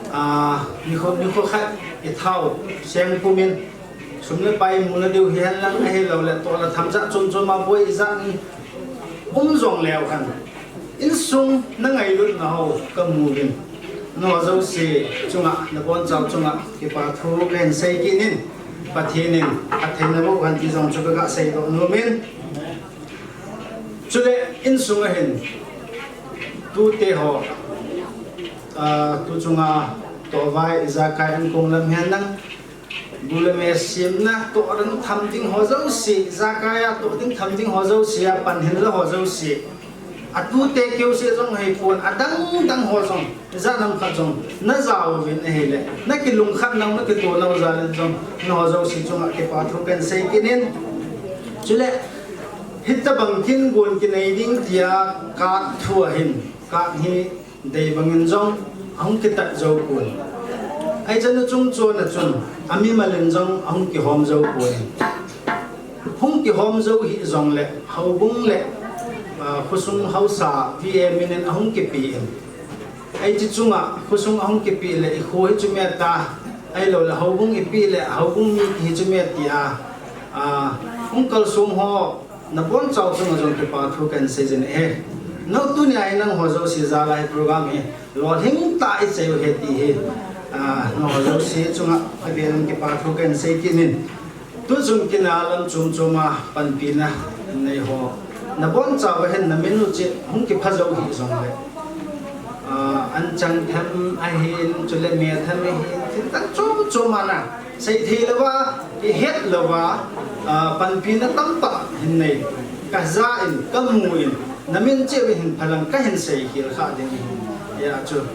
a, ah, nikho, nikho khat ithao seng pumin, sum le pai muna diu hihen lang ahilou le, toh le tham jat chom chom a boi ijat um jong leu hen, insung na ngailutna ho kamu uvin, nangho jouse chunga, nabonchau chunga kipa thu kahin sei kit in, Pathen in phatthei naboh hen ti jong chu kaga seidoh nomin. Chule insung a hin tute ho, ah, tuchunga tohvai, ijakai ankong lam hihen lang, bu le me semna, toh ding tham ding ho jouse, ijakai a toh ding tham ding ho jouse, apan hinla ho jouse, atute keuse jong hipon, adang dang ho jong, ijat ham khat jong najao uvin ahile, nakilungkhat nau, nakitou nau jal in jong, nangho jouse chunga kipa thu kahin sei kit in. Chule hitabang kin gon kinei ding tia card thu ahin, card hi dei bangin jong ahung kitat jou pon. Ahi chanu chungchon a chun, amimal in jong ahung kihom jou poi. Hung kihom jou hih jongle, houbung le, ah, khosung haosa, V A min in ahung kipe in. Ahi chu chunga, khosung ahung kipe le, i kho hi chu me ta, ahilou le, houbung i pe le, houbung mi kihi chu me tia, ah, hung kalsong ho, nabonchau chunga jong kipa thu kahin sei jin ahi. Nao tunia hi nangho jouse jal a hi program hi, lolhing tah a i chai u ahi ti hi, ah, nangho jouse chunga avel in kipa thu kahin sei kit in. Tuchung kin a lam chom chom a panpina nei ho, nabonchau a hin namin u cheh hung kipha jou hih jongle, ah, anchang them ahin, chule me them ahin, thil dang chom chom a na, seithei louva, kihet louva, ah, panpina tamtah hin nei, kaja in, kamu in, namin cheh u hin phalang kahin seikhel kha ding ahi. Hijeh chun,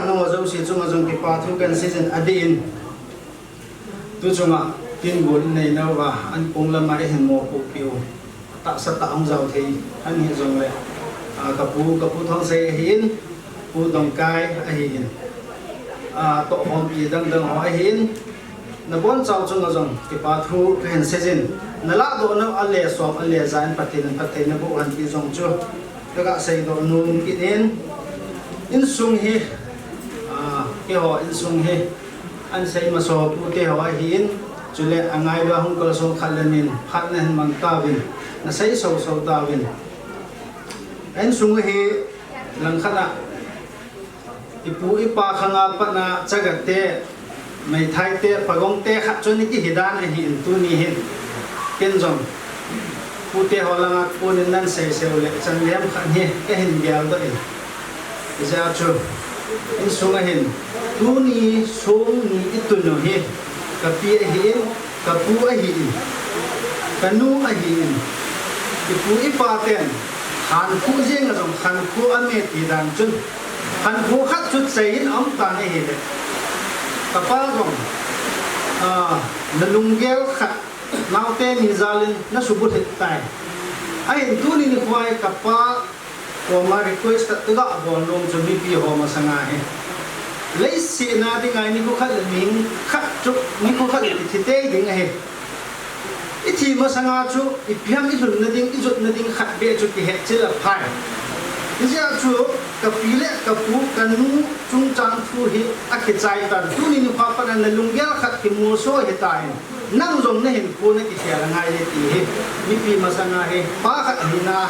nangho jouse chunga jong kipa thu kahin sei jin, adeh in, tuchunga, tin gol nei nauva, ankong lama eihin mopohpi u, tahsa tah hung jao thei ahin hijongle, ah, kapu, kapu Thongsei ahin, Pu Dongkai ahin, ah, tohkhompi dang dang ho ahin, nabonchau chunga jong kipa thu kahin sei jin, nalahdoh nau a le som a le ja in Pathen in phatthei naboh hen ti jong chu kaga seidoh nom kit in, insung hi, ah, keiho insung hi, ahin sei masa ho pute ho ahin, chule angaiva hung kalsong khat le ni in phatna hin mang tauvin, nasei soso tauvin. Insung hi langkhat a, ipu ipa khanga pat a Chaga te, Meitei te, Pagong te khat chu ana kihi dan ahin tuni hin. Ken jong, pute ho langa konin nahin seisei u le, chan lem khat hi kahin geldoh in. Hijeh chun, insung a hin, tuni song ni i tun u hi, kapi ahin, kapu ahin, kanu ahin, ipu ipa ten, khankho jeng a jong khankho ame ti dan chun, khankho khat chu chai in aum tan ahile, kapa jong, ah, nalunggel khat, naote ni jal in nasuboh lheh tai. Ahin tuni nikho hi kapa koma request khat kaga bol nom chu mipi ho masanga hi, leiset a dinga hi nikho khat le ni khat chu, nikho khat le kithi tei ding ahi. I thi masanga chu ipi ham i lhunna ding, i jotna ding khat beh chu kihet chil aphai. Hijeh chun kapi le kapu, kanu chungchang thu hi akichai tan. Tuni nikho pat a nalunggel khat kimolso ahitan. Nang jong nahinkho nakikhel angai e ti hi mipi masanga hi pa khat hina,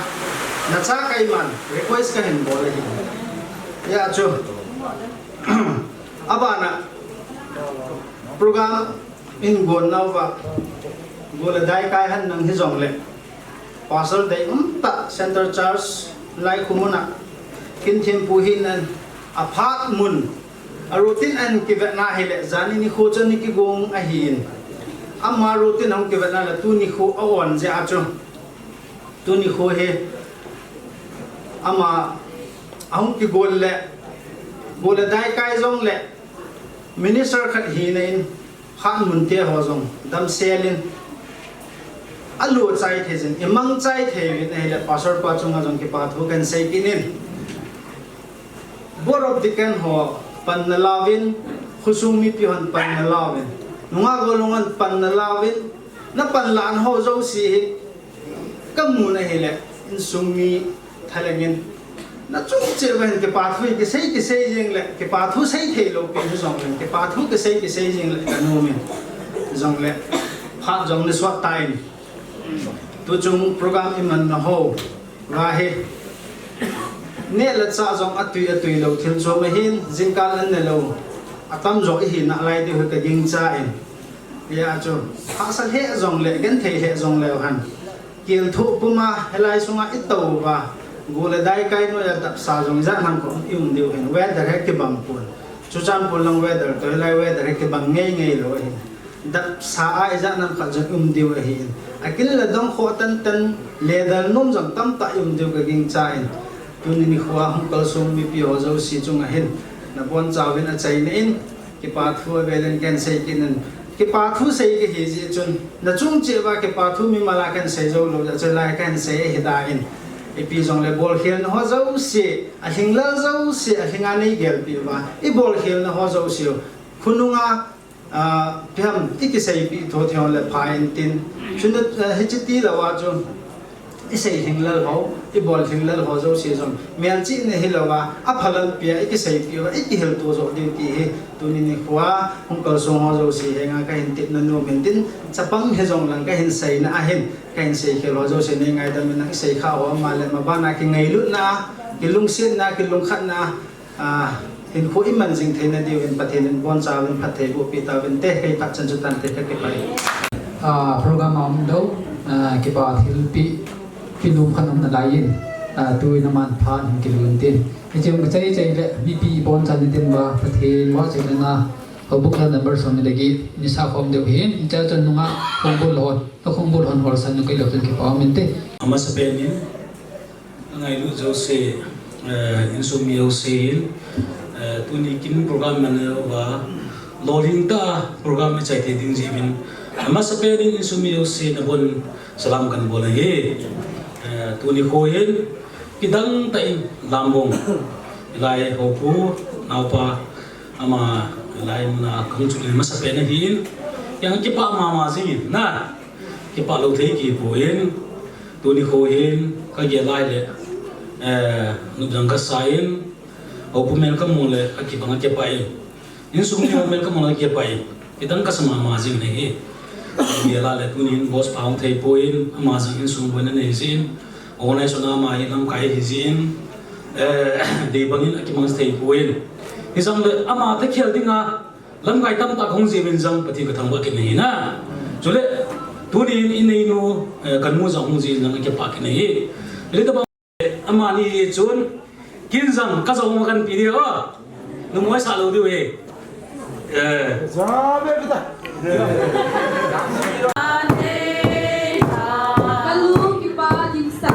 nacha keiman request kahin bol ahi. Hijeh chun, abana program in gon nauva, gol le daikai hen nang hijongle, Pastor deium tah Centre Church Laikhu muna, Kinthempu hin aphat mun, a routine ahin kivetna hile, jani nikho chu ana kigong ahin. Ama routine ahung kivetna le tuni nikho a-on jeh a chu, tuni nikho hi ama ahung kigol le, gol le daikai jongle, minister khat hina in, phat mun te ho jong damsel in, alo chai thei jin, imang chai thei uvin ahile, Pastor pa chunga jong kipa thu kahin sei kit in. Board of Deacon ho pan nalauvin, khosung mipi hon pan nalauvin, nungah golhang hon pan nalauvin, napan lah ho jouse hi, kamu na hile, insung mi thalheng in, nachung cheh uva hin kipa thu kisei, kisei jeng le, kipa thu sei thei lou pen hijongle, kipa thu kisei, kisei jeng le, kanom in, jongle, phat jong nasuh tan. Tuchung program imanna ho, va hi, neh le chah jong atui, atui lou thil chom ahin, jingkah an ne lou, atamjo ihi nalai diu hi kagingchan. Hijeh chun, hahsa lheh jongle, genthei lheh jongleu hen, kelthoh puma, hilai sunga itou uva, gol le daikai noiya dapsa jong ijat ham khat i um diu hin, weather hi kibang pon. Churachandpur lang weather toh hilai weather hi kibang ngei ngei lou ahin. Dapsa a ijat ham khat jong i um diu ahin. Akin le dong khoh tan tan, le dal nom jong tamtah i um diu kagingchan. Tuni nikho a hung kalsong mipi ho jouse chunga hin, nabonchauvin achaina in, kipa thu avel in kahin sei kit in. Kipa thu sei kahi jeh chun, nachung cheh uva kipa thu mimal a kahin sei jou lou jeh chun, lai kahin sei ahitan. Ipi jongle bolkhelna ho jouse, alhinglel jouse, alhinga neigelpeh uva, ibolkhelna ho jouse u, Khonunga, ah, ipi ham, i kiseipeh thou thei le pha intin. Chun, ah, hiche tilou a chu, i sei lhinglel ho, i bol lhinglel ho jouse jong, melchihna hilou a, apha lampi a, i kiseipeh uva, i kihilto joh diu ti hi, tuni nikho a, hung kalsong ho jouse henga kahin tepna nom in tin, chapang hijong lang kahin seina ahin, kahin seikhel ho jouse nei ngaidam in, i sei kha ho ama le ama bana kingailutna, kilungsetna, kilungkhatna, ah, hinkho i man jing theina diuvin Pathen in boncha uvin phatthei boh peh tauvin te, kei phat chan chu tante, kakipah e. Ah, program a um dou, ah, kipa thilpeh, peh nom khat um nalai in, ah, tuin aman phat hin kilhun tin. Hiche um kachai chai le, mipi boncha ni tin uva, Pathen vahchoina, houbung la number som ni le get, nisa khom deu hin, hiche chun nunga khongbul hon, akhongbul hon holsan nu kei lou chun kipa um inte. Amasapen in, Angailut jouse, eh, insung mi jouse in, eh, tuni kin program man uva, lolhing tah a program i chai thei ding jeh uvin, amasapen in insung mi jouse nabon salam kahin bol ahi. Eh, tuni kho hin, kidang tah in Lambong, lai hopu, naopa, ama lai muna kahung chun amasapen ahin, yang kipah mama jing in, na, kipah lou thei kipoi. Tuni kho hin, kagel lai le, eh, nop jong kasa in, hopu mel kamu le, akibang akipah in. Insung mi mel kamu le, akipah in. Kidang kasa mama jing in ahi. Kagel lai le, tuni hin boss pa hung thei poi, ama jong insung boina nei jin. Organization ama hi lamkai hi jin. Eh, dei bang in akimang thei poi. Hijong le, ama takhel dinga, lamkai tamtah kahung jeh uvin jong Pathen kathangvah kit ahi na. Chule, tuni in ineinu, eh, kanu jong hung jeh in jong kipah kit ahi. Chule tabang, eh, amani chun, kin jong kajou ma kanpi diu, oh. Numei sa lou diu ahi. Eh. Kalu kipa dimsa.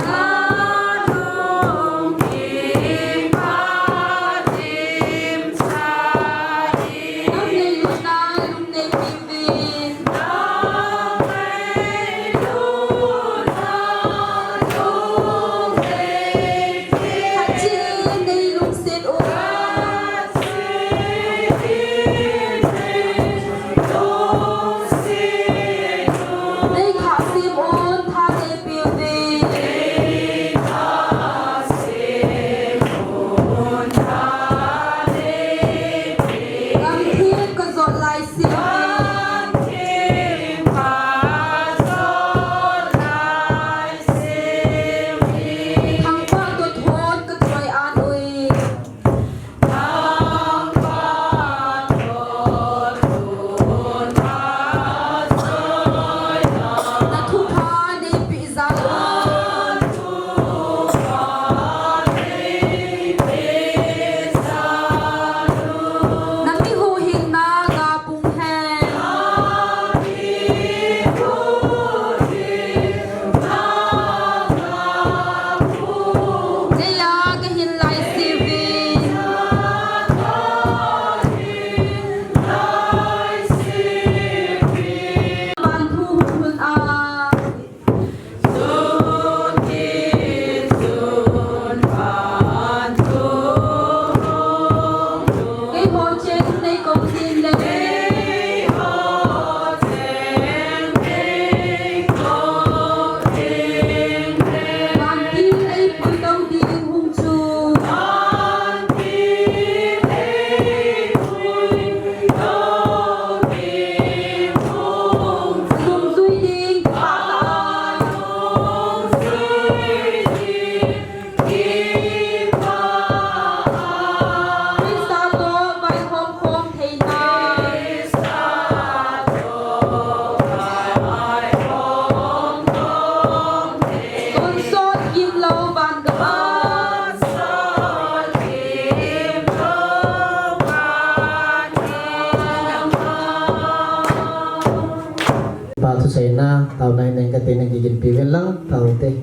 Pa thuseina, taona in kati na kigin piuvin lang, taote.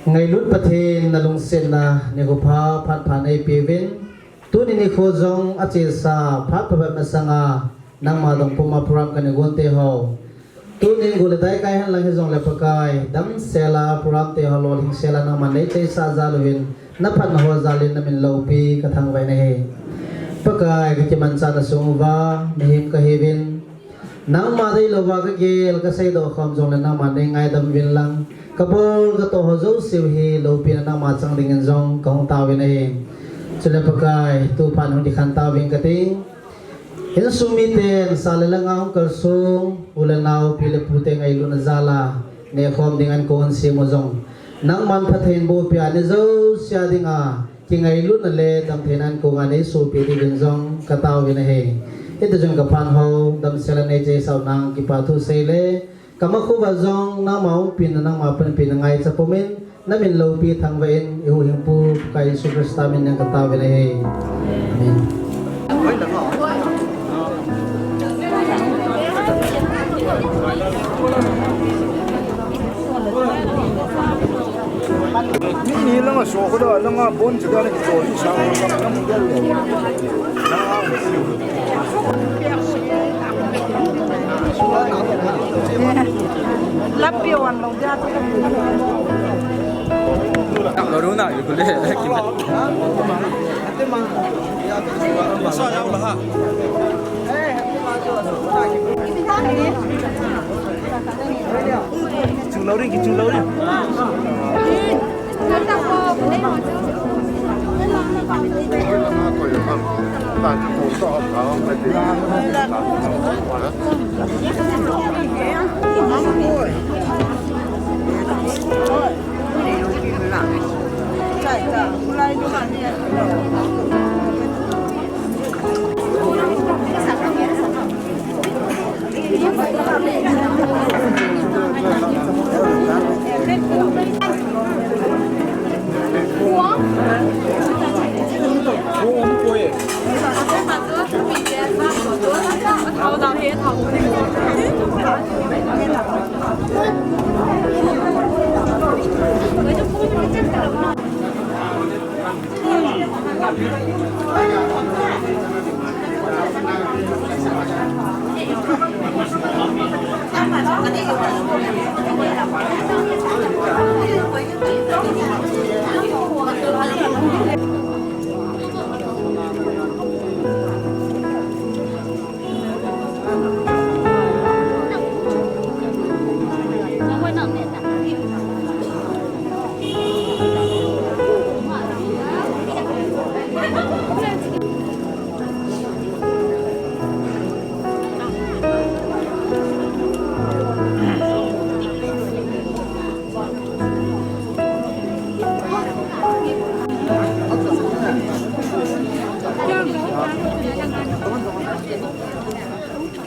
Ngailut Pathen nalungsetna, nikho pha, phat pha neipeuvin. Tuni nikho jong achesa, phat phabep masanga, nangma dong puma program kana gon te ho. Tunin gol le dai kai henlang hijongle Pakai, damsela program te ho lolhing sela nangman neicheisah jal uvin, naphatna ho jal in namin loupi kathangvah nahi. Pakai, kakimanchah na sung uva mihem kahiuvin, nangma deilouva kagel kaseidoh khom jongle nangman neingaidam uvin lang, kabol katoh ho jouseu hi loupina nangma chang dingin jong kahung taovin ahi. Chule Pakai, tuphat hung kikhen taovin kati. Insung miten sa le langa hung kalsung u le nao, pi le pute ngailutna jal a nehkhom ding ankong sem u jong, nangman phattheiboh pia, ni jousea dinga kingailutna le damtheina ankong a neisohpeh diuvin jong kataovin ahi. Hiti chun kaphat ho damsel a neichesah u nang kipa thu seile, kamakhuva jong nangma umpina, nangma panpina ngaicha pumin, namin loupi thangvah in, ihuhhingpu Pakai Jesu Christa min in kataovin ahi. Amen. Mi ni langa so ko da langa bon che da ni so ni sa ko da ni del. Lapi wan long dia. Lo ru na, yu le. Sa ya la ha. Chung lo ri, chung lo ri.